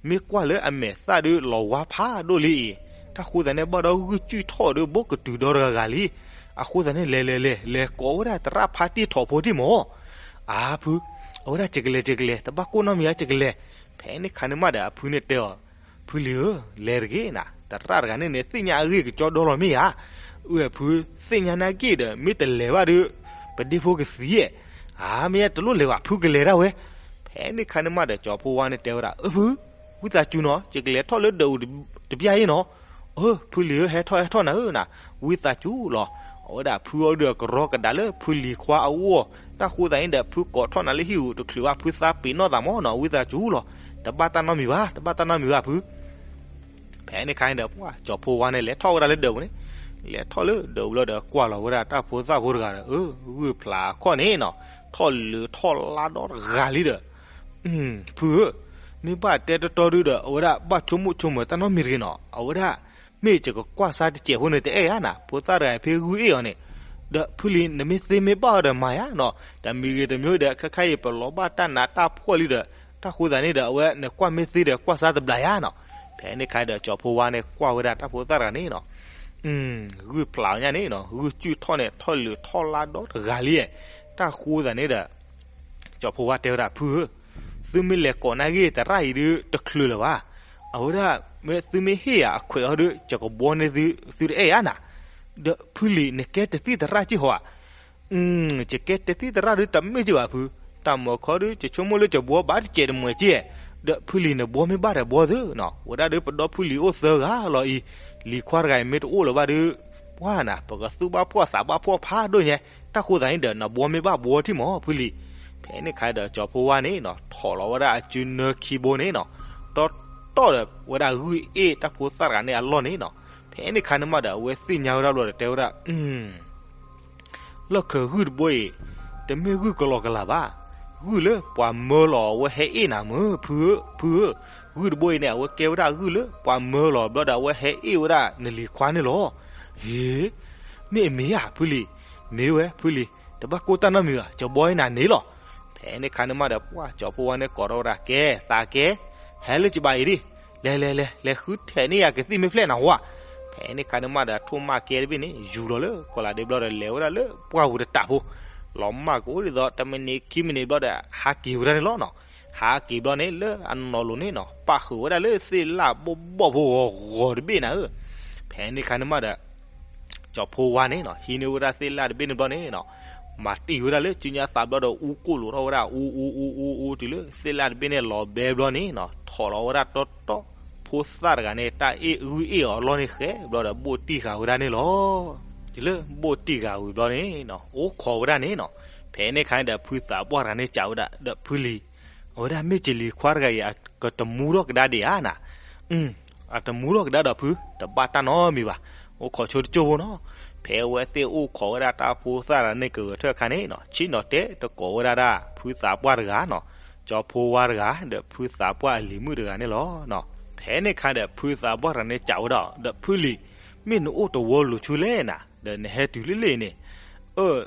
မ့ၢ်ကွၢ်လၢအမဲာ်သၣ်ဒီးလီၤဝါဖးဒိၣ်လံအံၤ, တၢ်ဃိသးန့ၣ်ဘၣ်ဒီးဂုၢ်စူၣ်ထီၣ်ဒီးဘိကတုၤဒီတဂၤဂၤလံ, အဃိသးန့ၣ် လဲၤလဲၤလဲၤ လဲၤကိးဝဲဒၣ်သရၣ်ဖါတံၢ်ထိးဖိတံၢ်မၢ်, အၢ ဖု, အဝဲဒၣ်ယကလဲၤယကလဲၤ တဘၣ်ကိၢ်နီတမံၤဧါ ယကလဲၤ. ဖဲန့ၣ်ခါန့ၣ်မးဒီးအဖုန့ၣ်တဲအီၤ, ဖုလံၤဧၢ, လဲၤတဂ့ၤနၤ, သရၣ်တဂၤန့ၣ်န့ၣ် သ့ၣ်ညါအဂ့ၢ်ကကၠီဒီလီၤမ့ၢ်ဧါ, အၢ ဖု, သ့ၣ်ညါနာ်က့ၤဒီး မ့ၢ်တလဲၤဘၣ်ဒီး ပဒ့ဖိကသံဧါ, အၢ မ့ၢ်တလိၣ်လဲၤဘၣ် ဖုကလဲၤဒၣ်ဝဲ. ဖဲန့ၣ်ခါန့ၣ်မးဒီးကၠီၤဖိဝါန့ၣ်တဲဝဲဒၣ် အၢ ဖု, ဝံသးစူၤနီၤ ယကလဲၤထီၣ်လၢဒၢးပူၤတပျၢ်အံၤနီၤ, အၢ ဖုလံၤဧၢ ဟဲထီၣ်ဟဲထီၣ်နၤဧၢနၤ, ဝံသးစူၤလီၤ. အဝဲဒၣ်ဖုအီၤဒုးကရီကဒါလၢဖုလံၤခွါအဂီၢ်, တၢ်ဃိသးန့ၣ်ဒီး ဖုကိးထီၣ်နၤလၢဟံၣ်အူၤတချုးဘၣ် ဖုသးပ့ၤနီၣ်သးမၢ်နီၤ, ဝံသးစူၤလီၤ, တဘၣ်တၢ်နီတမံၤဘၣ် တဘၣ်တၢ်နီတမံၤဘၣ်ဖု. ဖဲန့ၣ်ခါန့ၣ်ဒီး ပှၢ်ကၠီၤဖိဝါန့ၣ် လဲၤထီၣ်ဝဲဒၣ်လၢဒၢးပူၤန့ၣ်, လဲၤထီၣ်လၢဒၢးပူၤလီၤဒီး ကွၢ်လီၤဝဲဒၣ်တၢ်ဖိသၣ်ဖိတဂၤဒီး အၢ ဂုၢ်ဖျးအခီၣ်န့ၣ်နီၤ, ထီၣ်လၢထီၣ်လါဒီတဂၤလံဒီး ဖုဧၢ, မ့ၢ်ဘၣ်တဲတီတီဒုဒီး အဝဲဒၣ်ဘၣ်ဆိကမိၣ်ဆိကမိၣ်တၢ်နီတမံၤတဂ့ၤနီၤ, အဝဲဒၣ် မ့ၢ်ယကကွၢ်စါတစဲးဖိန့ၣ် တအဲၣ်ဧါနၤ, ဖိသၣ်တဂၤဖဲဂုၢ်အ့ၣ်အီၤန့ၣ်, ဒီးဖုလံၤ နမ့ၢ်သ့မ့ၢ်ဘၣ်အီၤဒီးမၤယါနီၤ, တမံၤဂ့ၤတမံၤဒီး ခဲခါအံၤ ပလီၤဘၣ်တၢ်နးတၢ်ဖှီၣ်လံဒီး, တၢ်ဃိသးန့ၣ်ဒီး အဝဲနကွၢ်မ့ၢ်သ့ဒီး ကွၢ်စါတဘျးယါနီၤ. ဖဲန့ၣ်ခါဒီး ကၠီၤဖိဝါန့ၣ် ကွၢ်ဝဲဒၣ်တၢ်ဖိသၣ်တဂၤန့ၣ်နီၤ ဂုၢ်ဖျးညါန့ၣ်နီၤ, ဂုၢ်စူၣ်ထီၣ်န့ၣ် ထီၣ်လုးထီၣ်လါဒီတဂၤလံ, တၢ်ဃိသးန့ၣ်ဒီး ကၠီၤဖိဝါတဲဝဲဒၣ် ဖုဧၢ, သုမ့ၢ်လဲၤကိးနာ်ဂ့ၤ သရၣ်အံၤဒုးတချုးလၢၤဘၣ်, အဝဲဒၣ် မ့ၢ်သုမ့ၢ်ဟ့ၣ်ယၤအခွဲးအီၤဒုး ယကဘှီန့ၢ်သု သုတအဲၣ်ဧါနၤ, ဒီးဖုလံၤ နကဲတသံၣ်သရၣ်က့ၢ်ဟီဧါ ယကဲတသံၣ်သရၣ်ဒုးတမ့ၢ်က့ၢ်ဘၣ်ဖု, တၢ်မၤခီဒုး ယဆိကမိၣ်လၢယဘှီဘၣ်တစဲးတမှဲးက့ၢ်, ဒီးဖုလံၤနဘှီမ့ၢ်ဘၣ်ဒီးဘှီသုနီၤ, ဝဲဒၣ်ဒုးပဒီဖုလံၤအိၣ်သၢဂၤလီၤအံၤ, လံၤခွါတဂၤအံၤမ့ၢ်တအိၣ်လၢၤဘၣ်ဒုး, ပှၢ်နၤ ပကသူၣ်ဘၣ်ဖှီၣ်သးဘၣ်ဖှီၣ်ဖးဒိၣ်ညါ, တၢ်ဃိသးန့ၣ်ဒီး နဘှီမ့ၢ်ဘၣ်ဘှီထံၣ်မၢ်ဖုလံၤ. ဖဲန့ၣ်ခါဒီးကၠီၤဖိဝါန့ၣ်နီၤ ထိးလီၤဝဲဒၣ်အစုနၢခံဘိန့ၣ်နီၤ, တီတီဒီး ဝဲဒၣ်ဂုၢ်အ့ၣ်တၢ်ဖိသၣ်တဂၤန့ၣ်အလီၢ်န့ၣ်နီၤ. ဖဲန့ၣ်ခါန့ၣ်မးဒီး အဝဲသ့ၣ်ညါဝဲဒၣ်ဘျီဒီးတဲဝဲဒၣ် လီၢ်ခၢးဂုၢ်တဘိအံၤ တမ့ၢ်ဂုၢ်ကလီကလးဘၣ်, ဂုၢ်လၢပှၤမၢလီၤအဝဲဟဲအ့ၣ်နၤမၢ် ဖုဧၢ, ဖုဧၢ, ဂုၢ်တဘိအံၤန့ၣ် အဝဲကဲဝဲဒၣ်ဂုၢ်လၢပှၤမၢလီၤဘျီဒီး အဝဲဟဲအ့ၣ်ဝဲဒၣ်နလံၤခွါန့ၣ်လီၤ. ဟ့, မ့ၢ်အမ့ၢ်ဧါ ဖုလံၤ, မ့ၢ်ဝဲ ဖုလံၤ, တဘၣ်ကိၢ်တၢ်နီတမံၤဘၣ်, ယဘှီအ့ၣ်နၤန့ၣ်လီၤ. ဖဲန့ၣ်ခါန့ၣ်မးဒီး ပှၢ်ကၠီၤဖိဝါန့ၣ်ကိးထီၣ်ဝဲဒၣ် ကဲ သးကဲ, ဟဲလၢယဘၣ်အံၤဒံး, လဲၤလဲၤလဲၤ လဲၤဃုထံၣ်န့ၢ်ယၤကသံၣ်မ့ၢ်ဖျဲၣ်နၤဝါ. ဖဲန့ၣ်ခါန့ၣ်မးဒီး ထိၣ်မးကဲတဘ့ၣ်န့ၣ် ယူၤလီၤလၢကိးလးဒ့ဘျီဒီး လဲၤဝဲဒၣ်လၢပှၢ်ပူၤတတးဖိ, လီၤမၢ်ကအိၣ်ဒ်သိး တမံးနံးခံမံးနံးဘျီဒီး ဟးက့ၤဝဲဒၣ်န့ၣ်လီၤနီၤ. ဟးက့ၤဘျီန့ၣ် လၢအနီၢ်လိၤန့ၣ်နီၤ ပၣ်ဃုာ်ဝဲဒၣ်လၢသ့ၣ်လၣ်ဘီၣ်ဘီၣ်ဖိဂီၤဂီၤတဘ့ၣ်နၤဧၢ. ဖဲန့ၣ်ခါန့ၣ်မးဒီး ကၠီၤဖိဝါန့ၣ်နီၤ ဟံးန့ၢ်ဝဲဒၣ်သ့ၣ်လၣ်တဘ့ၣ်န့ၣ်ဘျီန့ၣ်နီၤ, မၤတံၢ်ဝဲဒၣ်လၢစုညါသးဘျီဒီး အူကိၢ်လိာ်ထီၣ်ဝဲဒၣ် အူအူအူအူအူ တုၤလၢသ့ၣ်လၣ်တဘ့ၣ်န့ၣ်လီၤဘဲဘျီန့ၣ်နီၤ ထိးလီၤဝဲဒၣ်တီတီ ဖိသၣ်တဂၤန့ၣ် တၢ်အ့ၣ်ဂုၢ်အ့ၣ်အီၤအလီၢ်န့ၣ်ဃဲဘျီဒီး ဘိၣ်တံၢ်ဃာ်ဝဲဒၣ်န့ၣ်လီၤ. တုၤလၢဘိၣ်တံၢ်ဃာ်ဝံၤဘျီန့ၣ်နီၤ အိၣ်ခိးဝဲဒၣ်န့ၣ်နီၤ. ဖဲန့ၣ်ခါန့ၣ်ဒီး ဖုသးပှၢ်တဂၤန့ၣ်စံးဝဲဒၣ်ဒီး ဖုလံၤ အဝဲဒၣ်မ့ၢ်ကလံၤခွါတဂၤအံၤ အကတမူထီၣ်ကဒါဒံးဧါနၤ. အတမူထီၣ်ကဒါဒီးဖု တဘၣ်တၢ်နီတမံၤဘၣ်. အိၣ်ခိးဆိတကၠိၢ်ဖိနီၤ. ဖဲအဝဲသ့ၣ်အိၣ်ခိးဝဲဒၣ်တၢ်ဖိသၣ်တဂၤန့ၣ်ကဂဲၤထၢၣ်အခါန့ၣ်နီၤ ဆ့ၣ်နီၤတဲတကိးဝဲဒၣ်ဒၣ် ဖုသးပှၢ်တဂၤနီၤ ကၠီၤဖိဝါတဂၤ ဒီးဖုသးပှၢ်အလံၤမုၣ်တဂၤန့ၣ်လီၤ. ဖဲန့ၣ်ခါဒီး ဖုသးပှၢ်တဂၤန့ၣ်စံးဝဲဒၣ်ဒီး ဖုလံၤ မ့ၢ်နအိၣ်တဝီလိၤဆူလဲၣ်နၤ ဒီးနဟဲတုၤလၢလၢ်န့ၣ် အၢ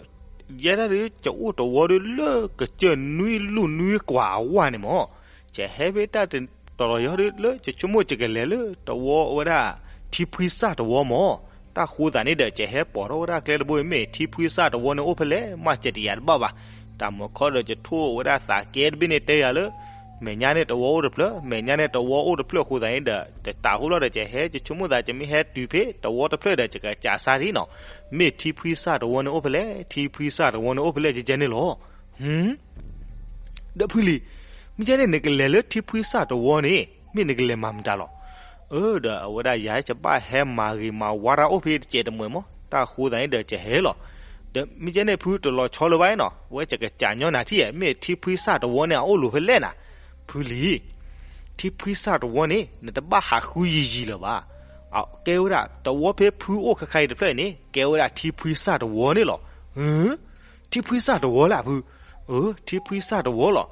ယဲဒၣ်ဒုး ယအိၣ်တဝီဒုးလၢကစၢၢ်နွံလူၢ်နွံကွၢ်အဝါန့ၣ်မၢ်, ယဟဲဖဲတၢ်တတီၤယီၤဒုး လၢယဆိကမိၣ်ယကလဲၤလၢတဝီဝဲဒၣ် ထံဖှံစၢ်တဝီမၢ်, တၢ် တၢ်ဃိသးန့ၣ်ဒီး ကဟဲပိာ်ထီၣ်ဝဲဒၣ်ကျဲတဘိအံၤ မ့ၢ်ထံဖှံစၢ်တဝီန့ၣ်အိၣ်ဖဲလဲၣ် မ့ၢ်ကတဲယၤတဘၣ်ဘၣ်. တၢ်မုၢ်ခီဒီး ကထိၣ်ဝဲဒၣ်သးကဲတဘ့ၣ်န့ၣ်တဲယၤလၢ မဲာ်ညါန့ၣ်တဝီအိၣ်တဖျၢၣ်, မဲာ်ညါန့ၣ်တဝီအိၣ်တဖျၢၣ်အဃိသတးန့ၣ်ဒီး တတးဃိဘျီဒီး ကဟဲကဆိကမိၣ်သး ကမ့ၢ်ဟဲတုၤဖဲတဝီတဖျၢၣ်ဒီး ကကးစါဒ်နီၤ, မ့ၢ်ထံဖှံစၢ်တဝီန့ၣ်အိၣ်ဖဲလဲၣ်, ထံဖှံစၢ်တဝီန့ၣ်အိၣ်ဖဲလဲၣ်ကကဲန့ၣ်လီၤ. ဒီးဖုလံၤ, မ့ၢ်ကဲန့ၣ် နကလဲၤလၢထံဖှံစၢ်တဝီန့ၣ် မ့ၢ်နကလဲၤမၤမတၤလီၤ. အၢ ဒီးအဝဲဒၣ်ယၤ ယဘၣ်ဟဲမၤဂ့ၤမၤဝါတၢ်အိၣ်ဖဲတစဲးတမှဲၤမး, တၢ်ဃိသးန့ၣ်ဒီး ကဟဲလီၤ. ဒီးမ့ၢ်ကဲန့ၣ် ဖုတလီၤဆီလၢၤဘၣ်နီၤ, အဝဲကကးစါညီနၤထံၣ်ဧါ, မ့ၢ်ထံဖှံစၢ်တဝီန့ၣ် အအိၣ်လိၤဖဲလဲၣ်နၤ. ဖုလံၤ, ထံဖှံစၢ်တဝီန့ၣ် နတဘၣ်ဟးဃုယံၤယံၤလၢၤဘၣ်. ကဲဝဲဒၣ် တဝီဖဲဖုအိၣ်ခဲခါအံၤတဖျၢၣ်အံၤန့ၣ် ကဲဝဲဒၣ်ထံဖှံစၢ်တဝီန့ၣ်လီၤ. ထံဖှံစၢ်တဝီလၢဖု, အၢ ထံဖှံစၢ်တဝီလီၤ.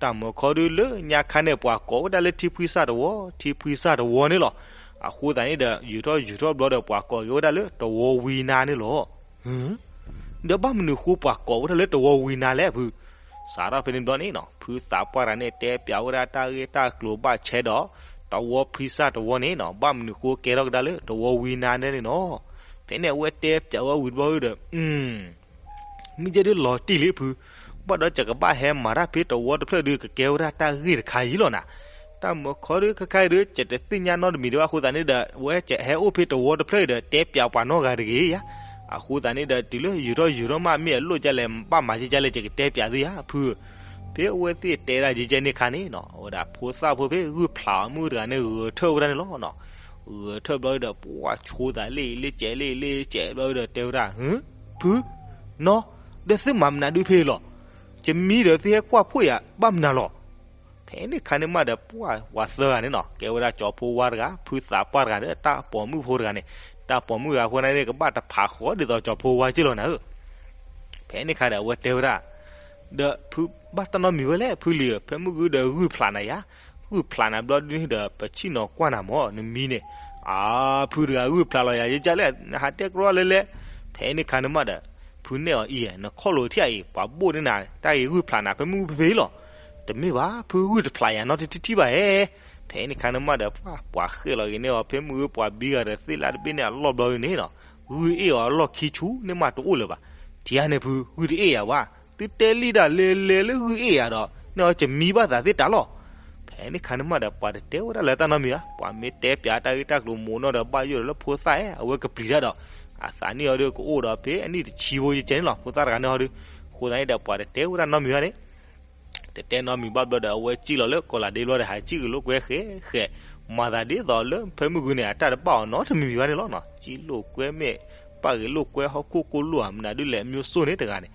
တၢ်မုၢ်ခီဒုလၢညါခါန့ၣ် ပှၤကိးဝဲဒၣ်လၢထံဖှံစၢ်တဝီ, ထံဖှံစၢ်တဝီန့ၣ်လီၤ. အဃိသတးန့ၣ်ဒီး ယူာ်ထီၣ်ယူာ်ထီၣ်ဘျီဒီး ပှၤကိးက့ၤဝဲဒၣ်လၢတဝီဝံနါန့ၣ်လီၤ. ဒီးဘၣ်မနုၤဃိပှၤကိးဝဲဒၣ်လၢတဝီဝံနါလဲၣ်ဖု, စးထီၣ်ဖဲန့ၣ်ဘျီန့ၣ်နီၤ ဖုသးပှၢ်တဂၤန့ၣ်တဲပၠးဝဲဒၣ်တၢ်ဂ့ၢ်တၢ်ကျိၤဘၣ်ဆဲဒီး တဝီဖှံစၢ်တဝီန့ၣ်နီၤ ဘၣ်မနုၤဃိကဲထီၣ်ကဒါလၢတဝီဝံနါန့ၣ်နီၤ. ဖဲန့ၣ်အဝဲတဲပၠးဝဲဝံၤတဘျီဒီး မ့ၢ်ကဲဒုလီၤတံၢ်လံဖု, ဘၣ်ဒီးယကဘၣ်ဟဲမၤတၢ်ဖဲတဝီတဖျၢၣ်ဒု ကကဲဝဲဒၣ်တၢ်ဂ့ၢ်တခါအံၤလီၤနၤ. တၢ်မုၢ်ခီဒုခဲခါအံၤဒု ယတသ့ၣ်ညါနီတမံၤဒံးဘၣ်အဃိသတးန့ၣ်ဒီး အဝဲကဟဲအိၣ်ဖဲတဝီတဖျၢၣ်အံၤဒီး တဲပၠးပှၤနီတဂၤတဂ့ၤဧါ. အဃိသတးန့ၣ်ဒီး တုၤလၢယူာ်ထီၣ်ယူာ်ထီၣ်မး မ့ၢ်အလိၣ်ကလဲၣ် ဘၣ်မၤကကလဲၣ် ယကတဲပၠးသုဧါဖု. ဖဲအဝဲသ့ၣ်တဲဒၣ်ယကဲန့ၣ်ခါန့ၣ်နီၤ အဝဲဒၣ်ဖိသၣ်ဖိဖဲဂုၢ်ဖျးအီၤမုၣ်တဂၤန့ၣ် ဂဲၤထၢၣ်ဝဲဒၣ်န့ၣ်လီၤ. ဂဲၤထၢၣ်ဘျီဒီး ပှၤဆိသးလ့ၣ်လ့ၣ်ကဲးလ့ၣ်လ့ၣ်ကဲးဘျီဒီးတဲဝဲဒၣ် ဖု, နီၢ်, ဒီးသုမၤမနုၤဒုဖဲအံၤလီၤ. ယမံဒီးသုဟဲကွၢ်ဖှိၣ်ယၤ ဘၣ်မနုၤလီၤ. ဖဲန့ၣ်ခါန့ၣ်မးဒီး ပှၤဝၤသၢဂၤန့ၣ်နီၤ ကဲဝဲဒၣ်ကၠီၤဖိဝါတဂၤ ဖုသးပှၢ်တဂၤဒီး တၢ်ပိာ်မုၣ်ဖိတဂၤန့ၣ်, တၢ်ပိာ်မုၣ်တဂၤဖိန့ၣ် ကဘၣ်တဖးဃီဒ်သိးကၠီၤဖိဝါက့ၢ်လီၤနၤဧၢ. ဖဲန့ၣ်ခါဒီး အဝဲတဲဝဲဒၣ် ဒီးဖုဘၣ်တၢ်နီတမံၤဝဲလဲၣ် ဖုလံၤဧၢ, ဖဲမုၢ်ဂုၢ်ဒီးဂုၢ်ဖျးနၤယၤ, ဂုၢ်ဖျးနၤဘျီဒုန့ၣ်ဒီး ပဆ့ၣ်နီၤကွၢ်နၤမၢ် နမံန့ၣ်, အါ ဖုတဂၤဂုၢ်ဖျးလီၤယၤ ယကလဲၣ် နဟးတဲကြီလဲလဲ. ဖဲန့ၣ်ခါန့ၣ်မးဒီး ဖုနဲၣ်အီၤအံၤ နခီၣ်လိာ်ထံၣ်အံၤ ပှၤဘိၣ်န့ၢ်နၤ တၢ်ဂ့ၤဂုၢ်ဖျးနၤ ဖဲမုၢ်ဂုၢ်ဖဲဖဲအံၤလီၤ. တမ့ၢ်ဘၣ် ဖုဂုၢ်တဖျးယၤနီတထံၣ်ထံၣ်ဘၣ်ဧါ. ဖဲန့ၣ်ခါန့ၣ်မးဒီး ပှၤဃဲၣ်လီၤက့ၤန့ၢ်အီၤ ဖဲမုၢ်ဂုၢ်ပှၤဘံဂၤဒီး သ့ၣ်လၣ်တဘ့ၣ်န့ၣ်အလီၢ်ဘျီန့ၣ်နီၤ, ဂုၢ်အ့ၣ်အီၤအလီၢ်ခံဆူန့ၣ်မးတအိၣ်လၢၤဘၣ်. ထံဧါန့ၣ်ဖု ဂုၢ်တအ့ၣ်ယၤဘၣ်, သုတဲလံဒၣ်လဲၤလဲၤလၢဂုၢ်အ့ၣ်ယၤဒီး န့ၢ်အီၤကမံဘၣ်သးသ့တၢ်လီၤ. ဖဲန့ၣ်ခါန့ၣ်မးဒီး ပှၤတတဲဝဲဒၣ်လၢတၢ်နီတမံၤဘၣ်, ပှၤမ့ၢ်တဲပၠးတၢ်ဂ့ၢ်တၢ်ကျိၤမိၢ်နီၢ်ဒီး ဘၣ်ယိၣ်ဒီးလၢဖိသၣ်ဧါ အဝဲကပျံၤတၢ်ဒီး အသးနံၣ်အီၤဒီးကအိၣ်ဒီးဖဲအနံၣ်တဆံဖိယကဲန့ၣ်လီၤ ဖိသၣ်တဂၤန့ၣ်ဟီဒီး. အဃိသတးန့ၣ်ဒီး ပှၤတတဲဝဲဒၣ်နီတမံၤဘၣ်န့ၣ် တတဲနီတမံၤဘၣ်ဘျီဒီး အဝဲစံၣ်လီၤလၢကီးလးဒ့ဘျီဒီး ဟးစံၣ်ဂ့ၤလိာ်ကွဲဃဲဃဲ, မၤသးဒ်သိးလၢဖဲမုၢ်ဂုၢ်န့ၣ် အတၢ်တဘၣ်အီၤနီတမံၤဘၣ်န့ၣ်လီၤ. စံၣ်လိာ်ကွဲမ့ၢ် ပာ်ဂ့ၤလိာ်ကွဲဟီၣ်ခိၣ်ကိၢ်လိာ်ဧါ မနုၤဒုလဲၣ် အမျိုးစိတ်န့ၣ်တဂၤန့ၣ်.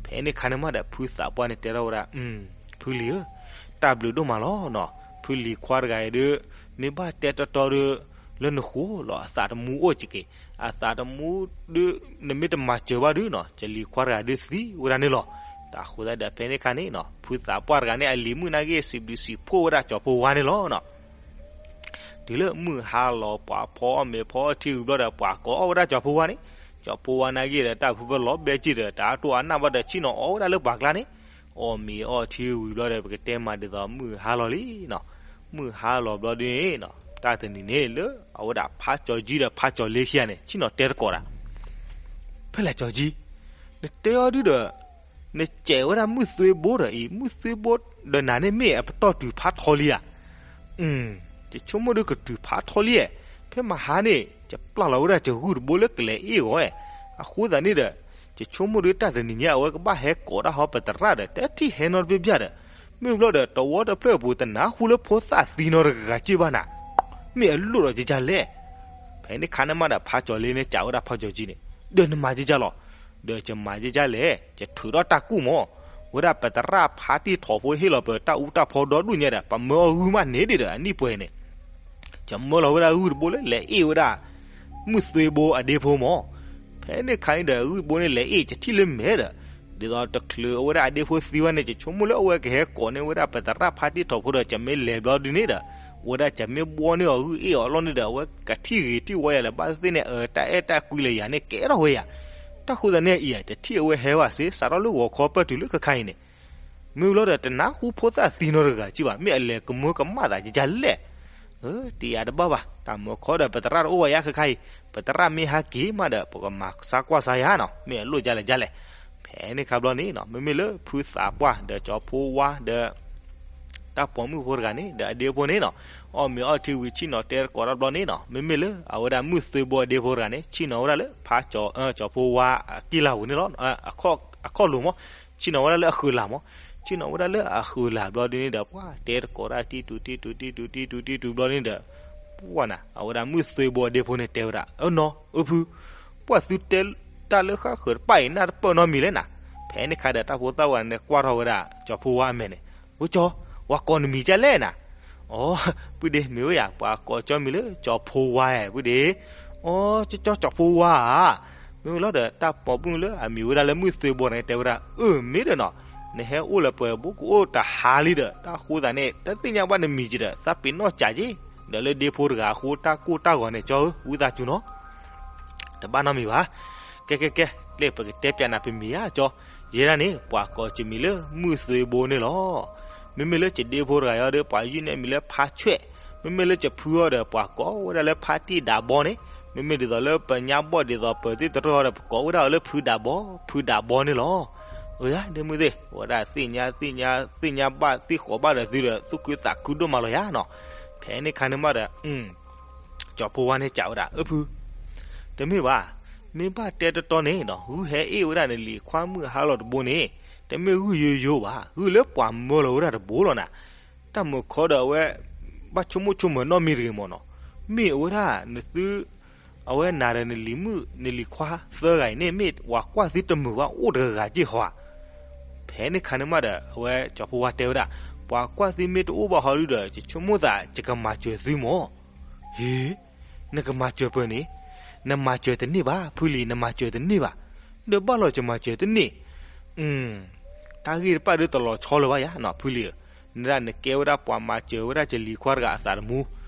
ဖဲန့ၣ်ခါန့ၣ်မးဒီး ဖုသးပှၢ်န့ၣ်တဲထီၣ်ဝဲဒၣ် ဖုလံၤဧၢ, တၢ်ဘျုးဒိၣ်မးလီၤနီၤ, ဖုလံၤခွါတဂၤအံၤဒီး မ့ၢ်ဘၣ်တဲတီတီဒီး လၢနဃိလီၤ အသးတမူအိၣ်က့ၤ, အသးတမူဒုး နမ့ၢ်တမၤစၢၤဘၣ်ဒုးနီၤ ကလံၤခွါတဂၤဒုးသံဝဲဒၣ်န့ၣ်လီၤ. တၢ်ဃိသတးဒီး ဖဲန့ၣ်ခါန့ၣ်နီၤ ဖုသးပှၢ်တဂၤန့ၣ် အလံၤမုၣ်နာ်က့ စံးဘျုးစံးဖှိၣ်ဝဲဒၣ်ကၠီၤဖိဝါန့ၣ်လီၤနီၤ. တုၤလၢမုၢ်ဟါလီၤ ပှၤဖီအီၣ်မ့ၤဖီအီၣ်ထံဝံၤဘျီဒီး ပှၤကိးအီၣ်ဝဲဒၣ်ကၠီၤဖိဝါန့ၣ်, ကၠီၤဖိဝါနာ်က့ဒီး တၢ်ဖုဖၢလီၤဘဲက့ၤဒီး တၢ်တိၢ်အနၢ်ဘၣ်ဒီး ဆ့ၣ်နီၤအီၣ်ဝဲဒၣ်လၢပှၤကျါန့ၣ်, အီၣ်မ့ၤအီၣ်ထံဝံၤဘျီဒီး ပကတဲမးဒ်သိးမုၢ်ဟါလီၤလံနီၤ. မုၢ်ဟါလီၤဘျီဒုးန့ၣ်နီၤ တၢ်တနံၤန့ၣ်လၢ အဝဲဒၣ်ဖးကၠီၤကၠံဒီးဖးကၠီၤလ့ခံဂၤန့ၣ် ဆ့ၣ်နီၤတဲတကိးတၢ် ဖဲလဲၣ်ကၠီၤကၠံ, နတဲအီၤဒုဒီး နစဲးဝဲဒၣ်မုၢ်သွ့ဘိဒီးအံၤ မုၢ်သွ့ဘိဒီးနၤန့ၣ်မ့ၢ်အပတီၢ်တုၤဖးထီလံဧါ. ယဆိကမိၣ်ဒုကတုၤဖးထီလံဧါ. ဖဲမဟါန့ၣ် ယပျၢ်လီၤဝဲဒၣ်ယဂုၢ်တဘိလၢကလဲၤအ့ၣ်ဂီၤဧါ. အဃိသတးန့ၣ်ဒီး ယဆိကမိၣ်ဒုတၢ်တနံၤညါ အဝဲကဘၣ်ဟဲကိးတၢ်ဟီပသရၣ်ဒီး တထံၣ်ဟဲနီတဘ့ၣ်ဘၣ်ဒီး မ့ၢ်ဘျီဒီး တဝီတဖျၢၣ်အပူၤ တနါဃူလၢဖိသၣ်သံနီတဂၤက့ၢ်ဘၣ်နၤ, မ့ၢ်အလိၣ်ဒီးကကလဲၣ်. ဖဲန့ၣ်ခါန့ၣ်မးဒီး ဖးကၠီၤလ့န့ၣ် စံးဝဲဒၣ်ဖးကၠီၤကၠံန့ၣ် ဒီးနမၤကကလဲၣ်, ဒီးယမၤကကလဲၣ် ယထုးထီၣ်တၢ်ကူၣ်မၢ်, ဝဲဒၣ်ပသရၣ်ဖါတံၢ်ထီၣ်ဖိဟ့ၣ်လီၤပတၢ်အူတၢ်ဖီဒီဒူၣ်ညါဒီး ပမၢအီၤဂုၢ်မးန့ၣ်ဒံးဒီး အနံၣ်ပှဲၤန့ၣ် ယမၢလီၤဝဲဒၣ်ဂုၢ်တဘိလၢ လဲၤအ့ၣ်ဝဲဒၣ် မုၢ်သွ့ဘိအဒ့ဖိမၢ်. ဖဲန့ၣ်ခါန့ၣ်ဒီး ဂုၢ်တဘိန့ၣ် လဲၤအ့ၣ်ယထံၣ်လၢမဲာ်ဒီး ဒ်သိးတချုးအဝဲဒၣ်အဒ့ဖိသံဝဲန့ၣ် ယဆိကမိၣ်လၢအဝဲကဟဲကိးန့ၢ်ဝဲဒၣ်ပသရၣ်ဖါတံၢ်ထီၣ်ဖိဒီး ယမ့ၢ်လဲၤဘျီဒုန့ၣ်ဒီး ဝဲဒၣ်ယမ့ၢ်ဘှီန့ၢ်အီၤဂုၢ်အ့ၣ်အီၤအလီၢ်န့ၣ်ဒီး အဝဲကထံၣ်ဂ့ၤထံၣ်ဝီယၤလၢၤဘၣ်သ့ၣ်သ့ၣ်န့ၣ် အတၢ်အဲၣ်တၢ်ကွံလၢယၤန့ၣ် ကဲထီၣ်ဝဲယၤ. တၢ်ဃိသတးန့ၣ်အံၤ တထံၣ်အဝဲဟဲဘၣ်စ့ၢ် စးထီၣ်လၢဂီၤခီပၢၢ်တုၤလၢခဲခါအံၤန့ၣ် မ့ၢ်ဘျီဒီး တနါဃူဖိသၣ်သံနီတဂၤက့ၢ်ဘၣ် မ့ၢ်အလဲၤကမၢကမၣ်သးကကလဲၣ်. တံၤအါတဘၣ်ဘၣ်, တၢ်မုၢ်ခီဒီး ပသရၣ်တအိၣ်ဝဲယါခဲခါအံၤ, ပသရၣ်မ့ၢ်ဟဲက့ၤမးဒီး ပကမၤစါကွၢ်စါယါနီၤ, မ့ၢ်အလိၣ်ဒ်လဲၣ်ဒ်လဲၣ်. ဖဲန့ၣ်ခါဘျီန့ၣ်နီၤ, မ့မ့ၢ်လၢဖုသးပှၢ်ဒီးကၠီၤဖိဝါဒီး တၢ်ပိာ်မုၣ်ဖိတဂၤန့ၣ် ဒီးအဒ့ဖိန့ၣ်နီၤ, အီၣ်မ့ၤအီထံဝံၤဆ့ၣ်နီၤတဲသကိးတၢ်ဘျီန့ၣ်နီၤ, မ့မ့ၢ်လၢအဝဲဒၣ်မုၢ်သုဘိအဒ့ဖိတဂၤန့ၣ် ဆ့ၣ်နီၤဝဲဒၣ်လၢဖး ကၠီၤဖိဝါအကံၢ်လၢ်ပူၤန့ၣ်လီၤ, အခီၣ်လိၤမး, ဆ့ၣ်နီၤဝဲဒၣ်လၢအဃုာ်လၢ်မး, ဆ့ၣ်နီၤဝဲဒၣ်လၢအဃုာ်လၢ်ဘျီဒ်န့ၣ်ဒီး ပှၤတဲသကိးတၢ်တံၢ်တူၤတံၢ်တူၤတံၢ်တူၤတံၢ်တူၤတံၢ်တူၤဘျီန့ၣ်ဒီး ပှၤနၤ အဝဲဒၣ်မုၢ်သုဘိအဒ့ဖိန့ၣ်တဲဝဲဒၣ်, အနီၤ အဖု, ပှၤသုတဲတၢ်လၢဃၣ်ဃၢၤတပၣ်အံၤ နၢ်တပၢၢ်နီတမံၤလဲၣ်နၤ. ဖဲန့ၣ်ခါဒီး တၢ်ဖိသၣ်ဝဲန့ၣ်ကွၢ်ထီၣ်ဝဲဒၣ် ကၠီၤဖိဝါအမဲာ်န့ၣ်, ဝဲကၠီၤ, ဝၤကိးနမံၤဒ်လဲၣ်နၤ. အိ, ပုၢ်ဒ့ မ့ၢ်ဝဲယၤ ပှၤကိးကၠီမံၤလၢကၠီၤဖိဝါဧါ ပုၢ်ဒ့. အိ, ကၠီၤ ကၠီၤဖိဝါဧါ. မ့ၢ်ဝဲလီၤဒီး တၢ်ပိာ်မုၣ်လၢအမံၤဝဲဒၣ်လၢမုၢ်သုဘိန့ၣ်တဲဝဲဒၣ်, အၢ မ့ၢ်ဒီးနီၤ, နဟဲအိၣ်လၢပှဲၤဘိကအိၣ်တဟါလံဒီး တၢ်ဃိသးန့ၣ် တသ့ၣ်ညါဘၣ်နမံၤက့ၤဒီး သးပ့ၤနီၣ်ကးက့ၤ, ဒီးလၢဒ့ဖိတဂၤအဃိ တၢ်ကိၢ်တၢ်ဂီၤန့ၣ် ကၠီဧၢ ဝံသးစူၤနီၤ တဘၣ်နီတမံၤဘၣ်. ကဲ ကဲ ကဲ, လၢပကတဲပၠးနၤပမံၤဧါ ကၠီ, ယဲဒၣ်န့ၣ် ပှၤကိးကမံၤလၢမုၢ်သုဘိန့ၣ်လီၤ. မ့မ့ၢ်လၢကဒ့ဖိတဂၤအံၤဒီး ပှၤယုၢ်န့ၢ်မံၤလၢဖးဆွဲၣ်, မ့မ့ၢ်လၢကဖုအံၤဒီး ပှၤကိးဝဲဒၣ်လၢဖးတံၢ်ဒးဘီန့ၣ်, မ့မ့ၢ်ဒ်သိးလၢပညါဘီၣ်ဒ်သိးပၢၤသ့ၣ်တရၢအံၤဒီး ပကိးဝဲဒၣ်အီၤလၢဖုဒးဘီ, ဖုဒးဘီန့ၣ်လီၤ. အၢ ယၤ ဒ့မုၢ်သ့ၣ် အဝဲဒၣ်သ့ၣ်ညါ သ့ၣ်ညါ သ့ၣ်ညါဘၣ်သ့ၣ်ဃိးဘၣ်ဒီးသုဒီး သူၣ်ခုသးခုဒိၣ်မးလီၤယၤနီၤ. ဖဲန့ၣ်ခါန့ၣ်မးဒီး ကၠီၤဖိဝါန့ၣ်စံးဝဲဒၣ်, အၢ ဖု, တမ့ၢ်ဘၣ်, မ့ၢ်ဘၣ်တဲတီတီန့ၣ်နီၤ ဂုၢ်ဟဲအ့ၣ်ဝဲဒၣ်နလံၤခွါမုၣ်ဟါလီၤတဘိန့ၣ် တမ့ၢ်ဂုၢ်ယိယိဘၣ်, ဂုၢ်လၢပှၤမၢလီၤဝဲဒၣ်တဘိလီၤနၤ. တၢ်မုၢ်ခီဒီးအဝဲ ဘၣ်ဆိကမိၣ်ဆိကမးနီတမံၤတဂ့ၤမးနီၤ, မ့ၢ်အဝဲဒၣ်နသု အဝဲနၤဒီးနလံၤမုၣ် နလံၤခွါသၢဂၤအံၤန့ၣ် မ့ၢ်ပှၤကွၢ်သုတမုာ်ဘၣ်အိၣ်တဂၤဂၤက့ၢ်ဟီဧါ. ဖဲန့ၣ်ခါန့ၣ်မးဒီး အဝဲကၠီၤဖိဝါတဲဝဲဒၣ်, ပှၤကွၢ်သုမ့ၢ်တအိၣ်ဘၣ်ဟီဒုဒီး ယဆိကမိၣ်သးယကမၤစၢၤသုမး. ဟ့, နကမၤစၢၤပှဲၤန့ၣ်, နမၤစၢၤတန့ၢ်ဘၣ် ဖုလံၤ နမၤစၢၤတန့ၢ်ဘၣ်. ဒီးဘၣ်လီၤယမၤစၢၤတန့ၢ် တၢ်ဂ့ၢ်တဖၣ်ဒီးတလီၤဆီလၢၤဘၣ်ယၤနီၤ ဖုလံၤဧၢ, နဒၣ်နကဲဝဲဒၣ်ပှၤမၤစၢၤဝဲဒၣ်ယလံၤခွါတဂၤအသးတမူ,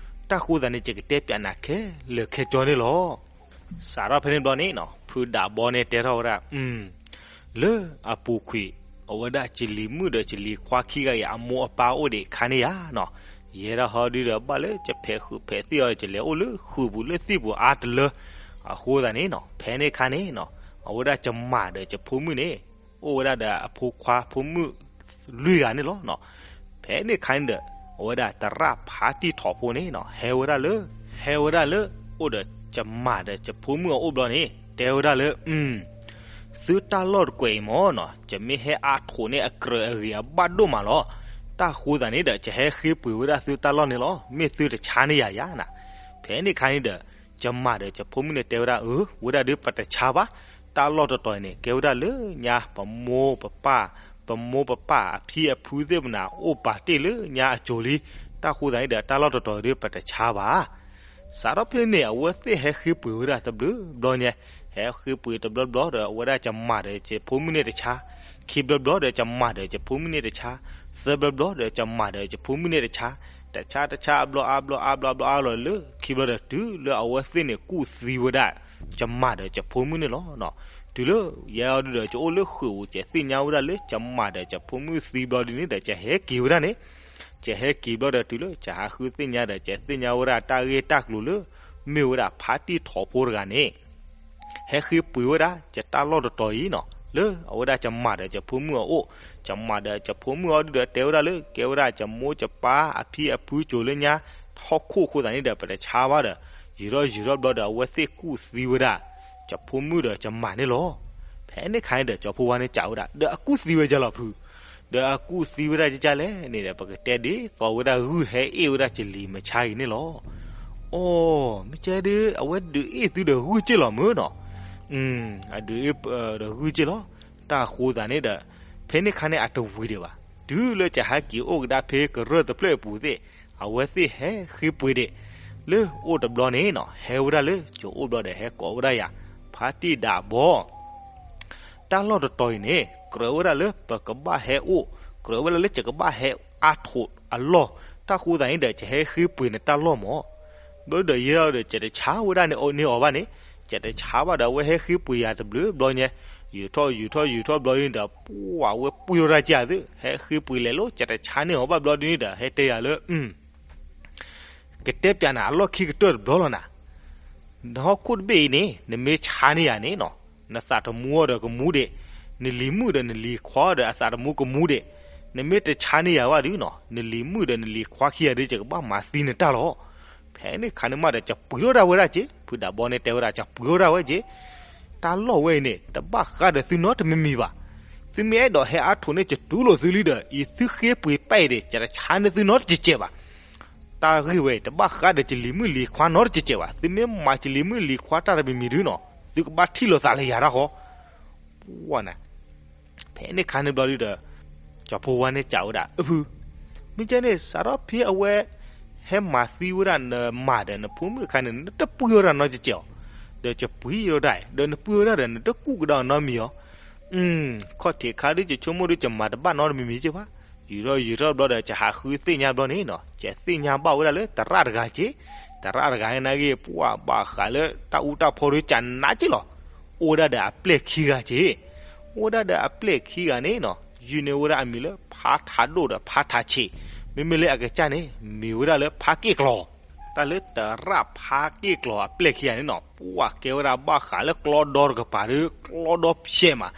တၢ်ဃိသးန့ၣ် ယကတဲပၠးနၤခဲလၢာ်ခဲဆ့န့ၣ်လီၤ. စးထီၣ်ဖဲန့ၣ်ဘျီန့ၣ်နီၤ ဖုဒးဘီန့ၣ်တဲထီၣ်ဝဲဒၣ်, လၢအပူၤကွံာ် အဝဲဒၣ်ယလံၤမုၣ်ဒီးယလံၤခွါခံဂၤအံၤအမိၢ်အပၢ်အိၣ်ဒံးခါန့ၣ်ဧါနီၤ, ယဲဒၣ်ဟီဒုဒီးဘၣ်လၢယဖဲးဃုာ်ဖဲးသံၣ်အီၤ ယလဲၤအိၣ်လၢဃုာ်ပူၤလၢသံၣ်ပူၤအါတလၢ, အဃိသတးန့ၣ်နီၤ ဖဲန့ၣ်ခါန့ၣ်နီၤ အဝဲဒၣ်ယမၤဒီးယဖိမုၣ်န့ၣ် အိၣ်ဝဲဒၣ်ဒီးအဖိခွါဖိမုၣ်လွံၢ်ဂၤန့ၣ်လီၤ. ဖဲန့ၣ်ခါန့ၣ်ဒီး အဝဲဒၣ်သရၣ်ဖးတံၢ်ထိးဖိန့ၣ်နီၤ ဟဲဝဲဒၣ်လၢ ဟဲဝဲဒၣ်လၢ အိၣ်ဒီးယမၤဒီးယဖိမုၣ်အအိၣ်ဘျီန့ၣ် တဲဝဲဒၣ်လၢ သုတၢ်လီၢ်တကွဲးအံၤမ့ၢ်နီၤ ယမ့ၢ်ဟဲအါထိးန့ၢ်အကြၢးအဂ့ၤအဘၣ်ဒိၣ်မးလီၤ. တၢ်ဃိသးန့ၣ်ဒီး ယဟဲဃ့ပှ့ၤဝဲဒၣ်သုတၢ်လီၢ်န့ၣ်လီၤ. မ့ၢ်သုတဆါန့ၢ်ယၤယၤနၤ. ဖဲန့ၣ်ခါန့ၣ်ဒီး ယမၤဒီးယဖိမုၣ်န့ၣ်တဲဝဲဒၣ် အၢ ဝဲဒၣ်ဒုးပတဆါဘၣ်. တၢ်လီၢ်တတီၤအံၤန့ၣ် ကဲဝဲဒၣ်လၢညါ ပမိၢ်ပပၢ် ပမိၢ်ပပၢ်အဖံအဖုသ့ၣ်မနၤ အိၣ်ပာ်တ့ၢ်လၢညါအစိၤလံ. တၢ်ဃိသးန့ၣ်ဒီး တၢ်လီၢ်တတီၤအံၤဒုးပတဆါဘၣ်. စးထီၣ်ဖဲန့ၣ် အဝဲသ့ၣ်ဟဲဃ့ပှ့ၤဝဲဒၣ်တဘျုးဘျီညါ, ဟဲဃ့ပှ့ၤတဘျီဘျီဒီး အဝဲဒၣ်ယမၤဒီးယဖိမုၣ်န့ၣ်တဆါ, ခံဘျီဘျီဒီးယမၤဒီးယဖိမုၣ်န့ၣ်တဆါ, သၢဘျီဘျီဒီးယမၤဒီးယဖိမုၣ်န့ၣ်တဆါ, တဆါတဆါ အဘျီအါဘျီအါဘျီအါဘျီအါလီၤလၢ ခံဘျီဒီးတုၤလၢအဝဲသ့ၣ်န့ၣ်ကူၣ်သံဝဲဒၣ် ယမၤဒီးယဖိမုၣ်န့ၣ်လီၤ. တုၤလၢယဲအီၤဒုဒီး ယအိၣ်လၢဃုာ်ပူၤ ယသ့ၣ်ညါဝဲဒၣ်လၢ ယမၤဒီးယဖိမုၣ်သံဘျီဒ်န့ၣ်ဒီး ယဟဲက့ၤဝဲဒၣ်န့ၣ်, ယဟဲက့ၤဘျီဒီး တုၤလၢယဟးဃုသ့ၣ်ညါဒီး ယသ့ၣ်ညါဝဲဒၣ်တၢ်ဂ့ၢ်တၢ်ကျိၤလၢ မ့ၢ်ဝဲဒၣ်ဖးတံၢ်ထိးဖိတဂၤန့ၣ် ဟဲဃ့ပှ့ၤဝဲဒၣ် ယတၢ်လီၢ်တတီၤအံၤနီၤ လၢအဝဲဒၣ်ယမၤဒီးယဖိမုၣ်အအိၣ်, ယမၤဒီးယဖိမုၣ်အီၤဒုဒီး တဲဝဲဒၣ်လၢ ကဲဝဲဒၣ်ယမိၢ်ယပၢ်အဖံအဖုစိၤလၢညါ ဟီၣ်ခိၣ်အဃိသတးန့ၣ်ဒီး ပတဆါဘၣ်ဒီး ယံာ်ထီၣ်ယံာ်ထီၣ်ဘျီဒီး အဝဲသ့ၣ်ကူၣ်သံဝဲဒၣ် ယဖိမုၣ်ဒီးယမၤန့ၣ်လီၤ. ဖဲန့ၣ်ခါန့ၣ်ဒီး ကၠီၤဖိဝါန့ၣ်စံးဝဲဒၣ် ဒီးအကူၣ်သံဝဲဒ်လဲၣ်ဖု, ဒီးအကူၣ်သံဝဲဒၣ်ဒ်လဲၣ်န့ၣ်ဒီး ပကတဲဒ်သိးဝဲဒၣ်ဂုၢ်ဟဲအ့ၣ်ဝဲဒၣ်ယလံၤမုၣ်ဆါအံၤန့ၣ်လီၤ. အိ, မ့ၢ်ကဲဒ် အဝဲဒုးအ့ၣ်သုဒီးဂုၢ်က့ၢ်လီၤမ့ၢ်နီၤ. အဒုးအ့ၣ်ဒီးဂုၢ်က့ၢ်လီၤ. တၢ်ဃိသတးန့ၣ်ဒီး ဖဲန့ၣ်ခါန့ၣ်အတဝံၤဒံးဘၣ်, တုၤလၢယဟဲက့ၤအိၣ်ကဒါဖဲကရၢၢ်တဖျၢၣ်အပူၤသ့ၣ် အဝဲသ့ၣ်ဟဲဃ့ပှ့ၤဒံး လၢအိၣ်တဘျီန့ၣ်နီၤ ဟဲဝဲဒၣ်လၢယအိၣ်ဘျီဒီး ဟဲကိးဝဲဒၣ်ယၤ ဖါတံၢ်ဒးဘီ တၢ်လီၢ်တတီၤအံၤန့ၣ် ကြၢးဝဲဒၣ်လၢပကဘၣ်ဟဲအိၣ်, ကြၢးဝဲဒၣ်လၢယကဘၣ်ဟဲအါထိးအလီၢ်, တၢ်ဃိသတးန့ၣ်ဒီး ယဟဲဃ့ပှ့ၤနတၢ်လီၢ်မး. ဘျီဒီးယဲဒီး ယတဆါဝဲဒၣ်န့ၣ်အီၤဘၣ်န့ၣ်, ယတဆါဘၣ်ဒီး အဝဲဟဲဃ့ပှ့ၤယၤတဘျုးဘျီညါ, ယူာ်ထီၣ်ယူာ်ထီၣ်ယူာ်ထီၣ်ဘျီန့ၣ်ဒီး ပှၢ်ဝဲပှံၢ်ထီၣ်တၢ်က့ၢ်သု, ဟဲဃ့ပှ့ၤလဲၤလီၤ ယတဆါန့ၢ်အီၤဘၣ်ဘျီဒ်န့ၣ်ဒီး ဟဲတဲယၤလၢ ကတဲပၠးနၤအလီၢ်ခံကတၢၢ်တဘျီလီၤနၤ. နဟီၣ်ခိၣ်တဘ့ၣ်အံၤန့ၣ် နမ့ၢ်ဆါန့ၢ်ယၤန့ၣ်နီၤ, နသးသမူအီၤဒီးကမူဒံး, နလံၤမုၣ်ဒီးနလံၤခွါဒီးအသးသမူကမူဒံး, နမ့ၢ်တဆါန့ၢ်ယၤဘၣ်ဒုးနီၤ, နလံၤမုၣ်ဒီးနလံၤခွါခံဂၤဒုး ယကဘၣ်မၤသံနတၢ်လီၤ. ဖဲန့ၣ်ခါန့ၣ်မးဒီး ကပှ့ၤထီၣ်ဒၣ်ဝဲဒၣ်က့, ဖုဒးဘီန့ၣ်တဲဝဲဒၣ် ကပှ့ၤထီၣ်ဒၣ်ဝဲက့, တၢ်လီၢ်ဝဲအံၤန့ၣ် တဘၣ်ဃးဒီးသုနီတမံၤမံၤဘၣ်. သုမ့ၢ်အဲၣ်ဒိးဟဲအါထိးန့ၣ် ကတူၢ်လိာ်သုလံဒီး အံၤသုဃ့ပှ့ၤပဲၣ်အံၤဒီး ကတဆါန့ၢ်သုနီတကဲးကဲးဘၣ်. တၢ်ဂ့ၢ်ဝဲအံၤ တဘၣ်ဃးဒီးကလံၤမုၣ်လံၤခွါနီတကဲးကဲးဘၣ်. သုမ့ၢ်မၤကလံၤမုၣ်လံၤခွါတၢ်တမံၤမံၤဒုးနီၤ, သုကဘၣ်ထံၣ်လိာ်သးလၢယၤတၢ်ဃီ. ပှၢ်နၤ ဖဲန့ၣ်ခါန့ၣ်ဘျီဒုးဒီး ကၠီၤဖိဝါန့ၣ်စံးဝဲဒၣ် အဖု, မ့ၢ်ကဲန့ၣ် စးထီၣ်ဖဲအဝဲ ဟဲမၤသံဝဲဒၣ်နမၤဒီးနဖိမုၣ်အခါန့ၣ် နတပှ့ၤဝဲဒၣ်နီတကဲးအီၤ, ဒီးကပှ့ၤယိဒၣ်ဒီး နပှ့ၤဝဲဒၣ်ဒီး နတကူၣ်ကဒါအီၤနီတမံၤအီၤ. ခီၣ်ထံးခါဒုး ယဆိကမိၣ်ဒုး ယမၤတဘၣ်နီတမံၤမံၤက့ဘၣ်. ယူၤထီၣ်ယူၤထီၣ်ဘျီဒီး ယဟးဃုသ့ၣ်ညါဘျီန့ၣ်နီၤ, ယသ့ၣ်ညါဘၣ်ဝဲဒၣ်လၢသရၣ်တဂၤက့, သရၣ်တဂၤန့ၣ်နာ်က့ ပှၢ်ဘၣ်ဃးလၢတၢ်အူတၢ်ဖီဒုးကနးက့လီၤ. အိၣ်ဝဲဒၣ်ဒီးအပျဲၢ်ခံဂၤက့, အိၣ်ဝဲဒၣ်ဒီးအပျဲၢ်ခံဂၤန့ၣ်နီၤ, ယုၢ်န့ၢ်ဝဲဒၣ်အမံၤလၢဖါထးဒိၣ်ဒီးဖါထးဆံး, မ့မ့ၢ်လၢအကစၢ်န့ၣ် မံၤဝဲဒၣ်လၢဖါက့ၣ်ကျီၤ. တၢ်လၢသရၣ်ဖါက့ၣ်ကျီၤအပျဲၢ်ခံဂၤန့ၣ်နီၤ, ပှၢ်ကဲဝဲဒၣ်ဘၣ်ဃးလၢကျီဒီတကပၤဒီး ကျီဒီဖျဲးမး.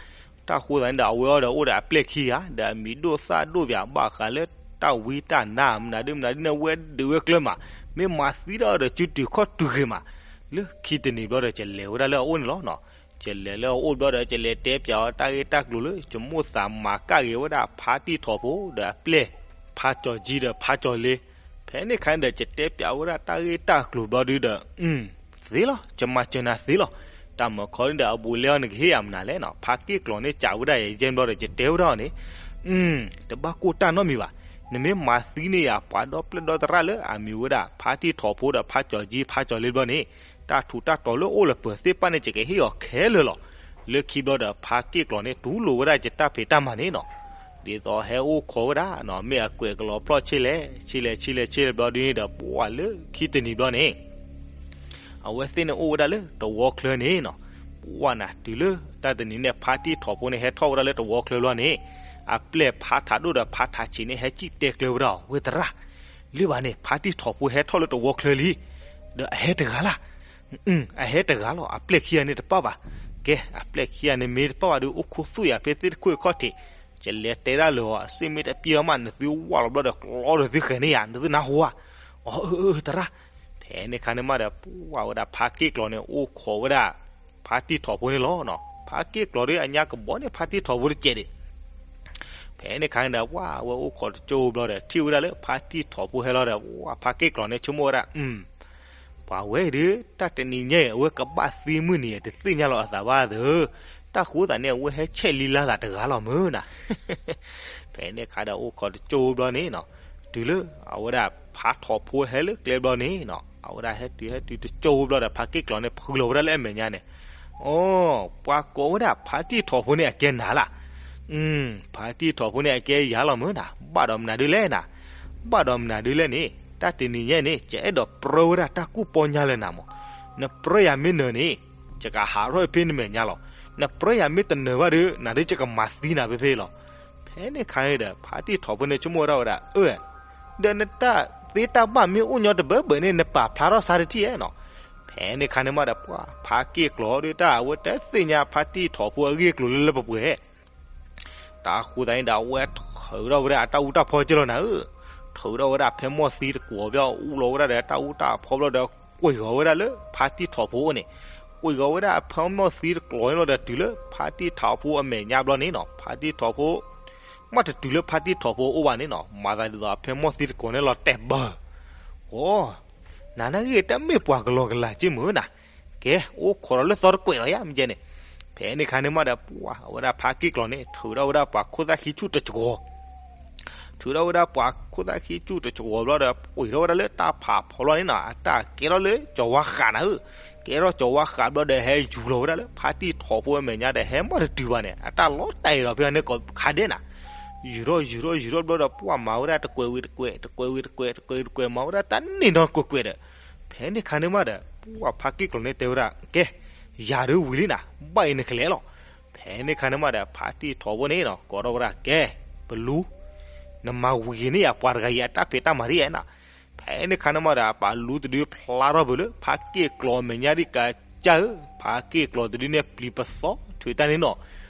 တၢ်ဃိသးန့ၣ်ဒီး အဝဲအီၤဒီးအိၣ်ဒီးအပျဲၢ်ခံဂၤ, ဒီးအမံၤဒိၣ်သၣ်ဒိၣ်ပၠး ဘၣ်ဃးလၢတၢ်ဝံတၢ်နါ မနုၤဒုမနုၤဒုန့ၣ် ဝဲဒုးဝဲကျၢၤမး, မ့ၢ်မၤသံတၢ်ဒီး စုတုၤခီၣ်တုၤဂ့ၤမး. လၢခံတနံၤဘျီဒီး ကလဲၤဝဲဒၣ်လၢအအိၣ်န့ၣ်လီၤနီၤ. ကလဲၤလၢအအိၣ်ဘျီဒီး ကလဲၤတဲပၠးအီၤတၢ်ဂ့ၢ်တၢ်ကျိၤလၢ ယမိၣ်သးမၤကၣ်က့ၤဝဲဒၣ် ဖါတံၢ်ထီၣ်ဖိဒီးအပျဲၢ်, ဖါကၠီၤကၠံဒီးဖါကၠီၤလ့. ဖဲန့ၣ်ခါန့ၣ်ဒီး ကတဲပၠးဝဲဒၣ်တၢ်ဂ့ၢ်တၢ်ကျိၤဘျီဒုးဒီး သ့လီၤ, ကမၤစၢၤနၤသ့လီၤ. တၢ်မၢခီန့ၣ်ဒီး အဘူးလဲအီၤ နကဟ့ၣ်ယၤမနုၤလဲၣ်နီၤ. ဖါက့ၣ်ကျီၤန့ၣ် စံးဝဲဒၣ်ယဲၢ်ဘျီဒီး ကတဲဝဲဒၣ်အီၤန့ၣ်, တဘၣ်ကိၢ်တၢ်နီတမံၤဘၣ်. နမ့ၢ်မၤသံန့ၢ်ယၤ ပှၤဒီပျဲၢ်ဒီသရၣ်လၢအမံၤဝဲဒၣ် ဖါတံၢ်ထီၣ်ဖိဒီးဖါကၠီၤကၠံ ဖါကၠီၤလ့ဘျီန့ၣ်, တၢ်ထူးတၢ်တီၤလၢအိၣ်လၢပၢၤသ့ၣ်တဖၣ်န့ၣ် ယကဟ့ၣ်အီၤခဲလၢာ်လီၤ. လၢခံဘျီဒီး ဖါက့ၣ်ကျီၤန့ၣ် တူၢ်လိာ်ဝဲဒၣ်ယတၢ်ဖံးတၢ်မၤန့ၣ်နီၤ. ဒ်သိးဟဲအိၣ်ခိးဝဲဒၣ်နီၤ, မ့ၢ်အကွဲးကလီၤဖျီၣ်ဆ့လဲၣ်, ဆ့လဲၣ်, ဆ့လဲၣ်, ဆ့လဲၣ်ဘျီဒုးန့ၣ်ဒီး ပှၢ်လၢခံတနံၤဘျီန့ၣ် အဝဲသ့ၣ်န့ၣ်အိၣ်ဝဲဒၣ်လၢတဝီချၢန့ၣ်နီၤ. ပှၢ်နၤ တုၤလၢတၢ်တနံၤန့ၣ် ဖါတံၢ်ထီၣ်ဖိန့ၣ် ဟဲထီၣ်ဝဲဒၣ်လၢတဝီချၢဘျီန့ၣ်, အပျဲၢ်ဖါထးဒိၣ်ဒီးဖါထးဆံးန့ၣ် ဟဲစံၣ်တဲကျၢၤဝဲဒၣ်အီၤ, ဝဲသရၣ်, လၢဘၣ်န့ၣ် ဖါတံၢ်ထီၣ်ဖိဟဲထီၣ်လၢတဝီချၢလံ, ဒီးအဟဲတဂၤလၢ် အဟဲတဂၤလီၤ, အပျဲၢ်ခံဂၤန့ၣ်တပၣ်ဘၣ်. ကဲ အပျဲၢ်ခံဂၤန့ၣ်မ့ၢ်တပၣ်ဘၣ်ဒီး အိၣ်ခိးသူၣ်ယၤဖဲသ့ၣ်တခိၣ်ခီၣ်ထံး, ကလဲၤတဲဒၣ်လၢအီၤ, စ့ၢ်မ့ၢ်တပျဲၢ်အီၤမး နသုဝၢ်လီၤဘျီဒီး ကျီဒီးသုဃဲၤန့ၢ်ယၤ, နသုနၢ်ဟူဧါ. အီၤ အၢ အၢ အၢ သရၣ်. ဖဲန့ၣ်ခါန့ၣ်မးဒီး ပှၢ်ဝဲဒၣ်ဖါက့ၣ်ကျီၤန့ၣ် အိၣ်ခိးဝဲဒၣ် ဖါတံၢ်ထီၣ်ဖိန့ၣ်လီၤနီၤ. ဖါက့ၣ်ကျီၤဒီးအညါကဘီန့ၣ် ဖါတံၢ်ထီၣ်ဖိတကဲးဒံး. ဖဲန့ၣ်ခါန့ၣ်ဒီး ပှၢ်ဝဲအိၣ်ခိးတကၠိဘျီဒီး ထံၣ်ဝဲဒၣ်လၢဖါတံၢ်ထီၣ်ဖိဟဲလီၤဒီး ပှၢ်ဖါက့ၣ်ကျီၤန့ၣ် ဆိကမိၣ်ဝဲဒၣ် ပှၤဝဲဒုး တၢ်တနံၤညါအံၤ အဝဲကဘၣ်သံမုၢ်နံၤ တသ့ၣ်ညါလီၤအသးဘၣ်သၢ, တၢ်ဃိသးန့ၣ် အဝဲဟဲဆဲးလံလါသးတဂၤလီၤမုၢ်နၤ. ဖဲန့ၣ်ခါဒီးအိၣ်ခိးတကၠိဘျီန့ၣ်နီၤ, တုၤလၢအဝဲဒၣ်ဖါထီၣ်ဖိဟဲလၢကျဲဘျီန့ၣ်နီၤ, အဝဲဒၣ်ဟဲတုၤဟဲတုၤတကၠိဘျီဒီး ဖါက့ၣ်ကျီၤန့ၣ် ဖုးလီၤဝဲဒၣ်လၢအမဲာ်ညါန့ၣ်, အိ ပှၤကိးဝဲဒၣ်ဖါတံၢ်ထီၣ်ဖိန့ၣ် အကဲနၤလၢ်. ဖါတံၢ်ထီၣ်ဖိန့ၣ် အကဲယၤလီၤမုၢ်နၤ, ဘၣ်ဒီးမနုၤဒုးလဲၣ်နၤ, ဘၣ်ဒီးမနုၤဒုးလဲၣ်န့ၣ်, တၢ်တနံၤညါန့ၣ် ယအဲၣ်ဒိးပြၢဝဲဒၣ်တၢ်ကူၣ်ပီညါလၢနၤမး, နပြၢယၤမ့ၢ်နၢၤန့ၣ် ယကဟးထီၣ်ဖဲနမဲာ်ညါလီၤ, နပြၢယၤမ့ၢ်တနၢၤဘၣ်ဒီး နၤဒုးယကမၤသံနၤဖဲဖဲလီၤ. ဖဲန့ၣ်ခါန့ၣ်ဒီး ဖါတံၢ်ထီၣ်ဖိန့ၣ် ဆိကမိၣ်ဝဲဒၣ်ဝဲဒၣ် အၢ ဒီးနတၢ်သ့တၢ်ဘၣ်မ့ၢ်အိၣ်ညီတဘၢဘၢန့ၣ် နပာ်ဖျါထီၣ်စါတထံၣ်ဧါနီၤ. ဖဲန့ၣ်ခါန့ၣ်မးဒီး ပှၤဖါက့ၣ်ကျီၤဒီး တၢ်အဝဲတသ့ၣ်ညါဖါတံၢ်ထီၣ်ဖိအဂ့ၢ်အကျိၤလၢလၢပှဲၤပှဲၤ တၢ်ဃိသတးန့ၣ်ဒီး အဝဲထုးထီၣ်ဝဲဒၣ်အတၢ်အူတၢ်ဖီက့ၢ်လီၤနၤဧၢ, ထုးထီၣ်ဝဲဒၣ်ဖဲမီၢ်သံတကိးဘျီ အူလီၤဝဲဒၣ်ဒီးတၢ်အူတၢ်ဖီဘျီဒီး ကွံာ်ဂီၤဝဲဒၣ်လၢဖါတံၢ်ထီၣ်ဖိအအိၣ်န့ၣ်, ကွံာ်ဂီၤဝဲဒၣ်အဖဲမီၢ်သံတကိးန့ၣ်လီၤဒီး တုၤလၢဖါတံၢ်ထီၣ်ဖိအမဲာ်ညါဘျီန့ၣ်နီၤ, ဖါတံၢ်ထီၣ်ဖိ မ့ၢ်တတုၤလၢဖါတံၢ်ထီၣ်ဖိအအိၣ်ဘၣ်န့ၣ်နီၤ, မၤသးဒ်သိးအဖဲမီၢ်သံတကိးန့ၣ်လီၤတဲာ်ဘၢ အိ နၤနာ်ဂ့ၤ တၢ်မ့ၢ်ပှၤကလီကလီက့မုၢ်နၤ, ကဲအိၣ်ခိးဒီးလၢသီတကွဲးလီၤယါမ့ၢ်ကဲန့ၣ်. ဖဲန့ၣ်ခါန့ၣ်မးဒီး ပှၤအဝဲဒၣ်ဖါက့ၣ်ကျီၤန့ၣ် ထုးထီၣ်ဝဲဒၣ်ပှၤခိၣ်သၣ်ခံဆူၣ်တစှီၤ, ထုးထီၣ်ဝဲဒၣ်ပှၤခိၣ်သၣ်ခံဆူၣ်တစှီၤဘျီဒီး ကွံာ်ထီၣ်ဝဲဒၣ်လၢတၢ်ဖးဖီလီၤန့ၣ်နီၤ, အတၢ်ကဲထီၣ်လၢကၠီၤဝါဃးနၤဧၢ, ကဲထီၣ်ကၠီၤဝါဃးဘျီဒီး ဟဲယူၤလီၤဝဲဒၣ်လၢဖါတံၢ်ထီၣ်ဖိအမဲာ်ညါဒီး ဟဲမီၢ်တတုၤဘၣ်န့ၣ် အတၢ်လီၤတဲာ်ဒီးဖဲန့ၣ်ကီးခါဒဲးနၤ ယူၤထီၣ်ယူၤထီၣ်ယူၤထီၣ်ဘျီဒီး ပှၤမၤဝဲဒၣ်တကွဲးဝံၤတကွဲး တကွဲးဝံၤတကွဲး တကွဲးဝံၤတကွဲး မၤဝဲဒၣ်တၢ်န့ၣ်နီတကွဲးကွဲးဒီး ဖဲန့ၣ်ခါန့ၣ်မးဒီး ပှၤဖါက့ၣ်ကျီၤန့ၣ်တဲဝဲဒၣ် ကဲ ယၤဒုးဝံၤလံနၤ ဘၣ်အံၤနကလဲၤလီၤ. ဖဲန့ၣ်ခါန့ၣ်မးဒီး ဖါတံၢ်ထီၣ်ဖိန့ၣ်နီၤ ကိးထီၣ်ဝဲဒၣ် ကဲ ပလူ နမၤဝံၤက့ၤန့ၢ်ယၤပှၤတဂၤအံၤအတၢ်ဖံးတၢ်မၤဒ်အံၤနၤ. ဖဲန့ၣ်ခါန့ၣ်မးဒီး ပှၤလူတဒုဖျါထီၣ်ပၢၢ်လၢ ဖါက့ၢ်ကျီၤမဲာ်ညါဒံးကစၢ်ဧၢ, ဖါက့ၢ်ကျီၤတဒုန့ၣ်ပျံၤပသီထုးတၢ်န့ၣ်နီၤ,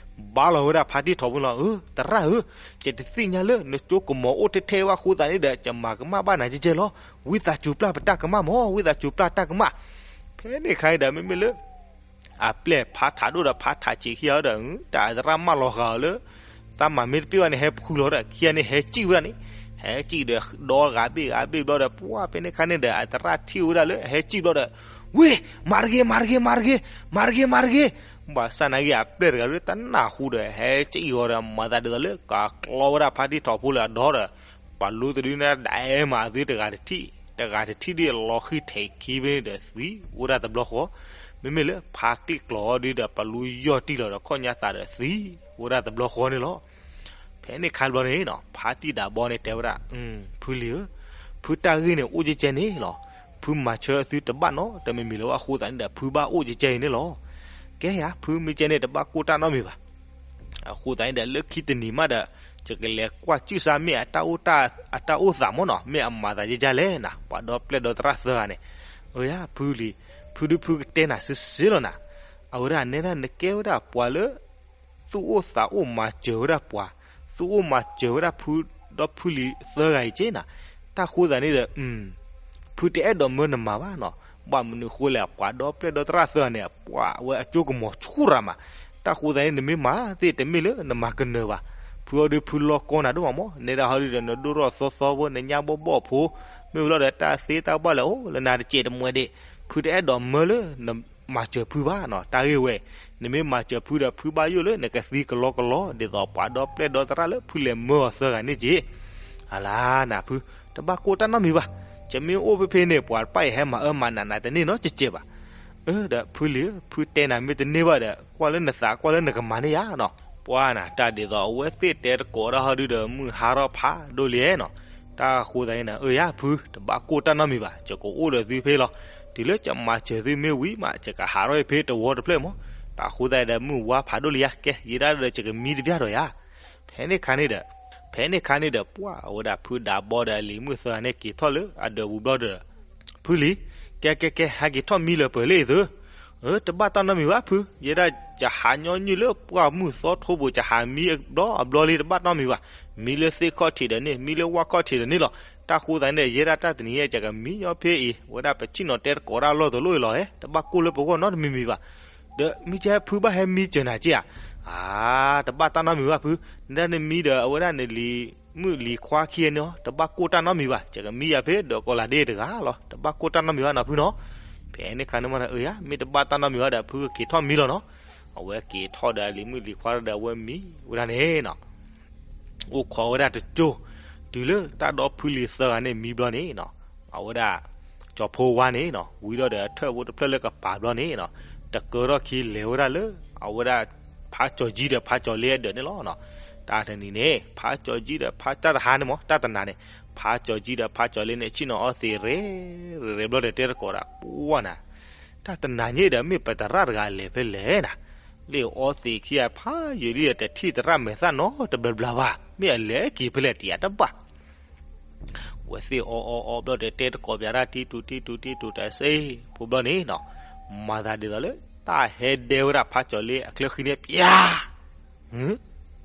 ဘါလီၤဝဲဒၣ်ဖါတံၢ်ထီၣ်ဖိလီၤ. အၢ သရၣ်ဧၢ, ယတသ့ၣ်ညါလၢနကၠိကမီၤအိၣ်ထဲထဲဘၣ်အဃိသတးန့ၣ်ဒီး ယမၤကမၣ်ဘၣ်နၤကဲကဲလီၤ. ဝံသးစူၤပျၢ်ပတၢ်ကမၣ်မး, ဝံသးစူၤပျၢ်တၢ်ကမၣ်. ဖဲန့ၣ်ခါအံၤဒီး မ့မ့ၢ်လၢ အပျဲၢ်ဖါထးဒိၣ်ဒီးဖါထးဆံးခံဂၤဒီး တၢ်သရၣ်မၢလီၤဃာ်အီၤလၢ တၢ်မၤမ့ၢ်တပ့ၢ်ဘၣ်န့ၣ် ဟဲဖုလီၤဒီး ခံဂၤန့ၣ်ဟဲစံၣ်ဝဲဒၣ်န့ၣ်, ဟဲစံၣ်ဒီးဒီဂၤဘ့ၣ်ဂၤဘ့ၣ်ဘျီဒီး ပှၢ်ဖဲန့ၣ်ခါန့ၣ်ဒီး အသရၣ်ထံၣ်ဝဲဒၣ်လၢအဟဲစံၣ်ဘျီဒီး ဝ့ၢ် မၤတဂ့ၤ မၤတဂ့ၤ မၤတဂ့ၤ မၤတဂ့ၤ မၤတဂ့ၤ. ဘၣ်ဆၣ်နာ်က့ အပျဲၢ်တဂၤလၢတနၢ်ဟူဒီး ဟဲစံၣ်အီၤဒီး မၤသးဒ်သိးလၢ ကကျီဝဲဒၣ်ဖါတံၢ်ထီၣ်ဖိလၢအဒီဒီး ပှၤလူတဒုန့ၣ်ဒၣ်မၤသုတဂၤတထံၣ်, တဂၤတထံၣ်ဒ်အလီၤဃံၤထဲးခံဖဲန့ၣ်ဒီးသံဝဲဒၣ်တဘျီဃီ, မ့မ့ၢ်လၢဖါက့ၢ်ကျီၤဒုဒီး ပှၤလူယီၢ်တံၢ်လီၤဒီး ခီၣ်ညါသးဒီးသံဝဲဒၣ်တဘျီဃီန့ၣ်လီၤ. ဖဲန့ၣ်ခါဘျီန့ၣ်နီၤ ဖါတံၢ်ဒးဘီန့ၣ်တဲဝဲဒၣ်, ဖုလံၤဧၢ, ဖုတၢ်ဂ့ၢ်န့ၣ်အိၣ်ကဲကဲန့ၣ်လီၤ. ဖုမၤဆၢသုတဘၣ်နီတမံၤမံၤလၢၤဘၣ်အဃိသတးန့ၣ်ဒီး ဖုဘၣ်အိၣ်ကဲကဲအံၤန့ၣ်လီၤ. ကဲယၤ ဖုမ့ၢ်ကဲန့ၣ် တဘၣ်ကိၢ်တၢ်နီတမံၤဘၣ်. အဃိသတးန့ၣ်ဒီး လၢခံတနံၤမးဒီး ယကလဲၤကွၢ်စူၣ်စၢ်မ့ၢ်အတၢ်အိၣ်သးမ့ၢ်နီၤ, မ့ၢ်အမၤသးယဲယဲလဲၣ်နၤ, ပှၤဒီပျဲၢ်ဒီသရၣ်သၢဂၤန့ၣ်. အၢယၤ ဖုလံၤ, ဖုဒုဖုကတဲနၤစ့စ့လီၤနၤ. အဝဲဒၣ်နဲဒၣ်နကဲဝဲဒၣ်ပှၤလၢ သူၣ်အိၣ်သးအိၣ်မၤစၢၤဝဲဒၣ်ပှၤ, သူၣ်အိၣ်မၤစၢၤဝဲဒၣ်ဖုဒီဖုလံၤသၢဂၤအံၤက့နၤ. တၢ်ဃိသတးန့ၣ်ဒီး ဖုတအဲၣ်ဒိးမၢနမၤဘၣ်နီၤ. ဘၣ်မနုၤဃိလဲၣ် ပှၤဒီပျဲၢ်ဒီသရၣ်သၢဂၤန့ၣ် ပှၤဝဲအကၠိကမီၤဆူၣ်ရၤမး. တၢ်ဃိသတးန့ၣ် နမ့ၢ်မၤသ့ၣ်တမ့ၢ်လၢနမၤကနၢၤဘၣ်. ဖုအီၤဒုဖုလီၢ်ကီနၤဒိၣ်မးမး, နဲဒၣ်ဟီဒုဒီး နဒိၣ်ထီၣ်သီသီဖိ နညါဘီၣ်ဘီၣ်ဖိ, မ့ၢ်ဝံၤလီၤဒီး တၢ်သ့တၢ်ဘၣ်လဲၣ်အိၣ်လၢနၤတစဲးတမှဲးဒံး. ဖုတအဲၣ်ဒိးမၢလၢနမၤစၢၤဖုဘၣ်နီၤ. တၢ်ဂ့ၢ်ဝဲ နမ့ၢ်မၤစၢၤဖုဒီး ဖုဘၣ်ယိၣ်လၢနကသံကလီကလီ ဒ်သိးပှၤဒီပျဲၢ်ဒီသရၣ်လၢဖုလဲၤမၢအီၤသၢဂၤန့ၣ်က့. အလါနၤဖု, တဘၣ်ကိၢ်တၢ်နီတမံၤဘၣ်. ယမ့ၢ်အိၣ်ဖဲဖဲန့ၣ် ပှၤတဖၣ်အံၤဟဲမၤအၢမၤနးနၤတန့ၢ်နီတစဲးဘၣ်. အၢ ဒီးဖုလံၤဧၢ, ဖုတဲနၤမ့ၢ်တန့ၢ်ဘၣ်ဒီး ကွၢ်လၢနသးကွၢ်လၢနကမၤန့ၢ်ယၤနီၤ. ပှၢ်နၤ တၢ်ဒ်သိးအဝဲသ့ၣ်တဲတကိးတၢ်ဟီဒုဒီး မုၢ်ဟါထီၣ်ဖးဒိၣ်လံနီၤ. တၢ်ဃိသတးန့ၣ် အၢယၤဖု, တဘၣ်ကိၢ်တၢ်နီတမံၤဘၣ်, ယကအိၣ်ဒီးသုဖဲလီၤ. တုၤလၢယမၤစၢၤသုမ့ၢ်ဝံၤမး ယကဟးထီၣ်ဖဲတဝီတဖျၢၣ်မး. တၢ်ဃိသတးဒီး မုၢ်ဝါဖးဒိၣ်လံယၤ, ကဲ ယဲဒၣ်ဒီး ယကမံတဘျီဒီးယၤ. ဖဲန့ၣ်ခါန့ၣ်ဒီး, ဖဲန့ၣ်ခါန့ၣ်ဒီး ပှၢ်အဝဲဒၣ်ဖုဒးဘီဒီးအလံၤမုၣ်သၢဂၤန့ၣ်က့ၤထီၣ်လၢအဒၢးပူၤဘျီဒီး ဖုလံၤ, ကဲကဲကဲ ဟဲက့ၤထီၣ်မံလၢၤပၢၢ်လၢအံၤသု. အၢ တဘၣ်တၢ်နီတမံၤဘၣ်ဖု, ယဲဒၣ်ယဟးညီနုၢ်လၢပှၢ်မုၢ်သီထိပူၤ ယဟးမံအဘျီအဘျီလံ တဘၣ်နီတမံၤဘၣ်. မံလၢသ့ၣ်ခီၣ်ထံးဒီးန့ၢ်, မံလၢဝၣ်ခီၣ်ထံးဒီးန့ၢ်လီၤ. တၢ်ဃိသတးန့ၣ် ယဲဒၣ်တၢ်တနံၤညါ ယကမံညီဖဲအံၤ, ဝဲဒၣ်ပဆ့ၣ်နီၤတဲတကိးတၢ်လီၢ်တလီၢ်အံၤလီၤဧါ, တဘၣ်ကိၢ်လၢပဂီၢ်နီတမံၤမံၤဘၣ်. ဒီးမ့ၢ်ကဲဖုဘၣ်ဟဲမံစၢၤနၤက့ဧါ. အါ တဘၣ်တၢ်နီတမံၤဘၣ်ဖု, နဒၣ်နမံဒီးအဝဲဒၣ်နလံၤမုၣ်လံၤခွါခံဂၤန့ၣ်အီၤ တဘၣ်ကိၢ်တၢ်နီတမံၤဘၣ်, ယကမံယၤဖဲဒီးကီးလးဒ့တဂၤလီၤ, တဘၣ်ကိၢ်တၢ်နီတမံၤဘၣ်နီၤဖုနီၤ. ဖဲန့ၣ်ခါန့ၣ်မးဒီး အၢယၤ မ့ၢ်တဘၣ်တၢ်နီတမံၤဘၣ်ဒီး ဖုကက့ၤထီၣ်မံလီၤနီၤ. အဝဲက့ၤထီၣ်ဒီးအလံၤမုၣ်လံၤခွါဒီးအဝဲမံဝဲဒၣ်န့ၣ်နီၤ. အိၣ်ခိးဝဲဒၣ်တကၠိ, တုၤလၢတၢ်ဒီဖုလံၤသၢဂၤန့ၣ်မံဘျီန့ၣ်နီၤ, အဝဲဒၣ် ကၠီၤဖိဝါန့ၣ်နီၤ ဝံၤဒီးဒီးထၢၣ်ဖိတဖျၢၣ်လၢကပၤဘျီန့ၣ်နီၤ, တကၢထီၣ်ခံလဲၤဝဲဒၣ်လၢ အဝဲဒၣ် ဖါကၠီၤကၠံဒီးဖါကၠီၤလ့အဒၢးန့ၣ်လီၤနီၤ. တၢ်တနံၤန့ၣ် ဖါကၠီၤကၠံဒီးဖါ တၢ်တဟါန့ၣ်မး တၢ်တနၤန့ၣ် ဖါကၠီၤကၠံဒီးဖါကၠီၤလ့န့ၣ် ဆ့ၣ်နီၤအီသံးရ့ ရ့ရ့ဘျီဒီးတဲတကိးဒၣ် ပှၢ်နၤ တၢ်တနၤညါဒီး မ့ၢ်ပသရၣ်တဂၤလဲၤဖဲလဲၣ်နၤ, လၢအီသံးခံဂၤဖးယံာ်လံဒီး တထံၣ်သရၣ်မဲာ်သၣ်နီတဘျီဘျီဘၣ်, မ့ၢ်အလဲၤက့ၤဖဲလဲၣ်တယၤတဘၣ်. ဝဲသ့ၣ်အီအီအီဘျီဒီး တဲတကိးပျးတၢ် တံတူာ်တံတူာ်တံတူာ်တစ့ ဖိဘျီန့ၣ်နီၤ, မၤသးဒ်သိးလၢ တၢ်ဟဲဒဲဝဲဒၣ်ဖးကၠီၤလ့အချၢဃံန့ၣ် ပျၢ်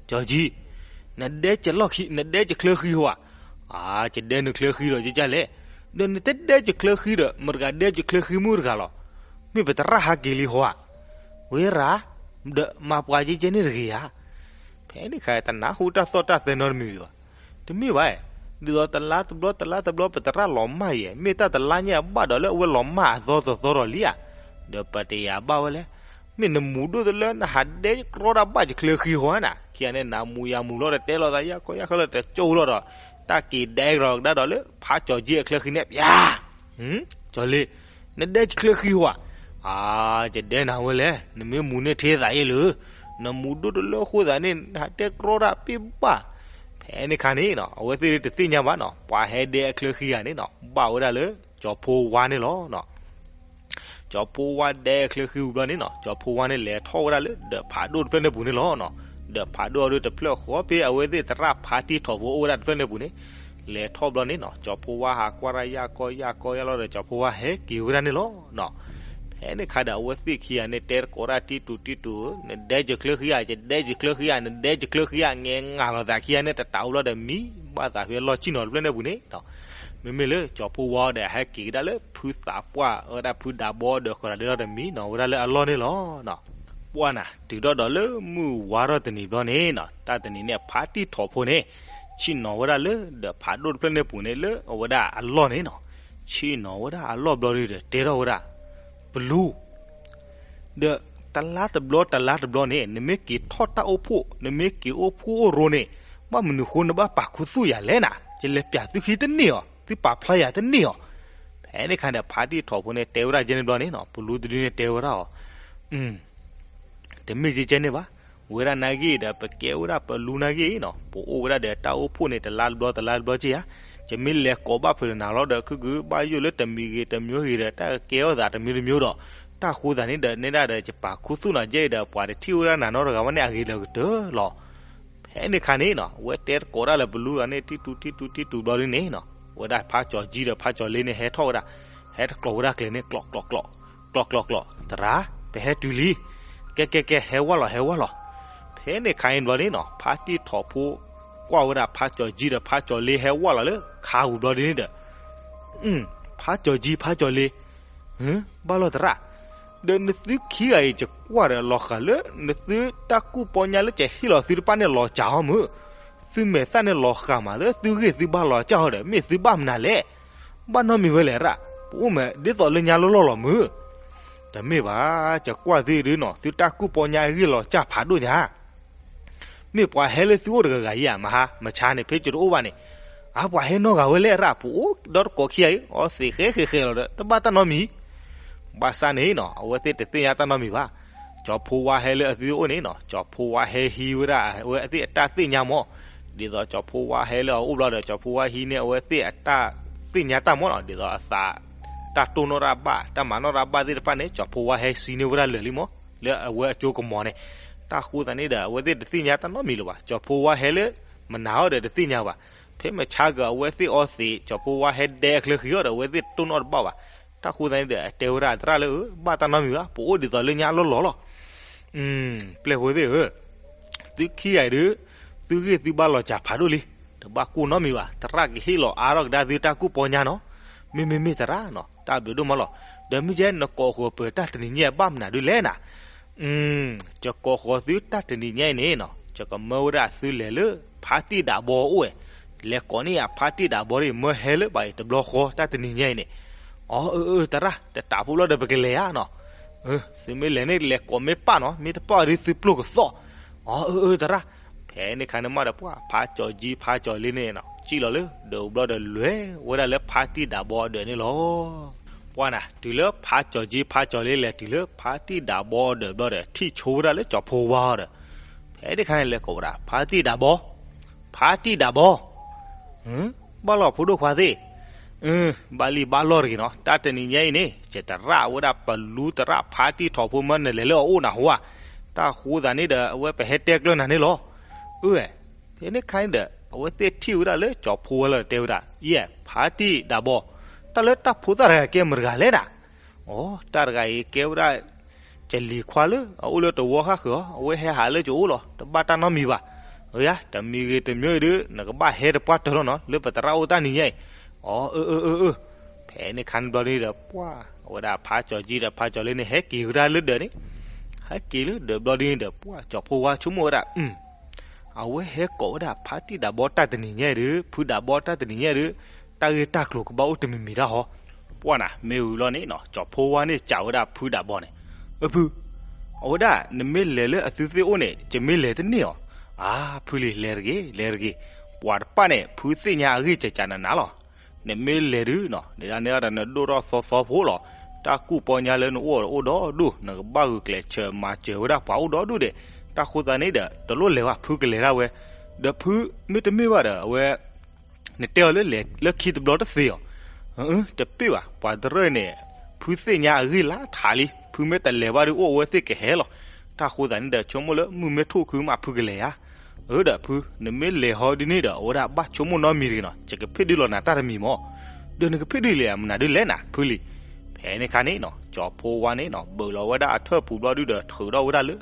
ကၠီၤကၠံ, နဒဲကချၢဃံ, နဒဲကချၢဃံဟီဧါ. အါ ကဒဲနချၢဃံဒီးကကလဲၣ်, ဒီးနတဒဲကချၢဃံဒီး မတၤတဂၤဒဲကချၢဃံမုၢ်တဂၤလီၤ. မ့ၢ်ပသရၣ်ဟးက့ၤလံဟီဧါ. ဝဲရၤ, ဒီးမၤပှၤကကဲန့ၣ်တဂ့ၤဧါ. ဖဲန့ၣ်ခါ တနၢ်ဟူတၢ်သီၣ်တၢ်သဲနီတမံၤဘၣ်. တမ့ၢ်ဘၣ်, ဒ်သိးတလါတဘျီ တလါတဘျီ ပသရၣ်လီၤမၢ်ယဲၢ် မ့ၢ်တၢ်တလါညါအဘၣ်ဒီးလၢအဝဲလီၤမၢ်အသီသီသီဒီးလံဧါ. ဒီးပတယၤဘၣ်ဝဲလဲၣ်. မ့ၢ်နမူဒိၣ်တလၢနဟးဒဲကရီတၢ်ဘၣ်ယချၢဃံဟီဧါနၤ, ခံဂၤန့ၣ် နမူယၤမူလီၤဒီးတဲလိာ်သးယၤကီယၤခဲလၢာ်တကၠိလီၤဒီး တၢ်က့ၤဒဲကရီကဒါဒီးလၢ ဖးကၠီၤကၠံအချၢဃံန့ၣ် ပျၢ် ကၠီၤလ့, နဒဲကချၢဃံဟီဧါ. အါ ယဒဲနၤဝဲလဲၣ်, နမ့ၢ်မူန့ၢ်ထဲသးယဲၢ်လၢ နမူဒိၣ်တလၢအဃိသးန့ၣ် နဟးတဲကရီတၢ်ပ့ၢ်ဘၣ်. ဖဲန့ၣ်ခါန့ၣ်နီၤ အဝဲသ့ၣ်တသ့ၣ်ညါဘၣ်နီၤ ပှၤဟဲဒဲအချၢဃံဂၤန့ၣ်နီၤ ဘၣ်ဝဲဒၣ်လၢ ကၠီၤဖိဝါန့ၣ်လီၤ. ကၠီၤဖိဝါဒဲအချၢဃံဝံၤဘျီန့ၣ်နီၤ ကၠီၤဖိဝါန့ၣ်လဲၤထီၣ်ဝဲဒၣ်လၢ ဒၢးဖးဒိၣ်တဖျၢၣ်န့ၣ်ပူၤန့ၣ်လီၤ. ဒၢးဖးဒိၣ်အဒိတဖျၢၣ်ဃီဖဲအဝဲသ့ၣ်သရၣ်ဖါတံၢ်ထီၣ်ဖိအိၣ်ဝဲဒၣ်တဖျၢၣ်န့ၣ်ပူၤန့ၣ်, လဲၤထီၣ်ဘျီန့ၣ်နီၤ ကၠီၤဖိဝါဟးကွၢ်တၢ်ယၢ်ကီယၢ်ကီယၢ်လီၤဒီး ကၠီၤဖိဝါဟဲက့ၤဝဲဒၣ်န့ၣ်လီၤနီၤ. ဖဲန့ၣ်ခါဒီး အဝဲသ့ၣ်ခံဂၤန့ၣ် တဲတကိးတၢ်တံတူာ်တံတူာ်, နဒဲကချၢခံဂၤ ယဒဲကချၢခံဂၤ နဒဲကချၢခံဂၤ ငဲငၢ်လီၤသးခံဂၤန့ၣ် တတးအိၣ်ဘျီဒီး မံဘၣ်သးဖဲလီၢ်ဆံၣ်နီၤတဖျၢၣ်န့ၣ်ပူၤန့ၣ်နီၤ. မ့မ့ၢ်လၢကၠီၤဖိဝါဒီး ဟဲက့ၤကဒါလၢဖုသးပှၢ်ဝဲဒၣ်ဖုဒးဘီဒီး ဃီၤဒီးလီၤဒီး မံနီၤဝဲဒၣ်လၢအလီၢ်န့ၣ်လီၤနီၤ. ပှၢ်နၤ တုၤထီၣ်ဒီးလၢမုၢ်ဝါထီၣ်တနံၤဘျီန့ၣ်နီၤ တၢ်တနံၤန့ၣ် ဖါတံၢ်ထီၣ်ဖိန့ၣ် ဆ့ၣ်နီၤဝဲဒၣ်လၢဒီးဖးဒိၣ်တဖျၢၣ်န့ၣ်ပူၤန့ၣ် လၢအဝဲဒၣ်အလီၢ်န့ၣ်နီၤ. ဆ့ၣ်နီၤဝဲဒၣ်အလီၢ်ဘျီဒီး တဲထီၣ်ဝဲဒၣ် ပလူ ဒီးတလါတဘျီတလါတဘျီန့ၣ် နမ့ၢ်က့ၤထီၣ်တၢ်အိၣ်ဖှိၣ် နမ့ၢ်က့ၤအိၣ်ဖှိၣ်အိၣ်ရိၤန့ၣ် ဘၣ်မနုၤဃိနဘၣ်ပာ်ခူသူၣ်ယၤလဲၣ်နၤ, ယလဲၤပျးသုခံတန့ၢ်အီၤ သုပာ်ဖျါယၤတန့ၢ်အီၤ. ဖဲန့ၣ်ခါန့ၣ် ဖါတံၢ်ထီၣ်ဖိန့ၣ် တဲဝဲဒၣ်ကဲန့ၣ်ဘျီန့ၣ်နီၤ ပလူတဒုန့ၣ်တဲဝဲဒၣ်အီၤ တမ့ၢ်ကဲန့ၣ်ဘၣ်. ဝဲဒၣ်နာ်က့ဒီး ပကဲဝဲဒၣ်ပလူနာ်က့နီၤ ပအိၣ်ဝဲဒၣ်ဒီးတၢ်အိၣ်ဖှိၣ်န့ၣ် တလါတဘျီတလါတဘျီက့ဧါ. ယမ့ၢ်လဲၤကိးဘၣ်ဖုးလၢနၤလီၤဒီး ခုၣ်ကုၣ်ဘၣ်ယိၣ်လၢတမံၤဂ့ၤတမံၤဂ့ၤဒီး တၢ်ကကဲထီၣ်သးတမံၤတမံၤဒီး တၢ်ဃိသးန့ၣ်ဒီး နဲဒၣ်ဒီး ယပာ်ခူသူၣ်နီၤကဲအံၤဒီး ပှၤတထံၣ်ဝဲဒၣ်နၤနီတဂၤဘၣ်န့ၣ် အဂ့ၤလၢကတၢၢ်လီၤ. ဖဲန့ၣ်ခါန့ၣ်နီၤ အဝဲတဲတကိးဒၣ်လၢပလူတဂၤန့ၣ် တံတူာ်တံတူာ်တံတူာ်ဘျီဒ်န့ၣ်နီၤ ဝဲဒၣ်ဖါကၠီၤကၠံဒီးဖါကၠီၤလ့န့ၣ် ဟဲထီၣ်ဝဲဒၣ် ဟဲတကျိးဝဲဒၣ်ကျဲန့ၣ် ကျိးကျိးကျိး ကျိးကျိးကျိး သရၣ် ပဟဲတုၤလံ ကဲကဲကဲ ဟဲဝဲလီၤ ဟဲဝဲလီၤ. ဖဲန့ၣ်ခါအံၤဘျီန့ၣ်နီၤ ဖါတံၢ်ထီၣ်ဖိ ကွၢ်ဝဲဒၣ်ဖါကၠီၤကၠံဒီးဖါကၠီၤလ့ဟဲဝဲလီၤလၢခါပူၤဘျီဒ်န့ၣ်ဒီး ဖါကၠီၤကၠံ ဖါကၠီၤလ့ ဘၣ်လီၤသရၣ်, ဒီးနသုခံဂၤအံၤ ယကွၢ်ဒီးလီၤဃာ်လၢ နသုတၢ်ကူၣ်ပီညါလၢကဟ့ၣ်လီၤသုတဖၣ်န့ၣ်လီၤစှၤအီၤမုၢ်, သုမဲာ်သၣ်န့ၣ်လီၤဃာ်မးလၢသုဂ့ၢ်သုဘၣ်လီၤစှၤအီၤဒီး မ့ၢ်သုဘၣ်မနုၤလဲၣ်. ဘၣ်နီတမံၤဝဲလဲၣ်ရၣ်, ပအိၣ်မးဒ်သိးလၢညါလီၢ်လီၢ်လီၤမုၢ်. တမ့ၢ်ဘၣ်, ယကွၢ်သုဒုနီၤ, သုတၢ်ကူၣ်ပီညါအဂ့ၢ်လီၤစှၤဖးဒိၣ်ညါ မ့ၢ်ပှၤဟဲလၢသုအိၣ်တဂၤဂၤဧါ, မဟါ, မဆါန့ၣ် ဖဲကၠိတအိၣ်ဘၣ်န့ၣ်, အါ ပှၤဟဲနီတဂၤဝဲလဲၣ်ရၣ်, ပအိၣ်ဒီတကိးခံဂၤအံၤ အီသံးဃဲဃဲဃဲလီၤဒီး တဘၣ်တၢ်နီတမံၤ. ဘၣ်ဆၣ်န့ၣ်နီၤ, အဝဲသ့ၣ်တသ့ၣ်ညါတၢ်နီတမံၤဘၣ်. ကၠီၤဖိဝါဟဲလၢအသုအိၣ်န့ၣ်နီၤ, ကၠီၤဖိဝါဟဲဟံးဝဲဒၣ်အဝဲသ့ၣ်အတၢ်သ့ၣ်ညါမး, ဒ်သိးကၠီၤဖိဝါဟဲလၢအအိၣ်ဘျီဒီး ကၠီၤဖိဝါဟံးန့ၢ်အဝဲသ့ၣ်အတၢ်သ့ၣ်ညါတၢ်မးနီၤ, ဒ်သိးအသး တၢ်တိၢ်နီၣ်တၢ်ဘၣ်, တၢ်မၤနီၣ်တၢ်ဘၣ်သ့ၣ်တဖၣ်န့ၣ် ကၠီၤဖိဝါဟဲစံးန့ၢ်ဝဲဒၣ်လၢာ်လံမး, လၢအဝဲအကၠိကမီၤန့ၣ်. တၢ်ဃိသတးန့ၣ်ဒီး အဝဲသ့ၣ်တသ့ၣ်ညါတၢ်နီတမံၤလၢၤဘၣ်. ကၠီၤဖိဝါဟဲလၢမနၤအီၤဒီးတသ့ၣ်ညါဘၣ်. ဖဲမဆါကၢအဝဲသ့ၣ်အီသံး, ကၠီၤဖိဝါဟဲဒဲအချၢဃံအီၤဒီး အဝဲသ့ၣ်တတိၢ်နီၣ်တဘၣ်ဘၣ်. တၢ်ဃိသတးန့ၣ်ဒီး အတဲဝဲဒၣ်သရၣ်လၢ အၢ ဘၣ်တၢ်နီတမံၤဘၣ်, ပအိၣ်ဒ်သိးလၢညါလီၢ်လီၢ်လီၤ. ပျဲၢ်ဖိသ့ၣ်ဧၢ, သုခံဂၤအံၤဒုး သုဂ့ၢ်သုဘၣ်လီၤစှၤဖးဒိၣ်လံ. တဘၣ်ကိၢ်နီတမံၤဘၣ်, သရၣ်ကဟ့ၣ်လီၤအါထီၣ်ကဒါသုတၢ်ကူၣ်ပီညါနီၤ. မ့မ့မ့ၢ်သရၣ်နီၤ, တၢ်ဘျုးဒိၣ်မးလီၤ. ဒီးမ့ၢ်ကဲ နကိးဃီၤပၢၤတၢ်တနံၤညါအံၤဘၣ်မနုၤဒုးလဲၣ်နၤ. ယကိးဃီၤသုတၢ်တနံၤညါအံၤန့ၣ်နီၤ, ယကမၢဝဲဒၣ်သုလဲၤလၢဖါတံၢ်ဒးဘီအအိၣ်ဝဲ, လဲၤကိးန့ၢ်ယၤဖါတံၢ်ဒးဘီဒ် မၢဟဲလၢဘၣ်အံၤတဘျီဃီတၢ်တနံၤညါအံၤန့ၣ်. အီ အၢ အၢ သရၣ် တတးဖိဘျီဒီးပကလဲၤဧါနီၤ. သုမ့ၢ်လဲၤန့ၣ် လဲၤကိးမ့ၢ်ပၢ်နီၤ, မ့ၢ်တပၢ်ဒီးသုပျိၢ်ကသီၣ်. အီ အၢ အၢ သရၣ်. ဖဲန့ၣ်ခါန့ၣ်မးဒီး ပှၤဖါကၠီၤကၠံဖါကၠီၤလ့န့ၣ်နီၤ, စံၣ်လီၤလၢဒၢးဘျီဒီး လဲၤဝဲဒၣ်လၢဖါတံၢ်ဒးဘီအဒၢးန့ၣ်လီၤ. ပှၢ်နၤ တုၤလၢဖါကၠီၤကၠံဖါကၠီၤလ့လဲၤတုၤလၢဖါတံၢ်ဒးဘီအဒၢးဘျီဒီး ထံၣ်ဆိဝဲဒၣ်လၢကၠီၤဖိဝါအီၤဒီး ဖဲန့ၣ်ခါန့ၣ် လဲၤကိးဝဲဒၣ် ဖါတံၢ်ဒးဘီ, ဖါတံၢ်ဒးဘီ, ဘၣ်လီၤဖိဒိၣ်ခွါသ့ၣ်. ဘၣ်လံဘၣ်လီၢ်တဂ့ၤနီၤ, တၢ်တနံၤညါအံၤန့ၣ် ယသရၣ်ဝဲဒၣ်ပလူသရၣ်ဖါတံၢ်ထီၣ်ဖိ မၢနလဲၤလၢအအိၣ်နၤဟူဧါ. တၢ်ဃိသတးန့ၣ်ဒီး အဝဲပဟဲတဲကျၢၤနၤန့ၣ်လီၤ. အၢ ဖဲန့ၣ်ခါန့ၣ်ဒီး အဝဲသ့ၣ်ထံၣ်ဝဲဒၣ်လၢကၠီၤဖိဝါလီၤဒီးတဲဝဲဒၣ်, ယဲ ဖါတံၢ်ဒးဘီ, တၢ်လၢတၢ်ဖိသၣ်တဂၤကဲမတဂၤလဲၣ်နၤ. အိ တၢ်တဂၤအံၤကဲဝဲဒၣ် ကလံၤခွါလၢအအိၣ်လၢတဝီဃၣ်ဃၢၤအီၤ, အဝဲဟဲဟးလၢယအိၣ်လီၤ, တဘၣ်တၢ်နီတမံၤဘၣ်. အၢယါ တမံၤဂ့ၤတမံၤဂ့ၤဒီး နကဘၣ်ဟဲတပှၢ်တၢၢ်လီၤနီၤ, လၢပသရၣ်အိၣ်တၢ်နံၤညါအံၤ. အိ အၢ အၢ အၢ အၢ. ဖဲန့ၣ်ခါန့ၣ်ဘျီဒ်န့ၣ်ဒီး ပှၢ် အဝဲဒၣ်ဖါကၠီၤကၠံဒီးဖါကၠီၤလ့န့ၣ် ဟဲက့ၤဝဲဒၣ်လၢဒၢးန့ၣ်, ဟဲက့ၤလၢဒၢးဘျီဒ်န့ၣ်ဒီး ပှၢ်ကၠီၤဖိဝါဆိကမိၣ်ဝဲဒၣ် အဝဲဟဲကိးဝဲဒၣ်ဖါတံၢ်ဒးဘီတၢ်တနံၤညါအံၤဒီး ဖုဒးဘီတၢ်တနံၤညါအံၤဒီး တၢ်ဂ့ၢ်တၢ်ကျိၤကဘၣ်အိၣ်တမံၤမံၤတၢ်ဟီ. ပှၢ်နၤ မ့ၢ်ဝံၤလီၤန့ၣ်နီၤ, ကၠီၤဖိဝါန့ၣ်စံးဝဲဒၣ်ဖုဒးဘီန့ၣ်, အၢ ဖု, အဝဲဒၣ် နမ့ၢ်လဲၤလၢအသုသ့ၣ်အိၣ်န့ၣ် ယမ့ၢ်လဲၤတန့ၢ်အီၤ. အါ ဖုလံၤ လဲၤတဂ့ၤ လဲၤတဂ့ၤ, ပှၤတဖၣ်န့ၣ် ဖုသ့ၣ်ညါအဂ့ၢ်ကကနးနးလီၤ. နမ့ၢ်လဲၤဒုးနီၤ, နဒၣ်န့ၣ်ဒီးနဒိၣ်ထီၣ်သီသီဖိလီၤ. တၢ်ကူၣ်ပီညါလၢနအိၣ်အိၣ်ဒီဒူၣ်, နကဘၣ်ဂုာ်ကျဲးစၢးမၤစၢၤဝဲဒၣ်ပှၤအိၣ်ဒီဒူၣ်ဒဲး. တၢ်ဃိသတးန့ၣ်ဒီး တလိၣ်လဲၤဘၣ်, ဖုကလဲၤဒၣ်ဝဲ. ဒီးဖုမ့ၢ်တမ့ၢ်ဘၣ်ဒီး အဝဲ နတဲအီၤလၢလဲၤလၢခံတဘျီတသ့အီၤ. အၢ တပ့ၢ်ဘၣ်, ပှၤတရၢၢ်န့ၣ် ဖုသ့ၣ်ညါအဂ့ၢ်လၢထးလံ, ဖုမ့ၢ်တလဲၤဘၣ်ဒီး အိၣ်အဝဲသ့ၣ်ကဟဲလီၤ. တၢ်ဃိသတးန့ၣ်ဒီး ဆိကမိၣ်လၢမုၢ်မ့ၢ်ထူၣ်ခုမး ဖုကလဲၤဧါ. အၢဒီးဖု, နမ့ၢ်လဲၤဟီဒ်န့ၣ်ဒီး အဝဲဒၣ်ဘၣ်ဆိကမိၣ်နီတမံၤတဂ့ၤနီၤ, ယကဖ့ၣ်ဒုးလီၤနၤတၢ်တမံၤမး. ဒီးနကဖ့ၣ်ဒုးလဲၤမနုၤဒုးလဲၣ်နၤ ဖုလံၤ. ဖဲန့ၣ်အခါန့ၣ်နီၤ ကၠီဖီဝါန့ၣ်နီၤ ဘုးလီၤဝဲဒၣ်အထၢၣ်ပူၤဘျီဒုဒီး ထုးထီၣ်ဝဲဒၣ်လၢ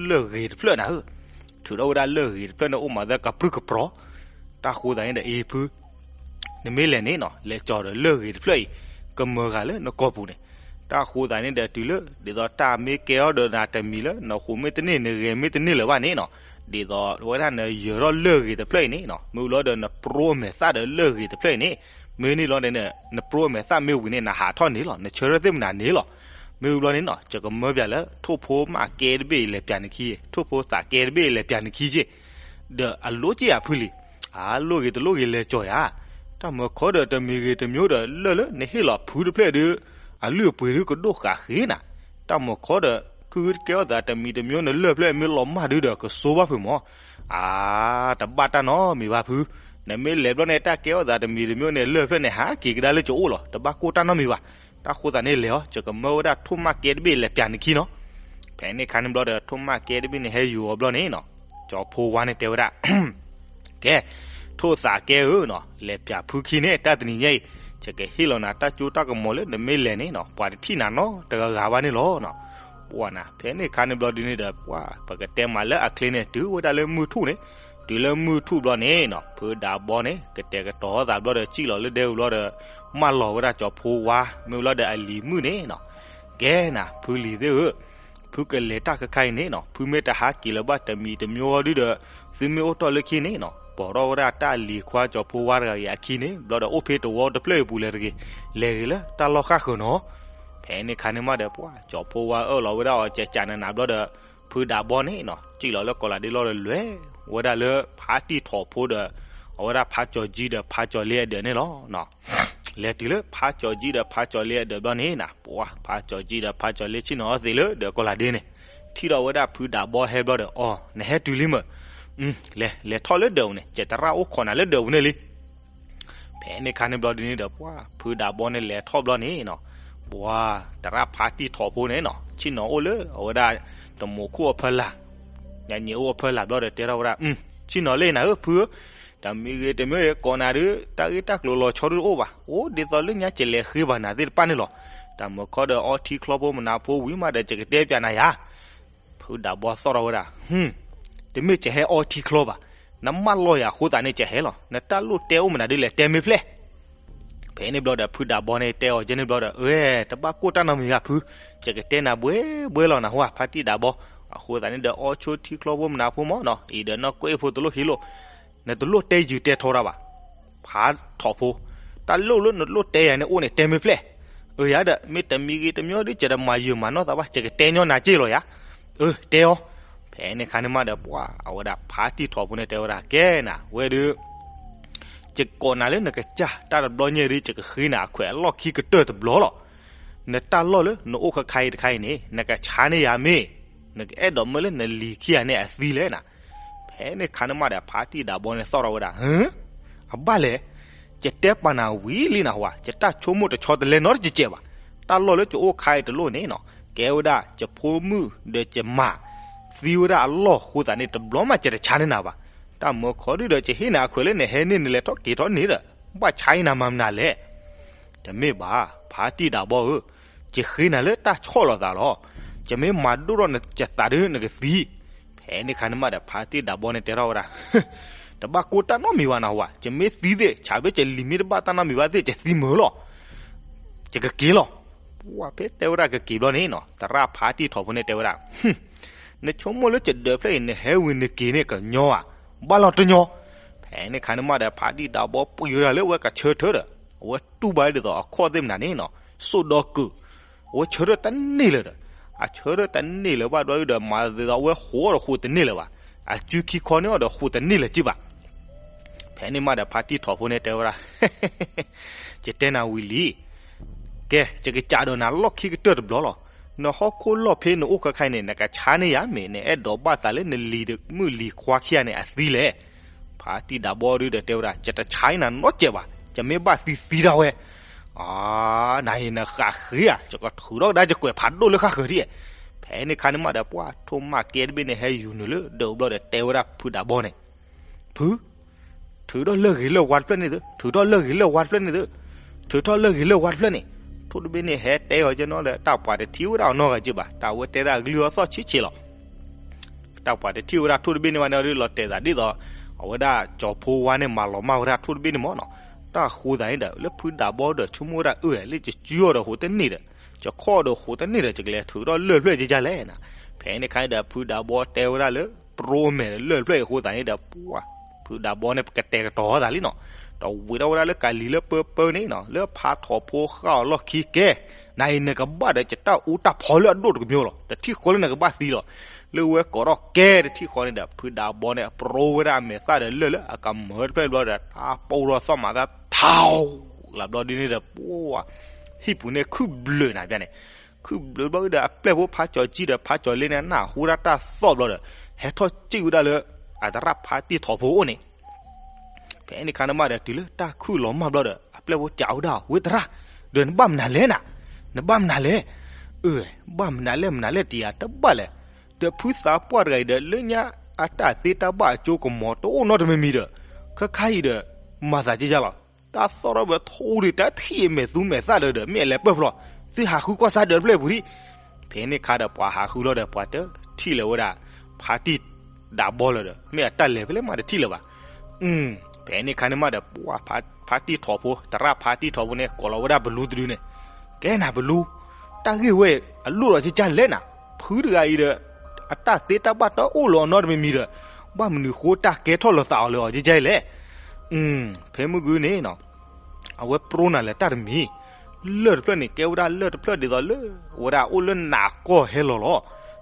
လၢၢ်ဂ့ၤတဖျၢၣ်နၤဧၢ. ထုးထီၣ်ဝဲဒၣ်လၢၢ်ဂ့ၤတဖျၢၣ်န့ၣ် အိၣ်မးသၢကပြုၢ်ကပြီၤ. တၢ်ဃိသးန့ၣ်ဒီး အ့ဖု နမ့ၢ်လဲၤန့ၣ်နီၤ လဲၤကၠီၤဒီးလၢၢ်ဂ့ၤတဖျၢၣ်အံၤ ကမၢဂၤလၢနကိာ်ပူၤန့ၣ်. တၢ်ဃိသးန့ၣ်ဒီးတုၤလၢ ဒ်သိးတၢ်မ့ၢ်ကဲထီၣ်ဒီးနၤတမံၤလၢ နဃိးမ့ၢ်တန့ၢ် နဂဲၤမ့ၢ်တန့ၢ်လၢၤဘၣ်န့ၣ်နီၤ, ဒ်သိးဝဲဒၣ်နယၢၤထီၣ်လၢၢ်ဂ့ၤတဖျၢၣ်အံၤန့ၣ်နီၤ, မ့ၢ်ဝံၤလီၤဒီးနပြိအမဲာ်သၣ်ဒီးလၢၢ်ဂ့ၤတဖျၢၣ်အံၤန့ၣ်, မ့ၢ်န့ၣ်လီၤဒီး နပြိအမဲာ်သၣ်မ့ၢ်ဝံၤန့ၣ် နဟးထီၣ်န့ၣ်လီၤ, နဆၢထၢၣ်သ့ၣ်မနုၤန့ၣ်လီၤ. မ့ၢ်ဝံၤဘျီန့ၣ်နီၤ ယကမၢပၠးလၢ ထိၣ်ဖိမးကဲတဘ့ၣ်အံၤလဲၤပၠးနခံ, ထိၣ်ဖိသးကဲတဘ့ၣ်အံၤလဲၤပၠးနခံက့ၢ်. ဒီးအလိၣ်က့ၢ်ဧါဖုလံၤ, အလိၣ်ဂ့ၤတလိၣ်ဂ့ၤလဲၤကၠီၤယၤ. တၢ်မၢခီဒီးတမံၤဂ့ၤတမံၤဒီးလၢၢ်လၢနဟ့ၣ်လီၤဖုတဖျၢၣ်ဒုး အလုၢ်အပှ့ၤဒုးကဒိၣ်ဃာ်ဃ့နၤ. တၢ်မၢခီဒီး ခုကဲထီၣ်သးတမံၤတမံၤနလၢၢ်ဖျၢၣ်မ့ၢ်လီၤမၢ်ဒုဒီးကစိဘၣ်ဖုးမး. အါ, တဘၣ်တၢ်နီတမံၤဘၣ်ဖု, နမ့ၢ်လဲၤဘျီန့ၣ် တၢ်ကဲထီၣ်သးတမံၤတမံၤန့ၣ် လၢၢ်ဖျၢၣ်န့ၣ် ဟးက့ၤကဒါလၢကအိၣ်လီၤ, တဘၣ်ကိၢ်တၢ်နီတမံၤဘၣ်. တၢ်ဃိသးန့ၣ်လဲၤအီၤ ယကမၢဝဲဒၣ်ထိၣ်မးကဲတဘ့ၣ်လဲၤပၠးနခံနီၤ. ဖဲန့ၣ်အခါန့ၣ်ဘျီဒီး ထိၣ်မးကဲတဘ့ၣ်န့ၣ်ဟဲယူၤအီၤဘျီန့ၣ်နီၤ, ကၠီဖီဝါန့ၣ်တဲဝဲဒၣ် ကဲ, ထိၣ်သးကဲဧၢနီၤ, လဲၤပၠးဖုခံန့ၣ် တၢ်တနံၤညါအံၤ ယကဟ့ၣ်လီၤနၤတၢ်စိတၢ်ကမီၤလၢနမ့ၢ်လဲၤန့ၣ်နီၤ ပှၤတထံၣ်နၤနီတဂၤဂၤဘၣ်န့ၣ်လီၤ. ပှၤနၤ ဖဲန့ၣ်အခါန့ၣ်ဘျီဒ်န့ၣ်ဒီး ပှၤ ပကတဲမးလၢအချ့န့ၣ် တုၤဝဲဒၣ်လၢမုၢ်ထူၣ်န့ၣ်, တုၤလၢမုၢ်ထူၣ်ဘျီန့ၣ်နီၤ ဖုဒးဘီန့ၣ် ကတဲာ်ကတီၤသးဘျီဒီး စံၣ်လီၤလၢဒဲအူၤဘျီဒီး မၢလီၤဝဲဒၣ်ကၠီဖီဝါ မ့ၢ်ဝံၤလီၤဒီးအလံၤမုၣ်န့ၣ်နီၤ. ကဲနၤ ဖုလံၤသ့ၣ်ဧၢ, ဖုကလဲၤတၢ်ခဲခါအံၤန့ၣ်နီၤ ဖုမ့ၢ်တဟးက့ၤလၢၤဘၣ်တမံၤတမံၤအံၤဒုဒီး သုမ့ၢ်အိၣ်တ့ၢ်လၢခံန့ၣ်နီၤ ပိာ်ထီၣ်ဝဲဒၣ်တၢ်လံၤခွါကၠီဖီဝါတဂၤအံၤအခံန့ၣ် ဘျီဒီးအိၣ်ဖဲတဝီတဖျၢၣ်အံၤပူၤလဲၣ်တဂ့ၤ, လဲၤဂ့ၤလၢတၢ်လီၢ်ဃၣ်ဃၢၤနီၤ. ဖဲန့ၣ်အခါန့ၣ်မးဒီး ပှၤကၠီဖီဝါအၢၣ်လီၤဝဲဒၣ်အီၤကကးနးနးဘျီဒီး ဖုဒးဘီန့ၣ်နီၤ စံၣ်လီၤလၢကီၤလၤဒ့လီၤဒီးလဲၤဝဲဒၣ်လၢဖါတံၢ်ထီၣ်ဖိဒီး အဝဲဒၣ်ဖါကၠီၤကၠံဒီးဖါကၠီၤလ့အဒၢးန့ၣ်လီၤ. လဲၤတုၤလၢဖါကၠီၤကၠံဒီးဖါကၠီၤလ့အဒၢးဘျီန့ၣ်နၤ ပှၤဖါကၠီၤကၠံဒီးဖါကၠီၤလ့ဆ့ၣ်နီၤအီၤသ့ၣ်လၢဒၢးကီၤလၤဒ့န့ၣ်, ထံၣ်ဒီးဝဲဒၣ်ဖုဒးဘီဟဲဘျီဒီး အီၤ နဟဲတုၤလံမၢ်, လဲၤ လဲၤထီၣ်လၢဒၢးပူၤန့ၣ် ကတရၣ်အိၣ်ခိးနၤလၢဒၢးပူၤန့ၣ်လံ. ဖဲန့ၣ်အခါန့ၣ်ဘျီဒ်န့ၣ်ဒီး ပှၤဖုဒးဘီန့ၣ်လဲၤထီၣ်ဘျီန့ၣ်နီၤ, ပှၤတရၣ်ဖါတံၢ်ထီၣ်ဖိန့ၣ်နီၤ ဆ့ၣ်နီၤအိၣ်လၢအဝဲဒၣ် တမိၤခိၣ်အဖီလာ်, ညါညံၤအိၣ်အဖီလာ်ဘျီဒီးတဲထီၣ်ဝဲဒၣ်, ဆ့ၣ်နီၤလၢနၤဧၢဖုဧၢ, တမံၤဂ့ၤတမံၤဂ့ၤကိးနၤဒုး တၢ်ဂ့ၢ်တၢ်ကျိၤလီၤဆီဒုတအိၣ်ဘၣ်, အိၣ်ဒ်သိးလၢညါကလဲၤဃ့ဘၣ်နၤသ့ၣ်တဖၣ်န့ၣ်လီၤ. တၢ်မုၤခီဒီးအီထံချီဖိမနၤဖိဝံၤမးဒီး ယကတဲပျးနၤယၤ ဖုဒးဘီသီၣ်ထီၣ်ဝဲဒၣ်, တမ့ၢ်ကဟဲအီထံချီဘၣ်, နမၢလီၤယၤအဃိသတးန့ၣ် ကဟဲလီၤ, နတၢ်လိၣ်တဲအိၣ်မနုၤဒ်လဲၣ် တဲမ့ၢ်ဖျဲၣ်. ဖဲန့ၣ်ဘျီဒီး ဖုဒးဘီန့ၣ်တဲအီၤကဲန့ၣ်ဘျီဒီး, အၢ တဘၣ်ကိၢ်တၢ်နီတမံၤဂ့ၤဖု, ယကတဲနၤဘှဲဘှဲလီၤနဟါ ဖါတံၢ်ဒးဘီ, အဃိသတးန့ၣ်ဒီး အီဆိထံချီဖိမနၤဖိမးနီၤ, အံၤဒီးနီၢ်ကွဲးဖိတလိၣ်ဟံးလိၣ် နတလိၣ်တဲယုာ်တဲထီတၢ်ဘၣ်, ဖါထီၣ်ဖိ, တၢ်လိၣ်လၢနလိၣ်တဲယၤန့ၣ်အိၣ်န့ၣ် တဲမ့ၢ်ဖျဲၣ်. အၢ ယၤဒီး မ့ၢ်တမံၤဂ့ၤတမံၤဒီး ယတမၤယုာ်မၤနီၢ်သးဘၣ်, ယကတဲညီနၤက့ၢ်လီၤယၤ. အၢ တဲအီၤ. ဖဲန့ၣ်အခါန့ၣ်မးဒီး ပှၤအဝဲဒၣ်ဖါတံၢ်ထီၣ်ဖိန့ၣ်တဲဝဲဒၣ် ကဲနၤ ဝဲဒုး ယကိးနၤလၢနကစၢ် တၢ်တဘျီညါဒုး ယကဃ့နၤအခွဲးအလီၢ်ခံကတၢၢ်တဘျီလီၤ. နတၢ်လီၢ်လၢနအိၣ်ခဲခါအံၤတခါအံၤန့ၣ် နကဆါန့ၢ်ယၤမ့ၢ် နကအဲၣ်ဒိးမၢလၢနလံၤခံဂၤန့ၣ်အသံလဲၣ်နၤ. ဖဲန့ၣ်ခါန့ၣ်မးဒီး ဖါတံၢ်ဒးဘီန့ၣ်သီၣ်ထီၣ်ဝဲဒၣ်, ဟၢ အဘၣ်လဲၣ်, ယတဲပာ်နၤဝံၤလံနဟါ, ယတၢ်ဆိကမိၣ်တဆီတလဲနီတစဲးဘၣ်. တၢ်လီၢ်လၢယအိၣ်ခါအံၤတလိၣ်န့ၣ်နီၤ ကဲဝဲဒၣ်ယဖိမုၣ်ဒီးယမါ သံဝဲဒၣ်အလီၢ်အဃိသတးန့ၣ် တဘျီမးယတဆါန့ၢ်နၤဘၣ်. တၢ်မုၤခီဒုဒီး ယဟ့ၣ်နၤအခွဲးလၢနဟဲန့ၢ်နလဲၤထီၣ်က့ၤထီၣ်န့ၣ်ဒီး ဘၣ်ဆါအံၤနၤမၤမနုၤလဲၣ်. တမ့ၢ်ဘၣ် ဖါတံၢ်ဒးဘီဧၢ, ယဃ့နၤလၢတၢ်ဆီၣ်လီၤသးလီၤ. ယမ့ၢ်မၤဒိၣ်ထီၣ်နသးဒုးနကသံ. ဖဲန့ၣ်ခါန့ၣ်မးဒီး ဖါတံၢ်ဒးဘီန့ၣ်တဲထီၣ်ဝဲဒၣ်, တဘၣ်ကိၢ်တၢ်နီတမံၤဘၣ်နဟါ, ယမ့ၢ်သံသ့ၣ် ဆးဘ့ၣ်ယလံၤမ့ၢ်တဘၣ်တၢ်နီတမံၤဘၣ်သ့ၣ် ယသံမုာ်လီၤ. ယကက့ၤလီၤ. ပှၤဖဲတဲဝဲဒၣ်ကက့ၤဘျီန့ၣ်နီၤ သရၣ်ဖါတံၢ်ထီၣ်ဖိန့ၣ်တဲဝဲဒၣ်, နဆိကမိၣ်လၢယဒၢးဖျၢၣ်အံၤ နဟဲဝံၤနက့ၤန့ၣ်ကညီဧါ, ဘၣ်လီၤတညီ. ဖဲန့ၣ်ခါန့ၣ်မးဒီး ဖါတံၢ်ဒးဘီပှံၤဝဲဒၣ်လၢအဝဲကဆၢထၢၣ်ဒီး အဝဲတူၢ်ဘၣ်ဒ်သိးအခီၣ်သ့ၣ်မနုၤန့ၣ်နီၤ စိၣ်ဒီကုာ်, အဝဲဆၢထၢၣ်တန့ၢ်လၢၤဒီး, အဆၢထၢၣ်တန့ၢ်လၢၤဘၣ်ဒီး မၤဒ်သိးအဝဲဃိးဒီးဃိးတန့ၢ်လၢၤဘၣ်, အစုခံခီန့ၢ်အီၤဒီးဃိးတန့ၢ်လၢၤက့ဘၣ်. ဖဲန့ၣ်မးဒီး ဖါတံၢ်ထီၣ်ဖိန့ၣ်တဲဝဲဒၣ်, ယတဲနၤဝံၤလံ ကဲ ယကစးဒီးနၤလီၢ်ခံကတၢၢ်တဘျီလီၤ. နဟီၣ်ခိၣ်လီၢ်ဖဲနအိၣ်ခဲခါအံၤန့ၣ် နကဆါန့ၢ်ယၤမ့ၢ် နအဲၣ်ဒိးဘၣ်သးလၢနလံၤမုၣ်လံၤခွါခံဂၤန့ၣ်အသံလဲၣ်. ဖါတံၢ်ဒးဘီဒုဒီးတဲဝဲဒၣ် ယတဆါအံၤနၤနီတစဲးဘၣ်, ယမ့ၢ်ဘၣ်သံသံဒၣ်ဝဲ. အါ နၤအံၤနဃးဃ့ဧါ, ယကထုးထီၣ်ကဒါယကွဲးဖးဒိၣ်လၢဃၣ်ဃၢၤဒံး. ဖဲန့ၣ်ခါန့ၣ်မးဒီး ပှၢ်ထိၣ်မးကဲတဘ့ၣ်န့ၣ် ဟဲယူၤနုာ်လၢဒၢးအိၣ်ဘျီဒီး တဲဝဲဒၣ်ဖုဒးဘီန့ၣ်, ဖု ထုးထီၣ်လၢၢ်ဂ့ၤလၢၢ်ဝါတဖျၢၣ်န့ၣ်သု, ထုးထီၣ်လၢၢ်ဂ့ၤလၢၢ်ဝါတဖျၢၣ်န့ၣ်သု, ထုးထီၣ်လၢၢ်ဂ့ၤလၢၢ်ဝါတဖျၢၣ်န့ၣ်. ထိၣ်တဘ့ၣ်န့ၣ် ဟဲတဲအီၤကနီၤဒီး တၢ်ပှၤတထံၣ်ဝဲဒၣ်အီၤနီတဂၤက့ဘၣ်, တၢ်ဝဲတဲဒၣ်အကလုၢ်အီသီၣ်ဆံးဆံးလီၤ. တၢ်ပှၤတထံၣ်ဝဲဒၣ်ထိၣ်တဘ့ၣ်န့ၣ်ဘၣ်န့ၣ်ဒီး လီၤတဲာ်သးဒ်သိး အဝဲဒၣ်ကၠီၤဖိဝါန့ၣ် မၤလီၤမၢ်ဝဲဒၣ်ထိၣ်တဘ့ၣ်န့ၣ်မးနီၤ. တၢ်အဃိသတးန့ၣ်ဒီး လၢဖုဒးဘီဒီး ဆိကမိၣ်ဝဲဒၣ်အၢ လၢယစုအီၤဒီးဃိးတန့ၢ်ဒီး, ယခီၣ်ဒီးဃိးတန့ၢ်ဒီး ယကလဲၤထုးထီၣ်လၢၢ်တဖျၢၣ်ကကလဲၣ်နၤ. ဖဲန့ၣ်ခါန့ၣ်ဒီး ဖုဒးဘီတဲဝဲဒၣ်လၢ ပရိမဲာ်လၢၢ်တဖျၢၣ်အံၤအဃိသတးန့ၣ်ဒီး ပှၢ် ဖုဒးဘီန့ၣ် ကတဲာ်ကတီၤသးလံနီၤ. ဒီးဝံၤထီၣ်ဝဲဒၣ်လၢကလံၤလၢပၢပၢန့ၣ်နီၤ, လၢဖါထီၣ်ဖိဃၣ်အီၤလီၢ်ခံကဲ, နၤအံၤနကဘၣ်ဒီးယတၢ်အူတၢ်ဖီလၢအဒိၣ်တကမျိလီၤ. တထံၣ်ဃီလၢနကဘၣ်သံလီၤ. လၢဝဲကိးထီၣ်ကဲတထံၣ်ဃီန့ၣ်ဒီး ဖုဒးဘီန့ၣ် အပရိဝဲဒၣ်အမဲာ်သၣ်ဒီးလၢၢ်လၢအကမၢတဖျၢၣ်ဘျီဒီး တၢ်ပိၢ်ထီၣ်သီၣ်မးသၣ်ထီလၢဘျီဒ်န့ၣ်ဒီး ပှၢ် ဟံၣ်ပူၤန့ၣ်ခုၣ်ဘျုးနၤပျၢ်န့ၣ်, ခုၣ်ဘျုးဘျီဒီး အပျဲၢ်ဖိဖါကၠီၤကၠံဒီးဖါကၠီၤလ့န့ၣ် နၢ်ဟူဒၣ်တၢ်သီၣ်ဘျီဒီး ဟဲထီၣ်စံၣ်ဝဲဒၣ်လၢ အသရၣ်ဖါတံၢ်ထီၣ်ဖိအအိၣ်န့ၣ်. ဖဲန့ၣ်ခါန့ၣ်မးဒီး တုၤလၢတၢ်ခုၣ်လီၤမၢ်ဘျီဒီး အပျဲၢ်ဖိစံးဝဲဒၣ် ဝဲသရၣ်, ဒီးနဘၣ်မနုၤလဲၣ်နၤ, နဘၣ်မနုၤလဲၣ်, အၢ ဘၣ်မနုၤလဲၣ်မနုၤလဲၣ်တယၤတဘၣ်လဲၣ်, ဒီးဖုသးပှၢ်တဂၤအံၤဒီး လၢညါအတၢ်သ့တၢ်ဘၣ်အကၠိကမီၤတအိၣ်နီတမံၤမံၤဒီး ခဲခါအံၤဒီး မၤသးက့ယါလီၤ. တၢ်သီၣ်ထီၣ်ဝဲထိၣ်ဒုးတၢ်ထံၣ်အမဲာ်သူမဲာ်သၣ်ဒီး ဒီးမ့ၢ်အလဲၤပၢၢ်ဖျီ, သုဟးဃုကွၢ်စၢ်ဒၢးတဖျၢၣ်အပူၤဒံး. ဖဲန့ၣ်ခါဒီးပှၤဟးဃုလီၤဒီး ပှၤတထံၣ်လၢၤဝဲဒၣ် ဖါတံၢ်ဒးဘီလၢၤဒီး မ့ၢ်အတၢ်လဲၤဖဲလဲၣ်မးတထံၣ်လၢၤဘၣ်. ဖဲန့ၣ်ခါန့ၣ်မးဒီး ပှၢ်ဖါတံၢ်ထီၣ်ဖိ သရၣ်ဖါတံၢ်ထီၣ်ဖိန့ၣ် ကိးလီၤဝဲဒၣ်ပလူတဒုန့ၣ်, ကဲနၤပလူ, တၢ်ဂ့ၢ်ဝဲအလိၣ်ဒီးကကလဲၣ်နၤ, ဖုတဂၤအံၤဒီး အတၢ်သ့တၢ်ဘၣ်တအိၣ်လၢၤအီၤနီတမံၤမံၤဒီး ဘၣ်မနုၤဃိတၢ်ကဲထီၣ်လိာ်သးအီၤလၢအီၤကကလဲၣ်. ဖဲမုၢ်ဂုန့ၣ် အဝဲပြိနၤလၢတၢ်တမံၤ, လၢၢ်တဖျၢၣ်န့ၣ် ကဲဝဲဒၣ်လၢၢ်တဖျၢၣ်ဒ်သိးလၢ ဝဲဒၣ်အိၣ်လၢနးကီၢ်ဟဲလီၤလီၤ.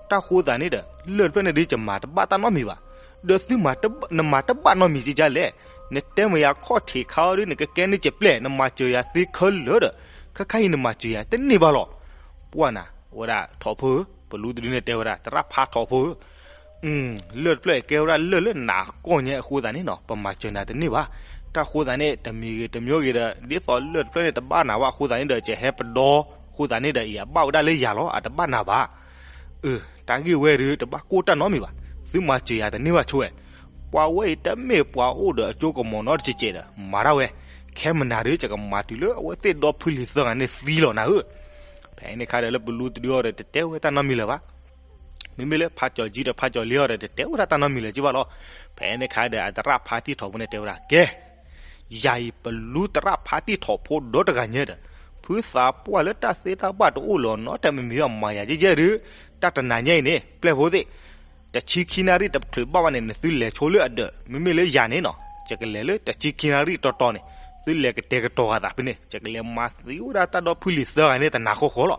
တၢ်ဃိသးန့ၣ်ဒီး လၢၢ်တဖျၢၣ်န့ၣ်ဒုး ယမၤတဘၣ်တၢ်နီတမံၤဘၣ်. ဒီးသုမၤတဘၣ် နမၤတဘၣ်နီတမံၤကကလဲၣ်. နတဲမ့ၢ်ယၤခီၣ်ထံးခါအီၤဒုး နကကဲန့ၢ်ကပျဲၢ် နမၤစၢၤယၤသ့ခဲလၢာ်ဒီး ခဲခါအံၤနမၤစၢၤယၤတန့ၢ်ဘၣ်လီၤ. ပှၢ်နၤ ဝဲဒၣ်ထီၣ်ဖိဧၢ, ပလူတဒုန့ၣ်တဲဝဲဒၣ် သရၣ်ဖါထီၣ်ဖိဧၢ လၢၢ်တဖျၢၣ်ကဲဝဲဒၣ်လၢၢ်လၢနးကီၢ်ညါအဃိသတးန့ၣ်နီၤ ပမၤစၢၤနၤတန့ၢ်ဘၣ်. တၢ်ဃိသးန့ၣ် တမံၤဂ့ၤတမံၤဂ့ၤဒီး ဒ်သိးလၢၢ်တဖျၢၣ်န့ၣ် တဘၣ်နၤဘၣ်အဃိသတးန့ၣ်ဒီး ကဟဲပဒီအဃိသတးန့ၣ်ဒီး အံၤအဘၣ်ဝဲဒၣ်လၢယၤလီၤ အတဘၣ်နၤဘၣ်. အၢ တၢ်ဂ့ၢ်ဝဲဒုး တဘၣ်ကိၢ်တၢ်နီတမံၤဘၣ်. သုမၤစၢၤယၤတန့ၢ်ဘၣ်ဆိဝဲ. ပှၤဝဲအံၤတမ့ၢ်ပှၤအိၣ်ဒီးအကၠိကမီၤနီတစဲးစဲးဒီး မၤတၢ်ဝဲ. ခဲမနၤဒုး ယကမၤတုၤလၢအဝဲသ့ၣ်ဒီဖုလံၤသၢဂၤန့ၣ်သံလီၤနၤဧၢ. ဖဲန့ၣ်ခါဒီးလၢပလူတဒုအီၤဒီး တတဲဝဲတၢ်နီတမံၤလၢၤဘၣ်. မ့မ့ၢ်လၢဖးကၠီၤကၠံဒီးဖးကၠီၤလ့အီၤဒီး တတဲဝဲဒၣ်တၢ်နီတမံၤလၢၤက့ဘၣ်လီၤ. ဖဲန့ၣ်ခါဒီး အသရၣ်ဖါတံၢ်ထီၣ်ဖိန့ၣ်တဲဝဲဒၣ် ကဲ ယၤအံၤပလူသရၣ်ဖါတံၢ်ထီၣ်ဖိဒီတဂၤညါဒီး ဖုသးပှၢ်လၢတၢ်သ့တၢ်ဘၣ်တအိၣ်လၢၤနီတမံၤမံၤအမၤယၤယဲၢ်ယဲၢ်ဒုး တၢ်တနၤညါအံၤန့ၣ် ပျဲၢ်ဖိသ့ၣ် တဆံခံနၣ်ရံၣ်တချုးဘၣ်ဘၣ်န့ၣ် နသုလဲၤဆိလၢအဒၢး မ့မ့ၢ်လၢယၤန့ၣ်နီၤ ယကလဲၤလၢတဆံခံနၣ်ရံၣ်တီတီန့ၣ် သုလဲၤကတဲာ်ကတီၤဂၤသးဖဲန့ၣ် ယကလဲၤမၤသံဝဲဒၣ်တၢ်ဒီဖုလံၤသၢဂၤန့ၣ် တနၤဃီဃီလီၤ.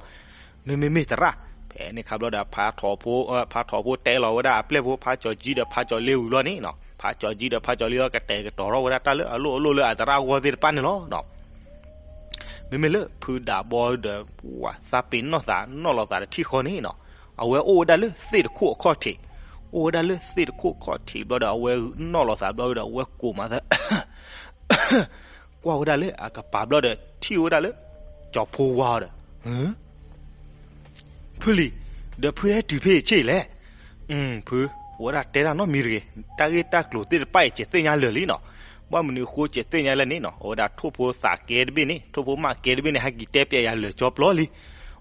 မ့မ့ၢ်မ့ၢ်သရၣ်. ဖဲန့ၣ်ခါဘျီဒီး ဖးထီၣ်ဖိတဲလီၤဝဲဒၣ်အပျဲၢ်ဖိဖးကၠီၤကၠံဒီးဖးကၠီၤလ့ဝံၤဘျီန့ၣ်နီၤ ဖးကၠီၤကၠံဒီးဖးကၠီၤလ့အီၤ ကတဲာ်ကတီၤထီၣ်ဝဲဒၣ်တၢ်လၢအလိၣ်အလိၣ်လၢအသရၣ်အဂီၢ်သ့ၣ်တဖၣ်န့ၣ်လီၤ. မ့မ့ၢ်လၢဖုဒးဘီဒီး ပှၤသးပ့ၤနီၣ်သးနီၣ်လီၤသးတထံၣ်ဃီန့ၣ်နီၤ အဝဲအိၣ်ဝဲဒၣ်လၢသ့ၣ်တခိၣ်အခီၣ်ထံး, အိၣ်ဝဲဒၣ်လၢသ့ၣ်တခိၣ်အခီၣ်ထံးဘျီဒီး အဝဲနီၣ်လီၤသးဘျီဒီး အဝဲကိးမးသး ကွၢ်ဝဲဒၣ်လၢအကပၤဘျီဒီး ထံၣ်ဝဲဒၣ်လၢ ကၠီၤဖိဝါအီၤဒီး ဖုလံၤ, ဒီးဖုဟဲတုၤဖဲအံၤဆ့ၣ်လဲၣ်. ဖု, ဝဲဒၣ်တဲတၢ်နီတမံၤတဂ့ၤ, တၢ်ဂ့ၢ်တၢ်ကျိၤသ့ၣ်တဖၣ်အံၤ ယသ့ၣ်ညါလၢာ်လံနီၤ. ဘၣ်မနုၤအဃိယသ့ၣ်ညါလဲၣ်န့ၣ်နီၤ, အဝဲဒၣ်ထိၣ်ဖိသးကဲတဘ့ၣ်န့ၣ်, ထိၣ်ဖိမးကဲတဘ့ၣ်န့ၣ် ဟဲက့ၤတဲပျဲယၤလၢာ်ကၠီပျီလံ.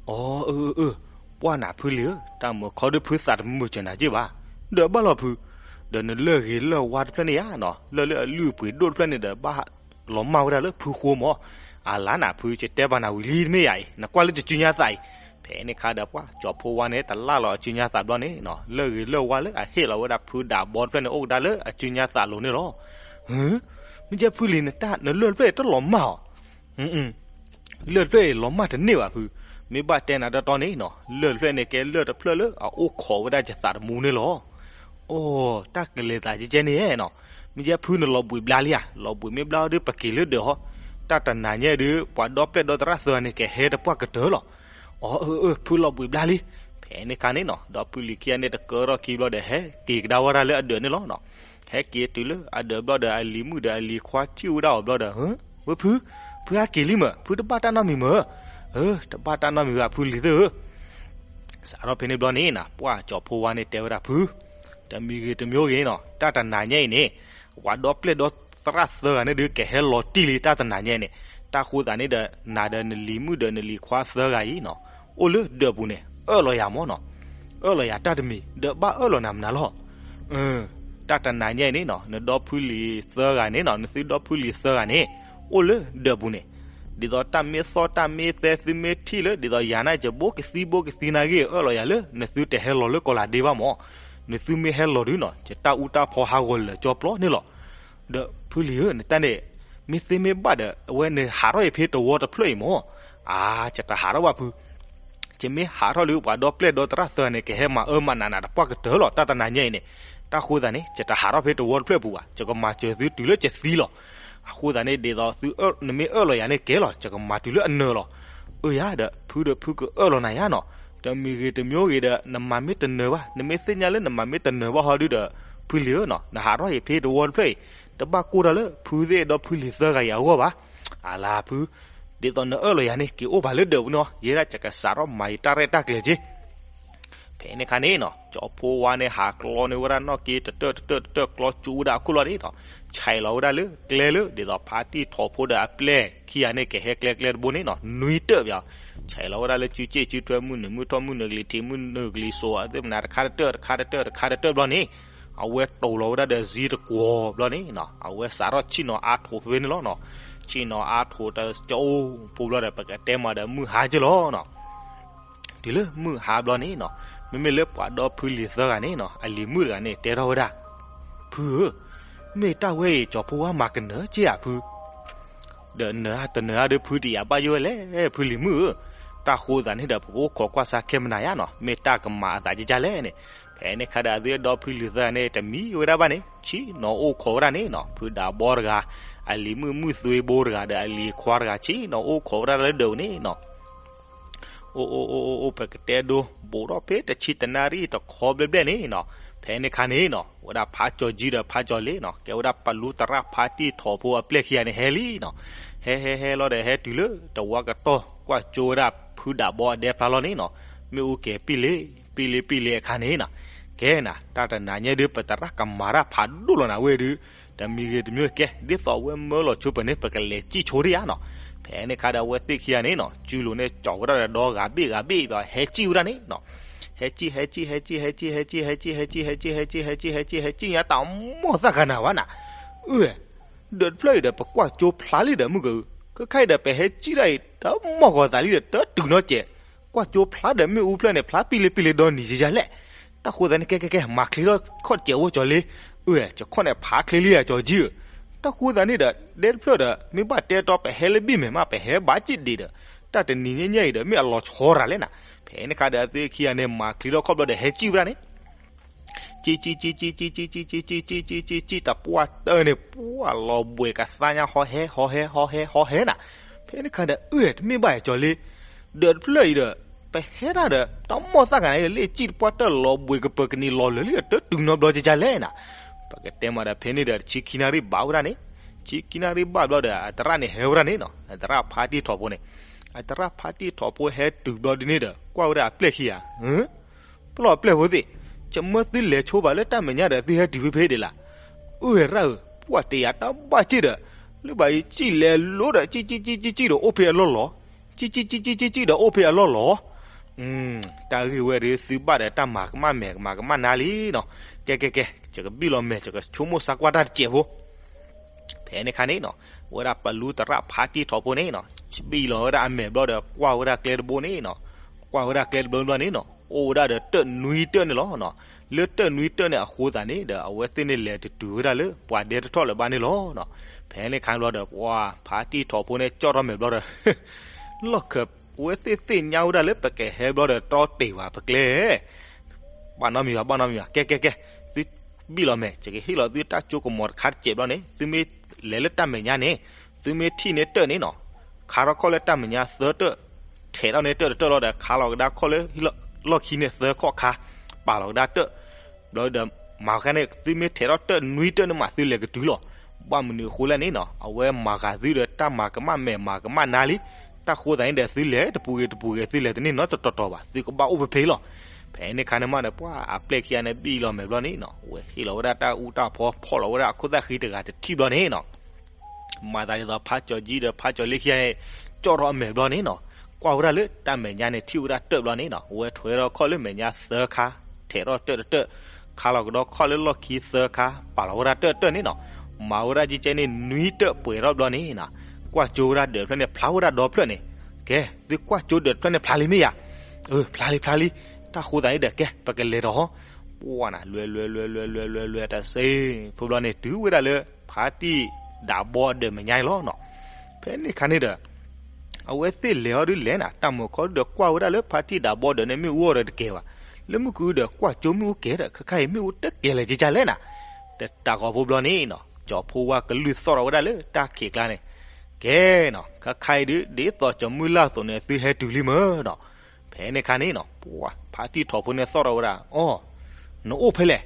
အိ, အၢ, ပှၢ်နၤဖုလံၤဧၢ, တၢ်မုာ်ခီဒုးဖုသးတမုာ်စၢၤနၤက့ၢ်ဘၣ်. ဒီးဘၣ်လီၤဖု, ဒီးနလၢၢ်ဂ့ၤလၢၢ်ဝါတဖျၢၣ်န့ၣ်ဧါနီၤ, လၢၢ်လၢအလုၢ်အပှ့ၤဒိၣ်တဖျၢၣ်န့ၣ်ဒီး ဘၣ်လီၤမၢ်ဝဲဒၣ်လၢဖုဃိမး. အလါနၤဖု ယတဲဘၣ်နၤဝံၤလံတမ့ၢ်ယၤအံၤ, နကွၢ်လၢယစုညါသးအံၤ. ဖဲန့ၣ်ခါဒီးပှၢ်ကၠီၤဖိဝါန့ၣ် တလၢ်လီၤအစုညါသးဘျီန့ၣ်နီၤ, လၢၢ်ဂ့ၤလၢၢ်ဝါလၢအဟ့ၣ်လီၤဝဲဒၣ်ဖုဒးဘီတဖျၢၣ်န့ၣ် အိၣ်ကဒါလၢအစုညါသးလိၤန့ၣ်လီၤ. မ့ၢ်ကဲဖုလံၤ နလၢၢ်တဖျၢၣ်အံၤတလီၤမၢ်အီၤ. လၢၢ်တဖျၢၣ်အံၤလီၤမၢ်တန့ၢ်ဘၣ်ဖု, မ့ၢ်ဘၣ်တဲနၤတီတီန့ၣ်နီၤ, လၢၢ်တဖျၢၣ်န့ၣ် ကဲလၢၢ်တဖျၢၣ်လၢအအိၣ်ခိးဝဲဒၣ်ယသးတမူန့ၣ်လီၤ. အိ, တၢ်ကလဲၤသးကဲကဲန့ၣ်နီၤ, မ့ၢ်ကဲဖုနလီၤဘှံးဘျါလံဧါ, လီၤဘှံးမ့ၢ်ဘျါဒီးပက့ၤလၢဒၢးဟီ, တၢ်တနၤညါဒီး ပှၤဒီပျဲၢ်ဒီသရၣ်သၢဂၤန့ၣ် ကဟဲတပှၢ်ကတၢၢ်လီၤ. အိ, အၢ, အၢ, ဖုလီၤဘှံးဘျါလံ. ဖဲန့ၣ်ခါန့ၣ်နီၤ, ဒီဖုလံၤခံဂၤန့ၣ် တကၢထီၣ်ခံဘျီဒီး ဟဲက့ၤကဒါဝဲဒၣ်လၢအဒၢးန့ၣ်လီၤ. ဟဲက့ၤတုၤလၢအဒၢးဘျီဒီး အလံၤမုၣ်ဒီးအလံၤခွါထံၣ်ဝဲဒၣ်အီၤဘျီဒီး, ဝဲဖု, ဖုဟဲက့ၤလံမၢ်, ဖုတဘၣ်တၢ်နီတမံၤမၢ်. အၢ, တဘၣ်တၢ်နီတမံၤဘၣ် ဖုလံၤသၢဧၢ. စးထီၣ်ဖဲန့ၣ်ဘျီန့ၣ်နီၤ ပှၢ်ကၠီၤဖိဝါန့ၣ်တဲဝဲဒၣ်ဖု, တမံၤဂ့ၤတမံၤဂ့ၤနီၤ တၢ်တနၤညါအံၤန့ၣ် ပှၤဒီပျဲၢ်ဒီသရၣ်သၢဂၤန့ၣ်ဒုး ကဟဲလီၤတံၢ်လံတၢ်တနၤညါအံၤန့ၣ်, တၢ်ဃိသးန့ၣ်ဒီး နၤဒီးနလံၤမုၣ်ဒီးနလံၤခွါသၢဂၤအံၤနီၤ အိၣ်လၢဒၢးပူၤန့ၣ် အၢၣ်လီၤယၤမၢ်နီၤ, အၢၣ်လီၤယၤတၢ်တမံၤ ဒီးဘၣ်အၢၣ်လီၤနၤမနုၤလီၤ. တၢ်တနၤညါအံၤန့ၣ်နီၤ နဒီဖုလံၤသၢဂၤန့ၣ်နီၤ နသုဒီဖုလံၤသၢဂၤန့ၣ် အိၣ်လၢဒၢးပူၤန့ၣ်, ဒ်သိးတၢ်မ့ၢ်သီၣ်တၢ်မ့ၢ်သဲ သုမ့ၢ်ထံၣ်လၢ ဒ်သိးယၤန့ၣ်ယဘိကသံဘိကသံနာ်ဂ့ၤ အၢၣ်လီၤယၤလၢ နသုတဟဲလီၤလၢကီၤလၤဒ့ဘၣ်မၢ်, နသုမ့ၢ်ဟဲလီၤဒုးနီၤ ယတၢ်အူတၢ်ဖီဟးဂီၤလၢာ်ကၠီပျီန့ၣ်လီၤ. ဒီးဖုလံၤဧၢ နတၢ်န့ၣ် မ့ၢ်သ့မ့ၢ်ဘၣ်ဒီး အဝဲန့ၣ်ဟးထီၣ်အံၤဖဲတဝီတဖျၢၣ်အံၤမၢ်, အါ ယတဟးထီၣ်ဘၣ်ဖု, ယမ့ၢ်ဟးထီၣ်လၢပှၤဒီပျဲၢ်ဒီသရၣ်သၢဂၤန့ၣ် ကဟဲမၤအၢမၤနးနၤတပှၢ်ကတၢၢ်လီၤ တၢ်တနၤညါအံၤန့ၣ်, တၢ်ဃိသးန့ၣ် ယတဟးထီၣ်ဖဲတဝီတဖျၢၣ်ပူၤဘၣ် ယကမၤစၢၤသုတုၤလၢယသံလီၤ. အဃိသးန့ၣ် ဒ်သိးသု နမ့ၢ်အၢၣ်လီၤယၤန့ၣ်ကဲလီၤ ယကမၤတုၤလၢအနၢၤလီၤ. အၢယၤဒီး ဖုဒီးဖုကအၢၣ်လီၤနၤယၤနီၤ, တမံၤဂ့ၤတမံၤဂ့ၤဒီး နမၤမ့ၢ်တနၢၤဘၣ် နမ့ၢ်သ့ၣ်ညါလၢနမၤမ့ၢ်တနၢၤဘၣ်ဟီဒုဒီး ဖုလံၤဧၢနီၤ နဟးထီၣ်အံၤဖဲတဝီတဖျၢၣ်အံၤ တဘၣ်ကိၢ်တၢ်လၢဖုသ့ၣ်ဒီဖုလံၤသၢဂၤအံၤအဂီၢ်ဘၣ်. အလါဖု, ဒ်သိးနအၢၣ်လီၤယၤန့ၣ် က့ၤအိၣ်ပာ်လၢဒၢးပူၤန့ၣ် ယဲဒၣ်ယကစးထီၣ်မၤယတၢ်ရဲၣ်တၢ်ကျဲၤက့ၤ. ဖဲန့ၣ်ခါန့ၣ်နီၤ ကၠီဖိဝါန့ၣ် ဟးကျီန့ၢ်ဝဲဒၣ်နီၣ်က့တတၢၢ်တတၢၢ်တတၢၢ်ကျီကၠိဝဲဒၣ်အခိၣ်လီၤန့ၣ်နီၤ, ဆဲးလီၤဝဲဒၣ်လၢကျဲလၢ ဒ်သိးဖါတံၢ်ထိးဖိဒီးအပျဲၢ်ခံဂၤန့ၣ် ကဟဲကျဲကျဲတဘိန့ၣ်နီၤ နွံတၢၢ်ပၠး, ဆဲးလီၤဝဲဒၣ်လၢ စုစ့ၣ်စုထွဲ မုၢ်နုာ်မုၢ်ထီၣ် မုၢ်နုာ်ကလံၤစိး မုၢ်နုာ်ကလံၤစိး အသ့ၣ်မနၤ တခါတတၢၢ် တခါတတၢၢ် တခါတတၢၢ်ဘျီန့ၣ် အဝဲတိၤလီၤဝဲဒၣ်ဒီးစ့တကွီၤဘျီန့ၣ်နီၤ အဝဲစးထီၣ်ဆ့ၣ်နီၤအါထိးဖဲန့ၣ်လီၤနီၤ. ဆ့ၣ်နီၤအါထိးတကအိၣ်ဖိဘျီဒီး ပကတဲမးဒီးမုၢ်ဟါက့ၤလီၤနီၤ. တုၤလၢမုၢ်ဟါဘျီန့ၣ်နီၤ မ့မ့ၢ်လၢပှၤဒီဖုလံၤသၢဂၤန့ၣ်နီၤ အလံၤမုၣ်တဂၤန့ၣ် တဲထီၣ်ဝဲဒၣ်, ဖုဧၢ, မ့ၢ်တၢ်ဝဲအံၤ ကၠီဖိဝါမၤကနၢၤက့ၤဧါဖု ဒီးနၢၤတနၢၤဧါဒီး ဖုတယာ်ဘၣ်ယိၣ်ဝဲလဲၣ် ဖုလံၤမုၣ်ဧၢ, တၢ်ဃိသးန့ၣ်ဒီး ပကအိၣ်ခိးကွၢ်ဆါခဲမနၤယါနီၤ မ့ၢ်တၢ်ကမၤအသးကကလဲၣ်န့ၣ်. ဖဲန့ၣ်ခါဒီး အသုဒီဖုလံၤသၢဂၤန့ၣ် တမံဝဲဒၣ်ဘၣ်န့ၣ် ဆ့ၣ်နီၤအိၣ်ခိးဝဲဒၣ်န့ၣ်နီၤ ဖုဒးဘီတဂၤ, အလံၤမုၣ်မုၢ်သွ့ဘိတဂၤဒီး အလံၤခွါတဂၤ ဆ့ၣ်နီၤအိၣ်ခိးဝဲဒၣ်လၢဒၢးန့ၣ်နီၤ. အိၣ်အိၣ်အိၣ်အိၣ်အိၣ် ပကတဲဒိ ဘူးထီၣ်ဖဲတဆံတနၣ်ရံၣ်တခီဘျဲၣ်ဘျဲၣ်န့ၣ်နီၤ ဖဲန့ၣ်ခါန့ၣ်နီၤ ဝဲဒၣ်ဖးကၠီၤကၠံဒီးဖးကၠီၤလ့နီၤ ကဲဝဲဒၣ်ပလူသရၣ်ဖါတံၢ်ထိးဖိအပျဲၢ်ခံဂၤန့ၣ် ဟဲလံနီၤ. ဟဲဟဲဟဲလီၤဒီး ဟဲတုၤလၢတဝီကတီၢ် ကွၢ်ကၠိဝဲဒၣ်ဖုဒးဘီအဒဲဖျါလီၤန့ၣ်နီၤ မ့ၣ်အူကဲၤပံၣ်လ့ ပံၣ်လ့ပံၣ်လ့အခါန့ၣ်နီၤ ကဲနၤ တၢ်တနၤညါဒုး ပသရၣ်ကမၤတၢ်ဖးဒိၣ်လီၤနၤဝဲဒုး တမံၤဂ့ၤတမံၤကဲ ဒ်သိးအဝဲမၢလီၤဆိပၢၤန့ၣ် ပကလဲၤစံၣ်ဆိဒံးဧါနီၤ. ဖဲန့ၣ်ခါဒီး အဝဲသ့ၣ်ခံဂၤန့ၣ်နီၤ စုလိၤန့ၣ် ကၠီၤဝဲဒၣ်ဒီးဂၤဘ့ၣ်ဂၤဘ့ၣ်ဒီး ဟဲစံၣ်ဝဲဒၣ်န့ၣ်နီၤ. ဟဲစံၣ် ဟဲစံၣ် ဟဲစံၣ် ဟဲစံၣ် ဟဲစံၣ် ဟဲစံၣ် ဟဲစံၣ် ဟဲစံၣ် ဟဲစံၣ် ဟဲစံၣ် ဟဲစံၣ်ညါ တၢ်မီၢ်သၣ်ဂၤနၤဝဲနၤ. အၢ ဒီးတဖျၢၣ်အံၤဒီး ပကွၢ်ကၠိဖျါလံဒီး မုၢ်က ခဲခါအံၤဒီး ပဟဲစံၣ်ဒၣ်အံၤ တၢ်မီၢ်ဂီၤသးလံဒီး တတုၤနီတစဲး. ကွၢ်ကၠိဖျါဒီး မ့ၣ်အူဖျၢၣ်န့ၣ် ဖျါပံၣ်လ့ပံၣ်လ့ဒီနံၤယဲယဲလဲၣ်. တၢ်ဃိသးန့ၣ် ကဲကဲကဲ မၤချ့ထီၣ်ခီၣ်တစဲးအိၣ်ကၠီၤလ့. အၢ ကၠီၤခီၣ်န့ၣ် ဖးချ့လံဧါ ကၠီၤကၠံဧၢ. တၢ်ဃိသးန့ၣ်ဒီး ဒဲတဖျၢၣ်ဒီး မ့ၢ်ဘၣ်တဲတီ ပဟဲလၢဘ့ၣ်မဲာ်မး ပဟဲဘၣ်စံၣ်ဒံးဒီး တၢ်တနံၤညါအံၤဒီး မ့ၢ်အလီၤဆီရၤလဲၣ်နၤ. ဖဲန့ၣ်ခါဒီး အသုခံဂၤန့ၣ် မၤချ့ထီၣ်ခီၣ်ဘျီဒီး ဟဲစံၣ်ဝဲဒၣ်န့ၣ် စံၣ် စံၣ် စံၣ် စံၣ် စံၣ် စံၣ် စံၣ် စံၣ် စံၣ် စံၣ် စံၣ် စံၣ် စံၣ် တပှၢ်တၢၢ်န့ၣ် ပှၢ်လီၤဘှံးကသါညါ ဟီဟဲ ဟီဟဲ ဟီဟဲ ဟီဟဲနၤ. ဖဲန့ၣ်ခါဒီး အၢ တမ့ၢ်ဘၣ်ဧါ ကၠီၤလ့. ဒီးတဖျၢၣ်အံၤဒီး ပဟဲဒၣ်ဒီး တၢ်မီၢ်သၣ်ဂၤန့ၣ် လ့ၣ်စံၣ်တပှၢ်တၢၢ်လီၤဘှံးကပၢၤကနံၤလီၤလၢာ်လံဒီး တတုၤနီတဘျီကကလဲၣ်နၤ. ပကတဲမးဒီး ဖဲန့ၣ်ဒီး တဆံခံနၣ်ရံၣ်ဘၣ်ဝဲဒၣ်န့ၣ် ဆံခံနၣ်ရံၣ်ဘၣ်ဘျီဒီး အသရၣ်န့ၣ်ဟဲဝဲဒၣ်န့ၣ်နီၤ အသရၣ်ဖါတံၢ်ထိးဖိန့ၣ် အသရၣ်ဖါတံၢ်ထိးဖိဟဲတုၤဘျီဒ်န့ၣ်ဒီး ကွၢ်ဝဲဒၣ်အပျဲၢ်ခံဂၤ ပျီၢ်ပျဲၢ်ဖိသ့ၣ်, ယမၢသုလဲၤဆိဘၣ်လၢတၢ်မဲာ်ညါဒီး သုဟဲတုၤဖဲဖဲဒံးလၢ်. အၢ ရၣ်ဧၢ, ပှၢ်တယာ်တၢ်ဘၣ်စံၣ်ဒီး လၢဘၣ်အံၤစံၣ်လဲၤလိဒီး စံၣ်စံၣ်စံၣ်စံၣ်စံၣ်ဒီးအိၣ်ဖဲအလီၢ်လီၤ. စံၣ်စံၣ်စံၣ်စံၣ်စံၣ်စံၣ်ဒီးအိၣ်ဖဲအလီၢ်လီၤ. တၢ်ဂ့ၢ်ဝဲဒၣ်သုဘၣ်ဒီးတၢ်မၤကမၣ်မဲာ် ကမၤကမၣ်နါလံနီၤ. ကဲကဲကဲ ယကဘံၣ်လီၤမဲာ် ယကဆိကမိၣ်သံကွၢ်တၢ်တစဲးဖိ ဖဲန့ၣ်ခါန့ၣ်နီၤ ဝဲဒၣ်ပလူသရၣ်ဖါတံၢ်ထိးဖိန့ၣ်နီၤ ဘံၣ်လီၤဝဲဒၣ်အမဲာ်ဘျီဒီး ကွၢ်ဝဲဒၣ်ကျဲတဘိန့ၣ်နီၤ, ကွၢ်ဝဲဒၣ်ကျဲတဘိဘျီန့ၣ်နီၤ အိၣ်ဝဲဒၣ်ဒီးတၢၣ်နွံတၢၣ်န့ၣ်လီၤ. လၢတၢၣ်နွံတၢၣ်န့ၣ်အဃိသးန့ၣ်ဒီး အဝဲသ့ၣ်န့ၣ်လဲၤတတုၤဝဲဒၣ်လၢပှၤဒဲတထီၣ်လၢၤဘၣ်န့ၣ်လီၤ. ဖဲန့ၣ်ခါဘျီဒီး ပှၤဖါတံၢ်ထိးဖိန့ၣ် ကၠီၣ်ထီၣ်မဲာ်ဘျီဒီး လီၢ်ခၢၣ် ဝဲသ့ၣ်သ့ၣ်ညါဝဲဒၣ်လၢပကဟဲဘျီဒီးတြီတ့ၢ်ဘၣ်ပကျဲ ဘၣ်နီတမံၤဘၣ် ဘၣ်နီတမံၤဘၣ် ကဲကဲကဲ သုဘံၣ်လီၤမဲာ် ယကဟ့ၣ်လီၤသုတၢ်ကၠိကမီၤတခါတစဲးဘျီန့ၣ် သုမ့ၢ်လဲၤလၢတၢ်မဲာ်ညါန့ၣ် သုမ့ၢ်ထံၣ်န့ၢ်တၢၣ်န့ၣ်နီၤ ခါထီၣ်ခီၣ်လၢတၢ်မဲာ်ညါသၢတၢၣ် ထဲးထီၣ်န့ၢ်တၢၣ်တတၢၣ်လီၤဒီး ခါလီၤကဒါခီၣ်လၢ လီၢ်ခံန့ၣ်သၢခီၣ်ခါ ပာ်လီၤကဒါတၢၣ် ဘျီဒီး မၤခါန့ၣ် သုမ့ၢ်ထဲးထီၣ်တၢၣ်နွံတၢၣ်န့ၣ်မး သုလဲၤကတုၤလီၤ. ဘၣ်မနုၤအဃိလဲၣ်န့ၣ်နီၤ အဝဲမၤဂာ်သုဒီးတၢ်မၤကမၣ်မဲာ်မၤကမၣ်နါလံ. တၢ်ဃိသးန့ၣ်ဒီး သုလဲၤတပူၤဂ့ၤတပူၤဂ့ၤ သုလဲၤတန့ၢ်နီတတီၤတီၤဘၣ်, သုကဘၣ်အိၣ်ဖဲဖဲအံၤလီၤ. ဖဲန့ၣ်ခါန့ၣ်မးဒီး ပှၤအပျဲၢ်ခံဂၤန့ၣ် ဘံၣ်လီၤမဲာ်ဘျီန့ၣ်နီၤ, ဝဲဟ့ၣ်လီၤဝဲဒၣ်တၢ်အူတၢ်ဖီ ဖီၣ်လီၤဝဲဒၣ်အခိၣ်သၣ်ဃံတဂၤတထံၣ်ဘျီန့ၣ်နီၤ, မၤသးဒ်သိးဖးကၠီၤကၠံဒီးဖးကၠီၤလ့ခံဂၤန့ၣ် ကၠီၣ်ထီၣ်အမဲာ်ဘျီန့ၣ်နီၤ, ကွၢ်ဝဲဒၣ်လၢတၢ်မဲာ်ညါန့ၣ် ထံၣ်ဝဲဒၣ်တၢၣ်ဘျီန့ၣ်နီၤ, ဝဲထွဲထီၣ်ခီၣ်လၢမဲာ်ညါသၢခါ, ထဲးထီၣ်တၢၣ်တတၢၣ်, ခါလီၤကဒီးခီၣ်လၢလီၢ်ခံသၢခါ, ပာ်လီၤဝဲဒၣ်တၢၣ်တၢၣ်န့ၣ်နီၤ, မၤဝဲဒၣ်ကဲကဲန့ၣ် နွံတၢၣ်ပှဲၤထီၣ်ဘျီန့ၣ်နီၤ, ကွၢ်ကၠိဝဲဒၣ်ဒၢးတဖျၢၣ်န့ၣ် ဖျါဝဲဒၣ်ဒီဖျၢၣ်န့ၣ်, ကဲ, သုကွၢ်ကၠိဒၢးတဖျၢၣ်န့ၣ်ဖျါလံမ့ၢ်ဧါ, အၢ ဖျါလံဖျါလံ, တၢ်ဃိသးန့ၣ်ဒီး ကဲ ပကလဲၤဒီးဟီ, ပှၤနၤ လွဲလွဲလွဲလွဲလွဲလွဲလွဲတစ့, ဖုဘျီန့ၣ် တုၤဝဲဒၣ်လၢ ဖါတံၢ်ဒးဘီဒၢးမဲာ်ညါန့ၣ်လီၤနီၤ, ဖဲန့ၣ်ခါန့ၣ်ဒီး အဝဲသ့ၣ်လဲၤအီၤဒုးလဲၤနၤ, တၢ်မုၢ်ခီဒုးကွၢ်ဝဲဒၣ်လၢဖါတံၢ်ဒးဘီဒၢးန့ၣ် မ့ၣ်အူအီၣ်ဒီးတကဲဘၣ်, လၢမုၢ်ကအုဒီးကွၢ်ကၠိမ့ၣ်အူကဲဒီး ခဲခါအံၤမ့ၣ်အူတကဲလဲၣ်ကကလဲၣ်နၤ, တတးဂီၤဖိဘျီန့ၣ်နီၤ, ကၠီၤဖိဝါကလုၢ်သီၣ်ထီၣ်ဝဲဒၣ်လၢတၢ်ခံးကျါန့ၣ်, ကဲနီၤ, ခဲခါအံၤဒုး ဒ်သိးကၠီၤမုၢ်လၢ်အသိးန့ၣ် သုဟဲတုၤလံမ့ၢ်နီၤ, ဖဲန့ၣ်ခါန့ၣ်နီၤ, ပှၤဖါတံၢ်ထီၣ်ဖိန့ၣ်သီၣ်ထီၣ်ဝဲဒၣ်, အိ, နအိၣ်ဖဲလဲၣ်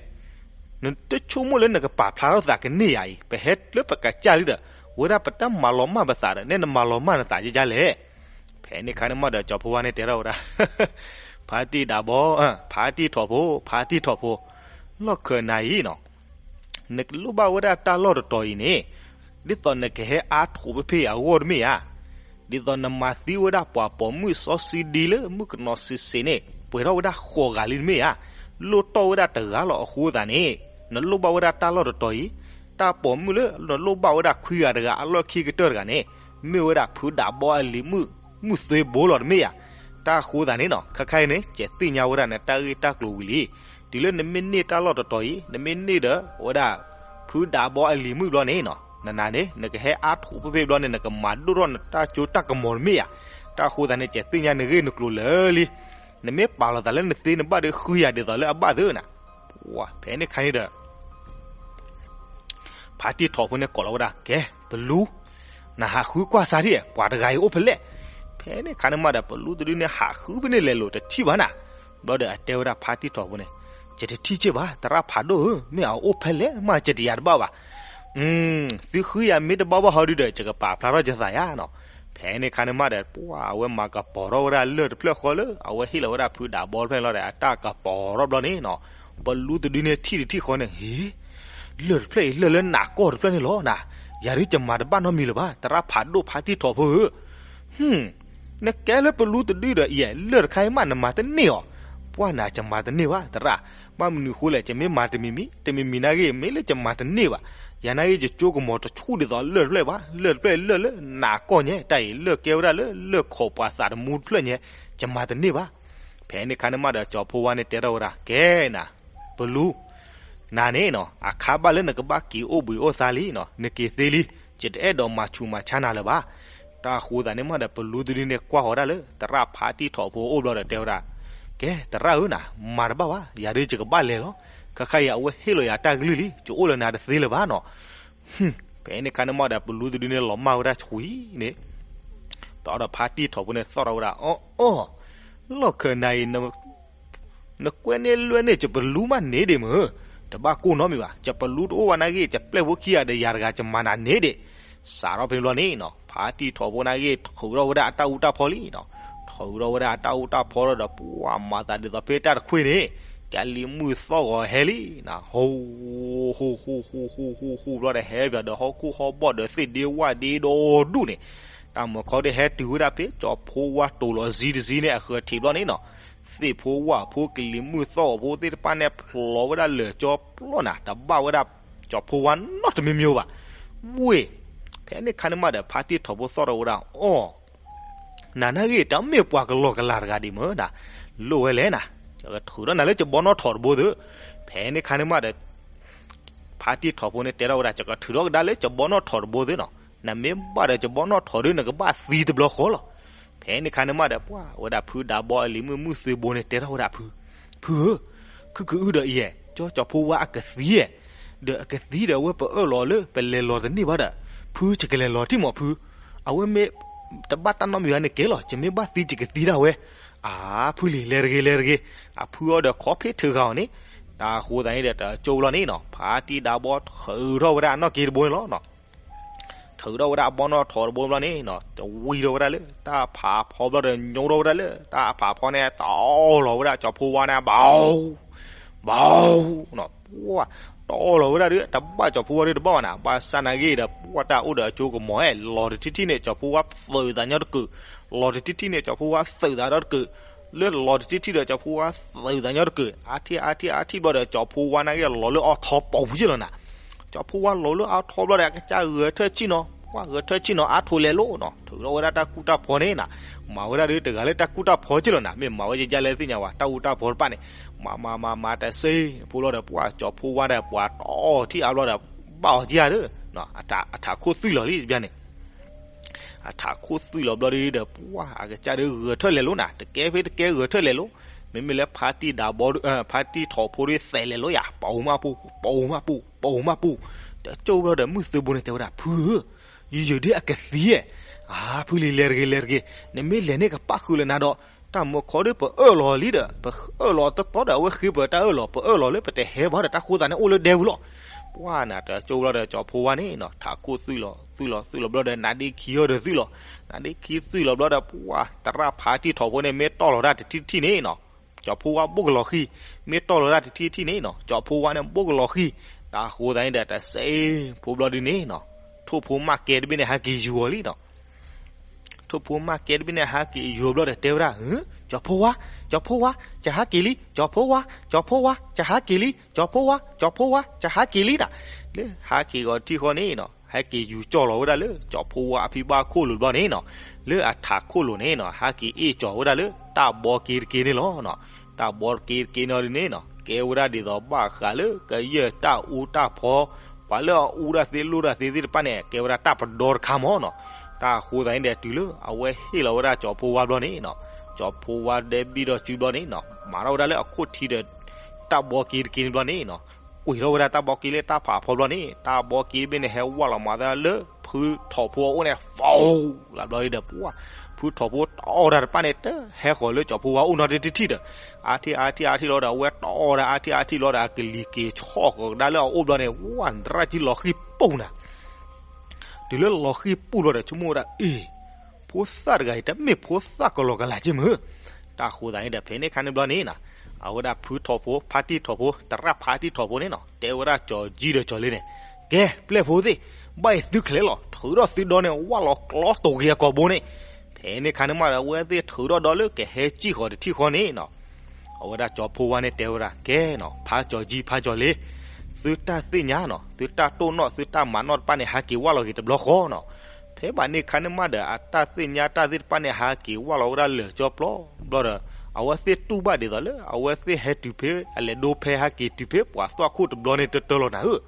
နတဆိကမိၣ်လၢနကပာ်ဖျါထီၣ်သးကန့ၢ်ယၤအံၤ, ပဟဲလၢပကစၢ်လံဒီး ဝဲဒၣ်ပတၢ်မၤလီၤမၢ်ပသးဒီး နဲနမၤလီၤမၢ်နသးကကလဲၣ်. ဖဲန့ၣ်ခါန့ၣ်မးဒီး ကၠီၤဖိဝါန့ၣ်တဲထီၣ်ဝဲဒၣ်, ဖါတံၢ်ဒးဘီ, ဖါတံၢ်ထီၣ်ဖိ, ဖါတံၢ်ထီၣ်ဖိ, လီၢ်ခၢးနၤအံၤနီၤ, နကလိၣ်ဘၣ်ဝဲဒၣ်တၢ်လီၢ်တတီၤအံၤန့ၣ်, ဒ်သိးနကဟဲအါထီၣ်ဖဲဖဲအဂီၢ်တမ့ၢ်ဧါ. ဒ်သိးနမၤသံဝဲဒၣ်ပှၤပိာ်မုၣ်စီဆှံဒံလၢမုၣ်ကနီၤစံးစ့းန့ၣ် ပှဲၤထီၣ်ဝဲဒၣ်ဃိးဂၤလံတမ့ၢ်ဧါ. လိၣ်တီၢ်ဝဲဒၣ်တဂၤလီၤအဃိသတးန့ၣ်, နလိၣ်ဘၣ်ဝဲဒၣ်တၢ်လီၢ်တတီၤအံၤ, တၢ်ပိာ်မုၣ်လၢနလိၣ်ဘၣ်ဝဲဒၣ်ခွံဂၤတဂၤအလီၢ်ခံကတၢၢ်တဂၤန့ၣ်, မ့ၢ်ဝဲဒၣ်ဖုဒးဘီအလံၤမုၣ်, မုၣ်သွ့ဘိလီၤတမ့ၢ်ဧါ. တၢ်ဃိသတးန့ၣ်နီၤ, ခဲခါအံၤန့ၣ် ကသ့ၣ်ညါဝဲဒၣ်နတၢ်ဂ့ၢ်တၢ်ကျိၤဝံၤလံ. တုၤလၢနမ့ၢ်န့ၢ်တၢ်လီၢ်တတီၤအံၤ, နမ့ၢ်န့ၢ်ဒီးဝဲဒၣ် ဖုဒးဘီအလံၤမုၣ်ဘျီန့ၣ်နီၤ, နနၤန့ၣ် နကဟဲအါထီၣ်ဖဲဖဲဘျီန့ၣ် နကမၤဒိၣ်ထီၣ်နတၢ်ကၠိတၢ်ကမီၤတမ့ၢ်ဧါ. တၢ်ဃိသတးန့ၣ် ကသ့ၣ်ညါနဂ့ၢ်နကျိၤလၢာ်လံ. နမ့ၢ်ပာ်လီၤသးလၢနသ့နဘၣ်ဒီးဃုယၤဒ်သိးလၢအဘၣ်သ့နီၤ. ပှၤဖဲန့ၣ်ခါန့ၣ်ဒီး ဖါတံၢ်ထီၣ်ဖိန့ၣ်ကိးလီၤဝဲဒၣ်, ကဲ, ပလူ, နဟးဃုကွၢ်စၢ်ထံၣ်, ပှၤတဂၤအံၤအိၣ်ဖဲလဲၣ်. ဖဲန့ၣ်ခါန့ၣ်မးဒီး ပလူတဒုန့ၣ်ဟးဃုဖဲန့ၣ်လဲၤလိာ်တထံၣ်ဘၣ်နၤ. ဘျီဒီးအတဲဝဲဒၣ်ဖါတံၢ်ထီၣ်ဖိန့ၣ်, ယတထံၣ်က့ၢ်ဘၣ်, သရၣ်ဖးဒိၣ်ဧၢ, မ့ၢ်အအိၣ်ဖဲလဲၣ်မး ယတယၤတဘၣ်ဘၣ်. သုဃုယၤမ့ၢ်တဘၣ်ဘၣ်ဟီဒုဒီး ယကပာ်ဖျါထီၣ်ယသးယါနီၤ. ဖဲန့ၣ်ခါန့ၣ်မးဒီး ပှၤအဝဲမၤကပီၤထီၣ်ဝဲဒၣ်လၢၢ်တဖျၢၣ်ဃီလၢ အဝဲဟ့ၣ်လီၤဝဲဒၣ်ဖုဒးဘီတဖျၢၣ်န့ၣ်လီၤဒီး အတၢ်ကပီၤထီၣ်ဘျီန့ၣ်နီၤ. ပလူတဒုန့ၣ်ထံၣ်တထံၣ်ဃီန့ၣ်, ဟ့, လၢၢ်တဖျၢၣ်အံၤလၢၢ်လၢနးကီၢ်တဖျၢၣ်န့ၣ်လီၤနၤ. ယၤဒုးယမၤတဘၣ်နီတမံၤလၢၤဘၣ်, သရၣ်ဖးဒိၣ်ဖါတံၢ်ထီၣ်ဖိဧၢ. ဟူ, နကဲလၢပလူတဒုဒီးအံၤ လၢၢ်တခါအံၤမးနမၤတန့ၢ်အီၤ. ပှၤနၤ ယမၤတန့ၢ်ဘၣ် သရၣ်. ဘၣ်မနုၤအဃိလဲၣ်, ယမ့ၢ်မၤတမံၤမံၤ တမံၤမံၤနာ်ဂ့ၤ မ့ၢ်လၢယမၤတန့ၢ်ဘၣ်. ယၤနာ်ဂ့ၤ ယကၠိကမီၤတဆူၣ်ဒ်သိးလၢၢ်တဖျၢၣ်ဘၣ်, လၢၢ်တဖျၢၣ်အံၤလၢၢ်လၢနးကီၢ်ညါ, တၢ်အံၤလၢၢ်ကဲဝဲဒၣ်လၢလၢၢ်ခိးပှၤသးတမူတဖျၢၣ်ညါ, ယမၤတန့ၢ်ဘၣ်. ဖဲန့ၣ်ခါန့ၣ်မးဒီး ကၠီၤဖိဝါန့ၣ်တဲထီၣ်ဝဲဒၣ်, ကဲနၤ, ပလူ, နၤန့ၣ်နီၤ အခါဘၣ်လၢနကဘၣ်က့ၤအိၣ်ဘှံးအိၣ်သါလံနီၤ, နက့ၤသ့လံ, ယတအဲၣ်ဒိးမၤဆူးမၤဆါနၤလၢၤဘၣ်. တၢ်ဃိသတးန့ၣ်မးဒီး ပလူတဒုန့ၣ်ကွၢ်ဃီၤဒၣ်လၢ သရၣ်ဖါတံၢ်ထီၣ်ဖိအအိၣ်ဘျီဒီးတဲဝဲဒၣ်, ကဲ သရၣ်ဧၢနၤ, မၤတဘၣ်ဘၣ်, ယၤဒုးယကဘၣ်လဲၤလီၤ. ခဲခါအံၤအဝဲဟ့ၣ်လီၤယၤတၢ်ကလုၢ်လံ, ယအိၣ်လၢနၤတသ့လၢၤဘၣ်နီၤ. ဖဲန့ၣ်ခါန့ၣ်မးဒီး ပလူတဒုန့ၣ်လီၤမၢ်ဝဲဒၣ်ဆူၣ်အံၤန့ၣ်, ဒီးဖါတံၢ်ထီၣ်ဖိန့ၣ်သီၣ်ထီၣ်ဝဲဒၣ်, အီၣ်အီၣ်, လီၢ်ခၢးနၤအံၤ နကွဲန့ၢ်လွဲန့ၢ် ယပလူမးန့ၣ်ဒံးမ့ၢ်, တဘၣ်ကိၢ်နီတမံၤဘၣ်, ယပလူတအိၣ်ဘၣ်နာ်ဂ့ၤ ယပျဲၢ်ဖိခံဂၤဒီးယၤတဂၤ ယမၤနၤန့ၣ်ဒံး. စးထီၣ်ဖဲန့ၣ်ဘျီန့ၣ်နီၤ ဖါတံၢ်ထီၣ်ဖိနာ်ဂ့ၤ ထုးထီၣ်ဝဲဒၣ်အတၢ်အူတၢ်ဖီလံနီၤ, ထုးထီၣ်ဝဲဒၣ်အတၢ်အူတၢ်ဖီလီၤဒီး ပှၤမၤသးဒ်သိးဖဲတၢ်တခွံန့ၣ် ကလံၤမုၢ်သီၣ်ဂီၤဟဲလံနီၤ, ဟူ ဟူ ဟူ ဟူ ဟူ ဟူ ဟူ ဟူဘျီဒီး ဟဲပၠီၤဒီးဟီၣ်ခိၣ်ဟီၣ်ဘီၣ်ဒီးသ့ၣ်ဒ့ဝၣ်ဒ့ဒီဒူၣ်န့ၣ်, တၢ်မုၢ်ခီဒုးဟဲတုၤဝဲဒၣ်ဖဲ ကၠီၤဖိဝါတိၤလီၤအီၤတဆံန့ၣ် အဃၢၤထံးဘျီန့ၣ်နီၤ, သ့ၣ်ဖိဝၣ်ဖိ ကလံၤမုၢ်သီၣ်ဂီၤဖိသ့ၣ်တဖၣ်န့ၣ် ဖျိးဝဲဒၣ်လၢာ်ကၠီပျီနၤ, တဘၣ်ဝဲဒၣ်ကၠီၤဖိဝါနီတမံၤမံၤဘၣ်. ဝ့ၢ်, ဖဲန့ၣ်ခါန့ၣ်မးဒီး ဖါတံၢ်ထီၣ်ဖိသီၣ်ထီၣ်ဝဲဒၣ်, အီၣ် နၤနာ်ဂ့ၤ တၢ်မ့ၢ်ပှၤကလီကလီတဂၤဒံးမ့ၢ်နၤ, လိၣ်ဝဲလဲၣ်နၤ, ယကထုးထီၣ်နၤလၢကၠီၤဘီနီၣ်ထိးတဘိသ့ၣ်. ဖဲန့ၣ်ခါန့ၣ်မးဒီး ဖါတံၢ်ထီၣ်ဖိန့ၣ်တဲထီၣ်ဝဲဒၣ် ယကထုးထီၣ်ကဒါလၢကၠီၤဘီနီၣ်ထိးတဘိသ့ၣ်နီၤ, နမ့ၢ်ဘၣ်ဒီးကၠီၤဘီနီၣ်ထိးဒီး နကဘၣ်သံတဘျီဃီလီၤ. ဖဲန့ၣ်ခါန့ၣ်မးဒီး ပှၤဝဲဒၣ်ဖုဒးဘီအလံၤမုၣ်မုၣ်သွ့ဘိန့ၣ် တဲထီၣ်ဝဲဒၣ်ဖု, ဖုဧၢ, ခုၣ်ခုၣ်အုၣ်ဒီးအံၤ, ကၠီၤကၠီၤဖိဝါအကသံဧါ, ဒီးအကသံဒီးအဝဲပအၢၣ်လီၤလၢပလဲၤလီၤတန့ၢ်ဘၣ်ဒီး, ဖုယကလဲၤလီၤတံၢ်မးဖု, အဝဲမ့ၢ်တဘၣ်တၢ်နီတမံၤဘၣ်န့ၣ်ကဲလီၤ, ယမ့ၢ်ဘၣ်သံယကသံဒၣ်ဝဲ. အါ ဖုလံၤ လဲၤတဂ့ၤ လဲၤတဂ့ၤ, အဖုအီၤဒီးခီဖ့ထုးဂၤအီၤန့ၣ်, တၢ်ဃိသတးန့ၣ်ဒီး တကၠိဘျီန့ၣ်နီၤ ဖါတံၢ်ဒးဘီထုးထီၣ်ဝဲဒၣ်အနီၢ်က့တဘိန့ၣ်လီၤ. သုးထီၣ်ဝဲဒၣ်အဘီနီၣ်ထိးတဘိဘျီန့ၣ်နီၤ, တဝံထီၣ်ဝဲဒၣ်လၢတၢ်ဖးဖီဘျီဒီး ညိထီၣ်ဝဲဒၣ်လၢတၢ်ဖးဖီန့ၣ် တီၢ်လီၤဝဲဒၣ်ကၠီၤဖိဝါန့ၣ် ဘီ ဘီနီၤ, ပှၢ် တီၢ်လီၤဝဲဒၣ်ဒီး တဘၣ်ကၠီၤဖိဝါဒီးတဘၣ်ဘၣ်နၤ, ဘၣ်ဆၣ်နာ်က့ဒီး ပှၢ် တၢ်အိၣ်ဒီးအကၠိကမီၤဟဲ လီၤတထံၣ်ထံၣ်န့ၣ် ကၠီၤဖိဝါသုးသးညီတကုာ်, လီၤတထံၣ်ထံၣ်န့ၣ် ကၠီၤဖိဝါသုးသးဒီတကုာ်, လၢလီၤတထံၣ်ထံၣ်ဒီး ကၠီၤဖိဝါသုးသးညီတကုာ်, အါထံၣ်အါထံၣ်အါထံၣ်ဘျီဒီး ကၠီၤဖိဝါနာ်က့လီၤလၢအီထီပူၤက့လီၤနၤ, ကၠီၤဖိဝါလီၤလၢအီထီဘျီဒီး အကစၢ်ဂဲၤထၢၣ်ဆံၣ်နီၤ, ပှၢ် ဂဲၤထၢၣ်ဆံၣ်နီၤ အါထိးလဲၤလိၤနီၤ, ထုးထီၣ်ဝဲဒၣ်တၢ်ကူၣ်တၢ်ဖီန့ၣ်နၤ, မၤဝဲဒၣ်ဒီးတဂၤလၢတၢ်ကူၣ်တၢ်ဖီက့လီၤနၤ, မ့ၢ်မၤဝဲယဲယဲလဲၣ်သ့ၣ်ညါဝဲ တၢ်အူတၢ်ဖီတဖၣ်န့ၣ်, မၤမၤမၤမၤတစ့ ဖိဘျီဒီး ပှၢ် ကၠီၤဖိဝါဒီး ပှၤတီၢ်ထံၣ်အါဘျီဒီး ဘၣ်အီၤက့ဧါဒီး အထးခိၣ်သွံၣ်လီၤလံတဘျီန့ၣ် အထးခိၣ်သွံၣ်လီၤဘျီဒီး ပှၢ် အကစၢ်ဒီးဂဲၤထၢၣ်လဲၤလိၤနၤ, တကဲဖဲတကဲဂဲၤထၢၣ်လဲၤလိၤ, မ့မ့ၢ်လၢဖါတံၢ်ဒးဘီ ဖါတံၢ်ထိးဖိဒီးသဲးလဲၤလိၤယၤ, ပအိၣ်မးပူၤ ပအိၣ်မးပူၤ ပအိၣ်မးပူၤ, တကၠိဘျီဒီး မုၢ်သုးဘိန့ၣ်တဲဝဲဒၣ် ဖုဧၢ, ယယုၢ်ဒ်အကသံဧၢ, အါ ဖုလံၤ လဲၤတဂ့ၤ လဲၤတဂ့ၤ, နမ့ၢ်လဲၤန့ၣ်ကပၣ်ဃုာ်လၢနၤဒီး တၢ်မုၢ်ခီဒီး ပအၢၣ်လီၤလံဒီး ပအၢၣ်လီၤတတီဒီး အဝဲဃ့ပတၢ်အၢၣ်လီၤ, ပအၢၣ်လီၤလၢ ပတဟဲဘၣ်ဒီး တၢ်ဃိသးန့ၣ်အိၣ်လၢဒဲပူၤလီၤ. ပှၢ် နၤတကၠိဘျီဒီး ကၠီၤဖိဝါန့ၣ်နီၤ ထးခိၣ်သွံၣ်လီၤ သွံၣ်လီၤ သွံၣ်လီၤဘျီဒီး နါဒ့ခံဟီဒီးသွံၣ်လီၤ, နါဒ့ခံသွံၣ်လီၤဘျီဒီး ပှၢ် သရၣ်ဖါတံၢ်ထိးဖိန့ၣ် မ့ၢ်တီၢ်လီၤတၢ်တထံၣ်တထံၣ်န့ၣ်နီၤ ကၠီၤဖိဝါဘိၣ်ကလီၤဃံၤ, မ့ၢ်တီၢ်လီၤတၢ်တထံၣ်တထံၣ်န့ၣ်နီၤ ကၠီၤဖိဝါန့ၣ်ဘိၣ်ကလီၤဃံၤ, တၢ်ဃိသးန့ၣ်ဒီး တစဲးဖိဘျီဒုန့ၣ်နီၤ ထိၣ်ဖိမးကဲတဘ့ၣ်န့ၣ် ဟဲက့ၤယူၤအီၤလံနီၤ ထိၣ်ဖိမးကဲတဘ့ၣ်န့ၣ် ဟဲက့ၤယူၤအီၤဘျီဒီး တဲဝဲဒၣ် ကၠီၤဖိဝါ, ကၠီၤဖိဝါ, ကဟဲက့ၤလံ, ကၠီၤဖိဝါ, ကၠီၤဖိဝါ, ကဟဲက့ၤလံ, ကၠီၤဖိဝါ, ကၠီၤဖိဝါ, ကဟဲက့ၤလံနၤ, လၢဟဲက့ၤဂီၤထံၣ်ဃီန့ၣ်နီၤ ဟဲက့ၤယူၤကၠီၢ်လီၤဝဲဒၣ်လၢ ကၠီၤဖိဝါအဖံဘၣ်ခိၣ်လိၤဘျီန့ၣ်နီၤ, လၢအထးခိၣ်လိၤန့ၣ်နီၤ ဟဲက့ၤအ့ၣ်ကၠီၤဝဲဒၣ်လၢ တၢ်ဘီက့တက့န့ၣ်လီၤနီၤ, တၢ်ဘီက့တက့န့ၣ်ဒုန့ၣ်နီၤ ကဲဝဲဒၣ်ဒ်သိးဘၣ်ဃးလၢကယဲၢ်တၢ်အူတၢ်ဖီ, ပှၤလၢအအူတၢ်သ့လိၣ်တၢ်သ့သ့ၣ်တဖၣ်န့ၣ် ကဲဝဲဒၣ်တၢ်ပဒီတခါမီၤနီၤ, တၢ်ဃိသးန့ၣ်ဒီး တုၤလၢအဝဲဟ့ၣ်လီၤဝဲဒၣ်ကၠီၤဖိဝါဘျီန့ၣ်နီၤ, ကၠီၤဖိဝါဒဲဘံၣ်ဒီးစုဘျီန့ၣ်နီၤ မၤထီၣ်ဝဲဒၣ်လၢအခိၣ်ထံဒီး တၢ်ဘီက့တက့န့ၣ်ဘျီန့ၣ်နီၤ, ကွံာ်ထီၣ်ဝဲဒၣ်တၢ်ဘီက့လၢတၢ်ဖးဖီဘျီန့ၣ် တၢ်ဘီက့တဘ့ၣ်န့ၣ် ဟဲဝၢ်လီၤမၤသးလၢ ဖုထီၣ်ဖိအအိၣ်န့ၣ် ဖီလၢဘျီဒီး ပှၢ် ဖုထီၣ်ဖိတီၢ်တၢ်တဖၣ်န့ၣ် တဟဲဃီၤလၢကၠီၤဖိဝါအိၣ်နီတထံၣ်ဒီး အါထံၣ်အါထံၣ်အါထံၣ်လီၤဒီး အဝဲတီၢ်တၢ်အါထံၣ်အါထံၣ်လီၤဒီး အကလံၤက့ၤဆီၣ်ဃီၤကဒါလၢအအိၣ်ဘျီန့ၣ် ဝၢ် နရၣ်ကံလီၤဃံၤပူၤနၤ တုၤလၢလီၤဃံၤပူၤလီၤဒီး ဆိကမိၣ်ဝဲဒၣ် အ့ၣ် ဖိသၣ်တဂၤအံၤ တမ့ၢ်ဖိသၣ်ကလီကလးက့မ့ၢ်, တၢ်ဃိသးန့ၣ်ဒီး ဖဲန့ၣ်ခါန့ၣ်ဘျီန့ၣ်နီၤ အဝဲဒၣ်ဖုထီၣ်ဖိ ဖါတံၢ်ထီၣ်ဖိ သရၣ်ဖါတံၢ်ထီၣ်ဖိန့ၣ်နီၤ တဲဝဲဒၣ်ကၠီၤကၠံဒီးကၠီၤလ့န့ၣ်, ကဲ ပျဲၢ်ဖိသ့ၣ်, ဘၣ်အံၤသုခဲလၢာ်လီၤ ထုးထီၣ်သုဒီန့ၣ် ဝၢ်လီၤကျီတိာ်က့ၤအကိာ်ဘိန့ၣ်, ဖဲန့ၣ်ခါန့ၣ်မးဒီး အဝဲသ့ၣ်ထုးထီၣ်ဒီလၢကဟဲစံၣ်ဃီၤတထံၣ်ဃီန့ၣ်နီၤ အဝဲဒၣ်ကၠီၤဖိဝါန့ၣ်တဲဝဲဒၣ် ကဲနီၤ ဖါကၠီၤကၠံ ဖါကၠီၤလ့, သုတၢ်သ့ၣ်ညါနီၤ သုတၢ်တိၢ်နီၣ် သုတၢ်မၤနီၣ်တဖၣ်န့ၣ် ဟးက့ၤဝၢ်လီၤက့ၤတဘျီဃီနီၤ, ဖဲဘၣ်န့ၣ်ခါန့ၣ်မးဒီး အတၢ်သ့ၣ်ညါတၢ်သ့ၣ်တဖၣ်န့ၣ် ဟးက့ၤဝၢ်လီၤဝဲဒၣ်လၢာ်ကၠီပျီဘျီဒီး အဝဲသ့ၣ်တူၢ်ဘၣ်ဒ်သိးလၢ အဝဲသ့ၣ်ဟဲတုၤဖဲ အလဲၤဒိဖဲဟးက့ၤတုၤဖဲပှၤသွၣ်ခိၣ်တဘျီန့ၣ် တတၢၢ်လီၤနၤဧၢ,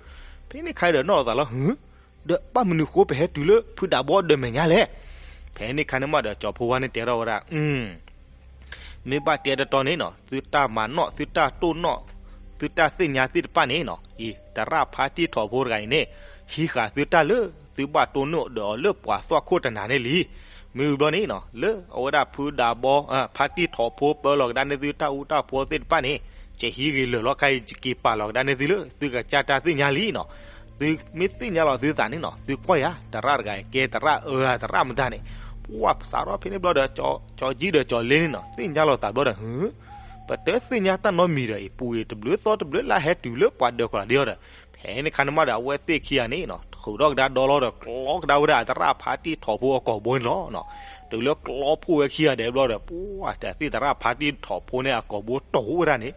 ဖဲန့ၣ်ခါဒီးနီၣ်လီၤသးလီၤ ဟု ဒီးဘၣ်မနုၤဃိပဟဲတုၤလၢဖုဒးဘီဒၢးမဲာ်ညါလဲၣ်, ဖဲန့ၣ်ခါန့ၣ်မးဒီး ကၠီၤဖိဝါန့ၣ်တဲထီၣ်ဝဲဒၣ် မ့ၢ်ဘၣ်တဲတတီန့ၣ်နီၤ သုတၢ်မၤနီၣ် သုတၢ်တိၢ်နီၣ် သုတၢ်သ့ၣ်ညါသ့ၣ်တဖၣ်န့ၣ်နီၤ အံၤ သရၣ်ဖါတံၢ်ထီၣ်ဖိတဂၤအံၤန့ၣ် ဟံးဃာ်သုတၢ်လၢ သုဘၣ်တိၢ်နီၣ်ဒီးအီၤလၢပှၤသွၣ်ခိၣ်တနၤန့ၣ်လံ. မ့ၢ်ဝံၤဘျီန့ၣ်နီၤ လၢအဝဲဒၣ်ဖုဒးဘီ ဖါတံၢ်ထီၣ်ဖိပၢလီၤကဒါန့ၢ်သုတၢ်အူတၢ်ဖီသ့ၣ်တဖၣ်န့ၣ် ယဟံးဂ့ၤလၢာ်လီၤခါအံၤ ယက့ၤပာ်လီၤကဒါန့ၢ်သုလၢ သုကစၢ်တၢ်သ့ၣ်ညါလံနီၤ သုမ့ၢ်သ့ၣ်ညါလီၤသုသးန့ၣ်နီၤ သုကွၢ်ယၤ သရၣ်တဂၤအံၤကဲသရၣ်အၢဧါ သရၣ်မတၤန့ၣ် ပှၢ်စးထီၣ်ဖဲန့ၣ်ဘျီဒီး ကၠီၤကၠံဒီးကၠီၤလ့န့ၣ်နီၤ သ့ၣ်ညါလီၤသးဘျီဒီး ဟု ပတသ့ၣ်ညါတၢ်နီတမံၤဒီး အံၤပူၤအံၤတဘျုးသီတဘျုးလၢဟဲတုၤလၢပှၤဒၢးကီၤလးဒ်အီၤဒီး ဖဲန့ၣ်ခါန့ၣ်မးဒီး အဝဲသ့ၣ်ခံဂၤန့ၣ်နီၤ ထုးထီၣ်ကဒါဒီလီၤဒီး ကျီကဒါဝဲဒၣ်သရၣ်ဖါတံၢ်ထီၣ်ဖိအကိာ်ဘိန့ၣ်လီၤ. တုၤလၢကျီဖှိၣ်ဝဲခံဂၤဒဲးဘျီဒီး ပှၢ်တၢ်သ့ၣ်သရၣ်ဖါတံၢ်ထီၣ်ဖိန့ၣ်အကိာ်ဘိတီၢ်ဝဲဒၣ်န့ၣ်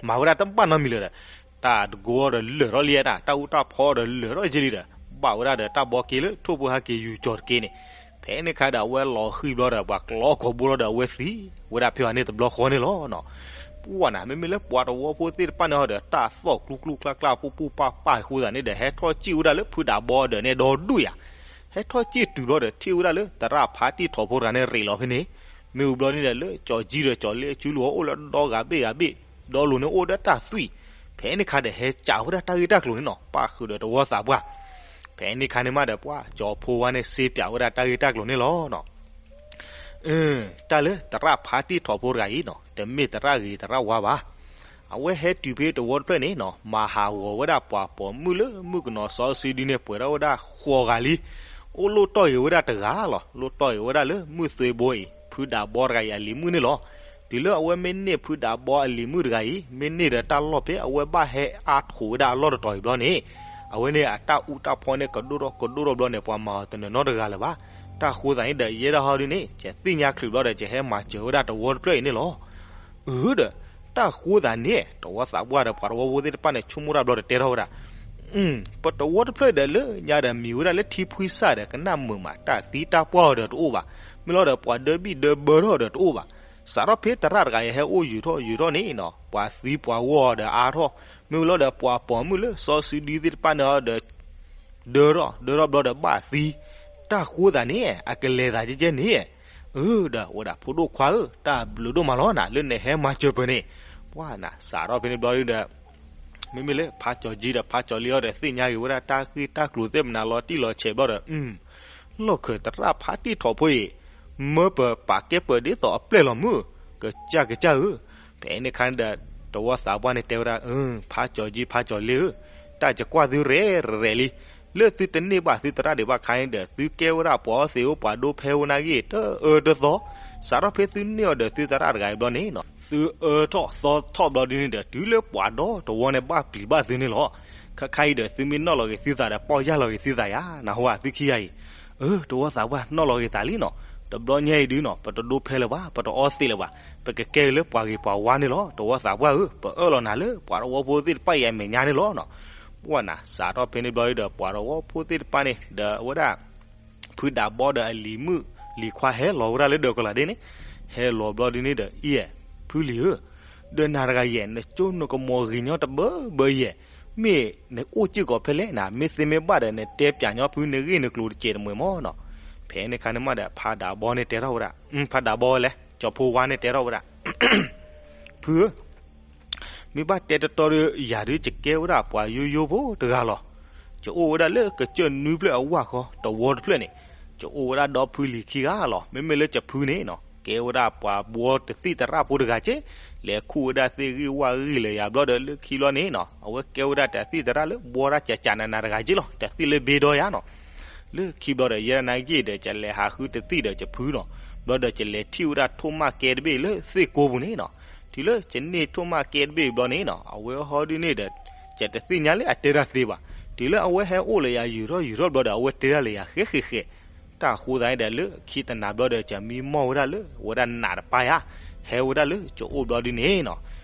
မၤဝဲဒၣ်တဘၣ်နီတမံၤလၢၤဒီး တၢ်တကိးဒီးလၢာ်ထီၣ်လံဧါ တၢ်အူတၢ်ဖီဒီးလၢာ်ထီၣ်က့လံဒီး ဘၣ်ဝဲဒၣ်ဒီးတၢ်ဘီက့လၢထိၣ်ဖိဟဲက့ၤယူၤကၠီၤတက့န့ၣ် ဖဲန့ၣ်ခါဒီးအဝဲလီၤဃံၤဘျီဒီး ပှၤကျီကိာ်ဘိလီၤဒီးအဝဲသံဝဲဒၣ်ဖဲအီၤန့ၣ်တဘျီဃီန့ၣ်လီၤ. ပှၢ်နၤ မ့မ့ၢ်လၢပှၤတဝီဖိသ့ၣ်တဖၣ်န့ၣ်ဒီး တၢ်သီၣ်ကျူကျူကျါကျါပူၤပူၤပၢ်ပၢ်အဃိသတးန့ၣ်ဒီး ဟဲထီၣ်စံၣ်ဝဲဒၣ်လၢဖုဒးဘီအဒၢးန့ၣ်ဒီဒူၣ်ယၤ ဟဲထီၣ်စံၣ်တုၤဘျီဒီး ထံၣ်ဝဲဒၣ်လၢသရၣ်ဖါတံၢ်ထီၣ်ဖိတဂၤန့ၣ် ရ့းလီၤဖဲန့ၣ်, မ့ၢ်ဝံၤဘျီန့ၣ်ဒီး လၢကၠီၤကၠံဒီးကၠီၤလ့အစုလိၤအိၣ်လၢဒီဂၤဘ့ၣ်ဂၤဘ့ၣ်, ဒီလိၤန့ၣ်အိၣ်ဒီးတၢ်သွံၣ်, ဖဲန့ၣ်ခါဒီးဟဲစံၣ်ဝဲဒၣ်တၢ်ဂ့ၢ်တၢ်ကျိၤန့ၣ်နီၤ ပၣ်ဃုာ်ဒီးတဝီသးပှၢ်, ဖဲန့ၣ်ခါန့ၣ်မးဒီးပှၤကၠီၤဖိဝါန့ၣ်စ့ပၠးဝဲဒၣ်တၢ်ဂ့ၢ်တၢ်ကျိၤန့ၣ်လီၤနီၤ. တၢ်လၢသရၣ်ဖါတံၢ်ထီၣ်ဖိတဂၤအံၤနီၤ တမ့ၢ်သရၣ်ဂ့ၤသရၣ်ဝါဘၣ်. အဝဲဟဲတုၤဖဲတဝီတဖျၢၣ်န့ၣ်နီၤ မၤဟးဂီၤဝဲဒၣ်ပှၤပိာ်မုၣ်လၢမုၣ်ကနီၤစီဆှံဒုန့ၣ် ပှဲၤထီၣ်ဝဲဒၣ်ဃိးဂၤလံ. အိၣ်လိၣ်တီၢ်ဂ့ၤဝဲဒၣ်တဂၤလီၤ. လိၣ်တီၢ်ဂ့ၤဝဲဒၣ်လၢမုၢ်သွ့ဘိအံၤ ဖုဒးဘီတဂၤအံၤအလံၤမုၣ်န့ၣ်လီၤ. တုၤလၢအဝဲမ့ၢ်န့ၢ်ဖုဒးဘီအလံၤမုၣ်တဂၤအံၤ မ့ၢ်န့ၢ်ဒီးတၢ်လီၢ်ဖဲအဝဲဘၣ်ဟဲအါထီၣ်ဝဲဒၣ်အလီၢ်တတီၤအံၤဘျီန့ၣ် အဝဲန့ၣ်အတၢ်အူတၢ်ဖီန့ၣ်ကဒိၣ်ထီၣ်ကဒိၣ်ထီၣ်ဘျီန့ၣ် ပှၤမၤအီၤတနီၤနီတဂၤလၢၤဘၣ်. တၢ်ဃိသးန့ၣ်ဒီး ယဲဒၣ်ဟီဒုန့ၣ် ယသ့ၣ်ညါချုးဘျီဒီး ယဟဲမၤစၢၤဝဲဒၣ်တဝီတဖျၢၣ်အံၤန့ၣ်လီၤ. အၢဒီး တၢ်ဃိသးန့ၣ် တဝီသးပှၢ်ဒီးပှၤတဝီဖိသ့ၣ်တဖၣ်န့ၣ် ဆိကမိၣ်တၢ်ဘျီဒီးတဲထီၣ်ဝဲဒၣ် ပတဝီတဖျၢၣ်ဒီးလၢညါဒီးမံၤဝဲဒၣ်လၢထံဖှံစၢ်ဒီး ကနၣ်မုာ်မး တၢ်သံတၢ်ပှၢ်အီၤဒီးတအိၣ်ဘၣ်. မ့ၢ်လီၤဒီးပှၤဒၢဘံၣ်ဒၢဘၢထီၣ်ဒီးတအိၣ်ဘၣ်. စးထီၣ်ဖဲသရၣ်တဂၤအံၤဟဲအိၣ်ယူၤထီၣ်ယူၤထီၣ်န့ၣ်နီၤ ပှၤသံပှၤဂီၢ်ဒီးအါထီၣ် မ့ၢ်လီၤဒီးပှၤပိာ်မုၣ်လၢစီဆှံဒုသ့ၣ်တဖၣ်န့ၣ်ဒီး ဒၢထီၣ်ဒၢထီၣ်ဘျီဒီးဘၣ်သံ. တၢ်ဃိသးန့ၣ် အကလဲၤသးကဲကဲန့ၣ် အၢဒီးဝဲဒၣ်ဖိဒိၣ်ခွါဧၢ တၢ်ဘျုးဒိၣ်မးလီၤနၤ လၢနဟဲမၤစၢၤပၢၤန့ၣ် ပှၤနၤ စးထီၣ်ဖဲန့ၣ်ဘျီဒီး မ့မ့ၢ်လၢဖးကၠီၤကၠံဒီးဖးကၠီၤလ့အီၤဒီး သ့ၣ်ညါဂ့ၤဝဲဒၣ်တၢ်ဂ့ၢ်တၢ်ကျိၤသ့ၣ်မနုၤလီၤတံၢ်လီၤဆဲးဘျီဒီး လီၢ်ခၢၣ်သရၣ်ဖးတံၢ်ထီၣ်ဖိအံၤ မၢပၢၤပာ်ကဲပၢၤဒ်သိးအပျဲၢ်လီၤမုၢ် ကစၢ်ကစၢ်ဧၢ. ဖဲန့ၣ်အခါန့ၣ်ဒီး တဝီသးပှၢ်န့ၣ်တဲဝဲဒၣ် ဖးကၠီၤကၠံ ဖးကၠီၤလ့ဧၢ, တၢ်ကကွၢ်သုရဲၣ်ရဲၣ်လံ. လၢသုတန့ၢ်ဘၣ်သုသရၣ်ဒံးဘၣ်အခါန့ၣ်ဒီး သုကဲဝဲဒၣ်ပှၤအီသံးအိၣ်ပှၤဒိဖဲဝဲနာ်ဂ့ၢ် တအၢတသီ, စးထီၣ်ဖဲသုန့ၢ်အီၤဒီးသုသရၣ်တဂၤအံၤဘျီန့ၣ်နီၤ သုအၢထီၣ်သီထီၣ်ဘျီဒ်န့ၣ်ဒီး တုၤလၢပှၤဒီတဝီန့ၣ်ဘၣ်ပျံၤဘၣ်သုန့ၣ်လီၤ. ခဲခါအံၤဒီး သုမ့ၢ်နီၣ်လီၤက့ၤသုသးဒီး ပီၢ်ယၢ်လီၤက့ၤသုသးယၤ, နၢ်ဟူဧါ သုခံဂၤအံၤ. အၢ တဝီသးပှၢ် နီၣ်လီၤက့ၤသးလံနီၤ. တဘျီညါအံၤဒုနီၤ ပတဒိဖဲလၢၤဘၣ်, ပတအီသံးလၢၤဘၣ်, ပကကဲက့ၤလၢပှၤဂ့ၤပှၤဝါန့ၣ်လီၤ. တဝီသးပှၢ်ဧၢ, ပအၢၣ်လီၤနၤလၢပှၤတဝီဖိသ့ၣ်တဖၣ်အံၤအမဲာ်ညါန့ၣ်လီၤနီၤ. ပှၤနၤ စးထီၣ်ဖဲန့ၣ်ဘျီဒီး ပှၤတဝီဖိသ့ၣ်တဖၣ်န့ၣ်ဒီး အဝဲဒၣ် ဖုဒးဘီဒီးအလံၤမုၣ်လံၤခွါဟဲလီၤဝဲဒၣ်လၢဒၢးကီၤလၤဒ့န့ၣ်, ဟဲလီၤဘျီဒ်န့ၣ်ဒီး အံၤ ဖုလံၤဧၢ, ဒီးနၤတဂၤယဲၢ် နကၠိနကမီၤဂ့ၤညီတဘၢဘၢယဲၢ်, မ့ၢ်နအိၣ်စ့ၢ်ကီးဖဲလဲၣ်နၤ, မ့ၢ်သ့မ့ၢ်ဘၣ်ဒီး နတဲပၠးညီဖုနဂ့ၢ်နကျိၤတစဲးတမှဲၤမၢ်နီၤ. ဖဲန့ၣ်အခါန့ၣ်မးဒီး ဖးဒးဘီန့ၣ်တဲထီၣ်ဝဲဒၣ်, ဖးဒးဘီဝဲလဲၣ်, ကၠီဖိဝါန့ၣ်တဲထီၣ်ဝဲဒၣ် ဖုဧၢ, မ့ၢ်ဘၣ်တဲတတီဒီး ယၤဒုးယကဲဝဲဒၣ်ပှၤယိယိဖိတဂၤလီၤ. ယအိၣ်ဝဲဒၣ်လၢကစၢၢ်နွံဖျၢၣ်အဝၢ်ဃီ တဝီတဖျၢၣ်န့ၣ်, ယအိၣ်ဝဲဒၣ်ဒီဖုလံၤခံဂၤလီၤ. မ့မ့ၢ်လၢယဖုန့ၣ်နီၤ ကဲဝဲဒၣ်ပှၤဘှီတသံၣ်သရၣ်ဖိတဂၤက့, လဲၤခူၣ်ဝဲဒၣ်သ့ၣ်ဂံၢ်ဝၣ်ဂံၢ်လၢယၤဘျီဒီး လၢခံဘျီန့ၣ်နီၤ အဝဲကဲဝဲဒၣ်တသံၣ်သရၣ်လၢဘှီတၢ်ကးကးနးနးတဂၤက့လီၤ. တသံၣ်လၢဘ့ဒီယၤနီၤ လၢခံဘျီဒီး ယဲဒၣ်နာ်က့ဒီး ကလဲၤဟးဃုတသံၣ်ဒီးယဖုနီၤ. ဘျီဒီးကလဲၤထံၣ်ဝဲဒၣ်ထိၣ်မၣ်ကဲတဘ့ၣ်လၢသ့ၣ်ကိးပူၤန့ၣ်နီၤ. တုၤလၢယန့ၢ်ထိၣ်မၣ်ကဲတဘ့ၣ်ဘျီန့ၣ်နီၤ အဝဲဟီဒုန့ၣ်ဒီး ယတသ့ၣ်ညါလၢအတဲတၢ်သ့ဘၣ်. တုၤလၢအဝဲဟဲအိၣ်လၢယၤယူၤထီၣ်ယူၤထီၣ်ဘျီဒီး အဝဲတဲဒၣ်လၢယၤဃဲဃဲဃဲ တၢ်ဃိသးန့ၣ်ဒီး လၢခံတနၤဘျီဒီး ယမံမီၢ်ဝဲဒၣ်လၢ ဝဲဒၣ်နးတပၢ်ယၤ ဟဲဝဲဒၣ်လၢယအိၣ်ဘျီဒုန့ၣ်နီၤ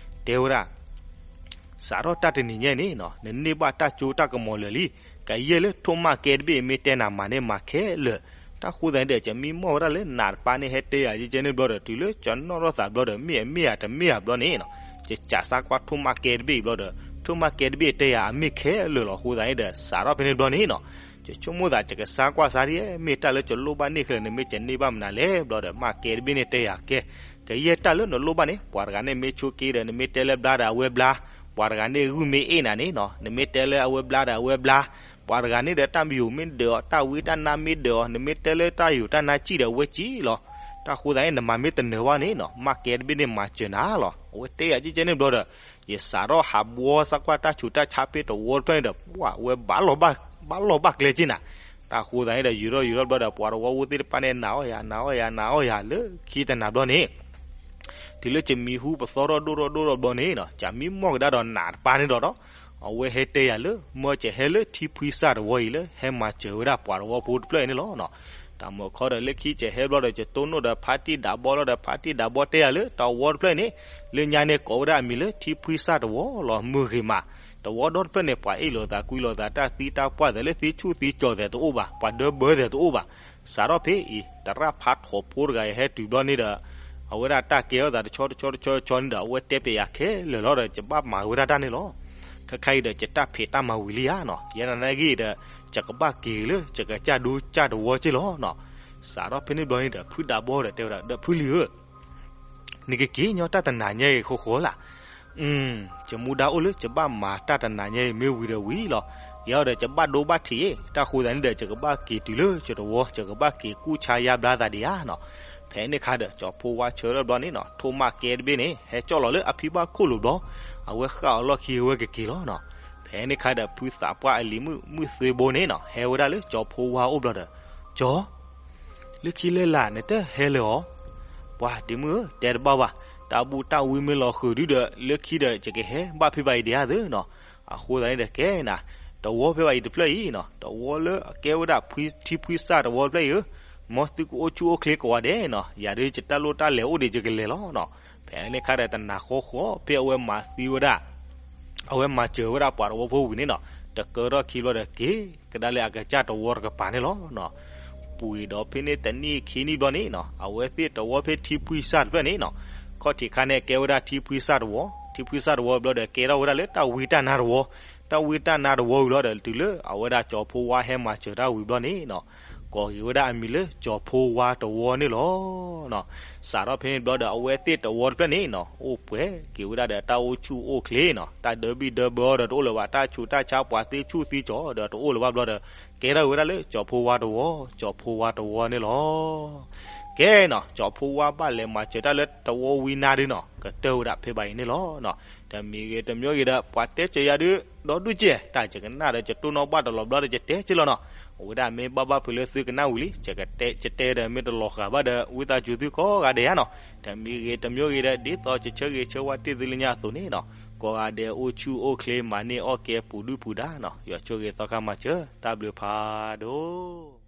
တဲဝဲဒၣ် စးထီၣ်တၢ်တနံၤညါအံၤန့ၣ်နီၤ နန့ၢ်ဘၣ်တၢ်ကၠိတၢ်ကမီၤလၢာ်လံ. ကယဲၢ်လၢထိၣ်မၣ်ကဲတဘ့ၣ် မ့ၢ်တဲနၤမၤန့ၢ်မၤခဲလၢာ်. တၢ်ဃိသးန့ၣ်ဒီး ယမံမီၢ်ဝဲဒၣ်လၢနးတပၢ်န့ၣ် ဟဲတဲယၤကဲကဲန့ၣ်ဘျီဒီး တုၤလၢယနီၣ်ထီၣ်သးဘျီဒီး မ့ၢ်အမ့ၢ်ဧါတမ့ၢ်ဧါဘျီန့ၣ်နီၤ ယစးစါကွၢ်ထိၣ်မၣ်ကဲတဘ့ၣ်အံၤဘျီဒီး ထိၣ်မၣ်ကဲတဘ့ၣ်တဲယၤအမ့ၢ်ခဲလၢာ်လီၤ. ဃိသးန့ၣ်ဒီး စးထီၣ်ဖဲန့ၣ်ဘျီန့ၣ်နီၤ ယဆိကမိၣ်သး ယကစါကွၢ်စါဒ် မ့ၢ်တၢ်လၢယလိၣ်ဘၣ်န့ၢ်ခဲလၢာ် နမ့ၢ်ကန့ၢ်ဘၣ်မနုၤလဲၣ်ဘျီဒီး မၣ်ကဲတဘ့ၣ်န့ၣ်တဲယၤကဲ ကယဲၢ်တၢ်လၢနလိၣ်ဘၣ်န့ၣ် ပှၤတဂၤန့ၣ်မ့ၢ်ဆိးက့ဒီး နမ့ၢ်တဲလၢဘျါဒီးအဝဲဘျါ, ပှၤတဂၤန့ၣ်ဂုၢ်မ့ၢ်အ့ၣ်နၤန့ၣ်နီၤ နမ့ၢ်တဲလၢအဝဲဘျါဒီးအဝဲဘျါ, ပှၤတဂၤန့ၣ်ဒီးတၢ်မံၤယိၤမ့ၢ်ဒၢးအီၤ တၢ်ဝံတၢ်နါမ့ၢ်ဒၢးအီၤ နမ့ၢ်တဲလၢတၢ်ယိၤတၢ်နါစံၣ်ဒီးအဝဲစံၣ်လီၤ. တၢ်ဃိသးန့ၣ် နမၤမ့ၢ်တနၢၤဘၣ်န့ၣ်နီၤ မၣ်ကဲတဘ့ၣ်န့ၣ်မၤစၢၤနၤလီၤ. အဝဲတဲယၤကဲကဲန့ၣ်ဘျီဒီး ယစးထီၣ်ဟးဘှီစါကွၢ်တၢ်ဆူးတၢ်ဆါဖဲတဝီတဖျၢၣ်န့ၣ်ဒီး ပှၤဝဲဘၣ်လီၤဘၣ် ဘၣ်လီၤဘၣ်ကျဲက့နၤ. တၢ်ဃိသးန့ၣ်ဒီး ယူၤထီၣ်ယူၤထီၣ်ဘျီဒီး ပှၤတဝီဖိသ့ၣ်တဖၣ်န့ၣ် နာ်အီၣ်ယၤ နာ်အီၣ်ယၤ နာ်အီၣ်ယၤလၢခံတနၤဘျီန့ၣ် တုၤလၢယမံဟူပသီထီၣ်ဒိၣ်ထီၣ်ဒိၣ်ထီၣ်ဘျီန့ၣ်နီၤ ယမံမီၢ်ကဒါဒီးနးတပၢ်န့ၣ်ဒီးဒီး အဝဲဟဲတဲယၤလၢ မၢယဟဲလၢထံဖှံစၢ်တဝီအံၤလၢ ဟဲမၤစၢၤဝဲဒၣ်ပှၤတဝီဖိတဖျၢၣ်အံၤန့ၣ်လီၤ. တၢ်မၢခီဒီးလၢခံယဟဲဘျီဒီး ယတိၢ်နီၣ်ဒီးဖါတံၢ်ဒးဘီလီၤဒီး ဖါတံၢ်ဒးဘီတဲယၤလၢ တၢ်ဝီတဖျၢၣ်န့ၣ် လၢညါန့ၣ်ကိးဝဲဒၣ်အမံၤလၢထံဖှံစၢ်တဝီလီၤ မုၢ်ဂ့ၤမး တဝီဒီတဖျၢၣ်န့ၣ် ပှၤအ့ၣ်လိာ်သးကွံလိာ်သး တၢ်သံတၢ်ပှၢ်သးလၢသ့ဆူၣ်သ့ကၠီၤသးတအိၣ်ဘၣ် ပှၤဒၢဘၢသးတအိၣ်ဘၣ်. စးထီၣ်ဖဲအံၤ သရၣ်ဖးထီၣ်ဖိတဂၤအံၤဟဲတုၤဘျီန့ၣ်ဒီး အဝဲဒၣ်တၢ်ကဲထီၣ်သးတဆီတဆီတဆီတဆီန့ၣ်ဒီး အဝဲတဲပျဲယၤခဲလၢာ်လီၤဒီး ယဘၣ်မၤဝဲဒၣ်တၢ်န့ၣ်လီၤ. ခဲခါအံၤဒီး ယတၢ်ဖံးတၢ်မၤဝံၤလံဧါနီၤ ယဲဒၣ်နာ်က့ဒီး ယကဘၣ်က့ၤလၢ ယကစၢ်ဒူကၢ်တဝီက့လီၤနီၤ. စးထီၣ်ဖဲန့ၣ်ဘျီန့ၣ်ဒီး ဖုဒးဘီဒီးတဲဝဲဒၣ် ဒီးဖုလံၤဧၢ နကက့ၤညီတၢ်တနၤညါအံၤဃီဃီလၢ်. ယမူဒါအိၣ်လၢယဘၣ်မၤတၢ်တနၤညါအံၤ မ့ၢ်ဝံၤဒီးဝံၤလီၤ. ယဲဒီးယဘၣ်ဒိဘၣ်ထံး, တၢ်ဃိသးန့ၣ်ဒီး ယကဘၣ်က့ၤတုၤလၢယတဝီ, ယကဘၣ်က့ၤကူၣ်ဆါယါဘျါသးဒံးဧါနီၤ. ဖဲန့ၣ်ခါဒီး ကၠီၤဖိဝါဆၢထၢၣ်ဘျီန့ၣ်နီၤ ထိၣ်မးကဲတဘ့ၣ်န့ၣ် ဟဲကၠီၣ်လီၤလၢအဖံဘၣ်ခိၣ်လိၤဘျီ, အဝဲဃၣ်အီၤလီၢ်ခံအဝဲကက့ၤလီၤနီၤ. ဖဲန့ၣ်ခါဒီး ဖုသးပှၢ်အလံၤမုၣ် မုၣ်သွ့ဘိန့ၣ်နီၤ ဟဲဝဲဒၣ်လၢကၠီၤဖိဝါအိၣ်ဘျီဒီး, ကၠီၤ လၢခံလၢလာ်နတဟဲလၢၤအီၤ, ပှၤဒ့မုၣ်ဧၢ တဲတဘၣ်ဘၣ်, တၢ်ဘူၣ်တၢ်ဝံမ့ၢ်လီၤဃုာ်ဒုဒီး လၢခံဒီး ယကဟဲဘၣ်ဖဲဘၣ်အံၤဒံးဧါသ့နီၤ. အဃိသတးန့ၣ်ဒီး ကဲနၤ, တဝီဖဲဘၣ်အံၤတဖျၢၣ်အံၤနီၤ တဝီလၢအကဲဝဲဒၣ်ထံဖှံစၢ်တဝီတဖျၢၣ်အံၤဧၢ, မ်သုကအိၣ်ဆူၣ်အိၣ်ချ့ကိးဂၤဒဲးနီၤ, ယၤဒုးယတၢ်လိၣ်တၢ်လဲၤအိၣ်ဒံးယကလဲၤလီၤနီၤ. ဖဲန့ၣ်ခါဒီးတနၤဃီဃီ ဖဲအဝဲမၤသံဝဲဒၣ် အဝဲမၤစၢၤဝဲဒၣ်ပှၤတဝီဖိဝံၤန့ၣ်နီၤ တကၢထီၣ်ခံဘျီဒီး က့ၤကဒါလၢအကစၢ်တဝီတကပၤန့ၣ်လီၤနီၤ. ပှဲၤဒီးဖဲန့ၣ်တနံၣ်ခံနံၣ်ဘျီန့ၣ်နီၤ အဝဲသ့ၣ်တဝီဖဲထံဖှံစၢ်တဖျၢၣ်န့ၣ်နီၤ ခီၣ်ထံးခါန့ၣ်ကဲဝဲဒၣ်ထံဖှံစၢ်တဝီ, ထံဖှံစၢ်တဝီဘျီဒီး ကဲထီၣ်ဝဲဒၣ်လၢတၢ်ဝံတၢ်နါတဝီ, တၢ်ဝံတၢ်နါတဝီဝံၤလီၤဒီး တုၤလၢအဝဲဒၣ်ကၠီၤဖိဝါဟဲမၤစၢၤတၢ်ဝံၤဘျီန့ၣ်နီၤ ကိးက့ၤဝဲဒၣ်အမံၤလၢကၠီၤဖိဝါတဝီန့ၣ်လီၤ. စးထီၣ်ဖဲန့ၣ်ဘျီဒီး အဝဲသ့ၣ်တဝီတဖျၢၣ်န့ၣ်နီၤ အိၣ်ပှဲၤက့ၤဝဲဒၣ်ဒီးတၢ်အိၣ်ဆူၣ်အိၣ်ချ့နီၤ, တၢ်ဒၢဘံၣ်ဒၢဘၢအီၤဒီးတအိၣ်လၢၤဘၣ်, တၢ်ဆူးတၢ်ဆါပှၤသ့ဆူၣ်သ့ကၠီၤဒီးတအိၣ်လၢၤဘၣ်ဘျီဒီး ကဲထီၣ်ဝဲဒၣ်လၢကၠီၤဖိဝါတဝီ, ကၠီၤဖိဝါတဝီန့ၣ်လီၤ. ကဲနီၤ ကၠီၤဖိဝါဘၣ်လဲၤမၤစၢၤတၢ်လၢတဝီဝံနါဒုနီၤ ကတၢၢ်ဝဲဒၣ်ဖဲဘၣ်အံၤန့ၣ်လီၤ. တမံၤဂ့ၤတမံၤဂ့ၤဒီး ပှၤတဲစၢၤယၤဒု ဒီဒူၣ်ကဲ တၢ်ယကနၣ်ဒီးယတိၢ်နီၣ်ဘၣ်တလီၤဘျီဒီးယတဲက့လီၤနီၤ. အဝဲဒၣ်မ့ၢ်ဘၣ်ဘၣ်ဖုးလၢသုကနၣ်ဝံၤလံ ယတဲတဲဒီးမ့ၢ်တလီၤဃာ်ဘၣ်ဒီး ဝံသးစူၤသုကိးဂၤဒဲးဧါနီၤ. တမံၤဂ့ၤတမံၤဂ့ၤဒီး ဒ်သိးယဆၢဂ့ၤဆၢဝါတ့ၢ်သုလၢညါအသိးန့ၣ်နီၤ ကိးဂၤဒဲးအိၣ်ဆူၣ်အိၣ်ချ့ မၤန့ၢ်အီၣ်ကဲပူၤဒုၣ်ပူၤဒါနီၤ. ယွၤဆိၣ်ဂ့ၤသီခါမၤစၢၤ တၢ်ဘျုးဖးဒိၣ်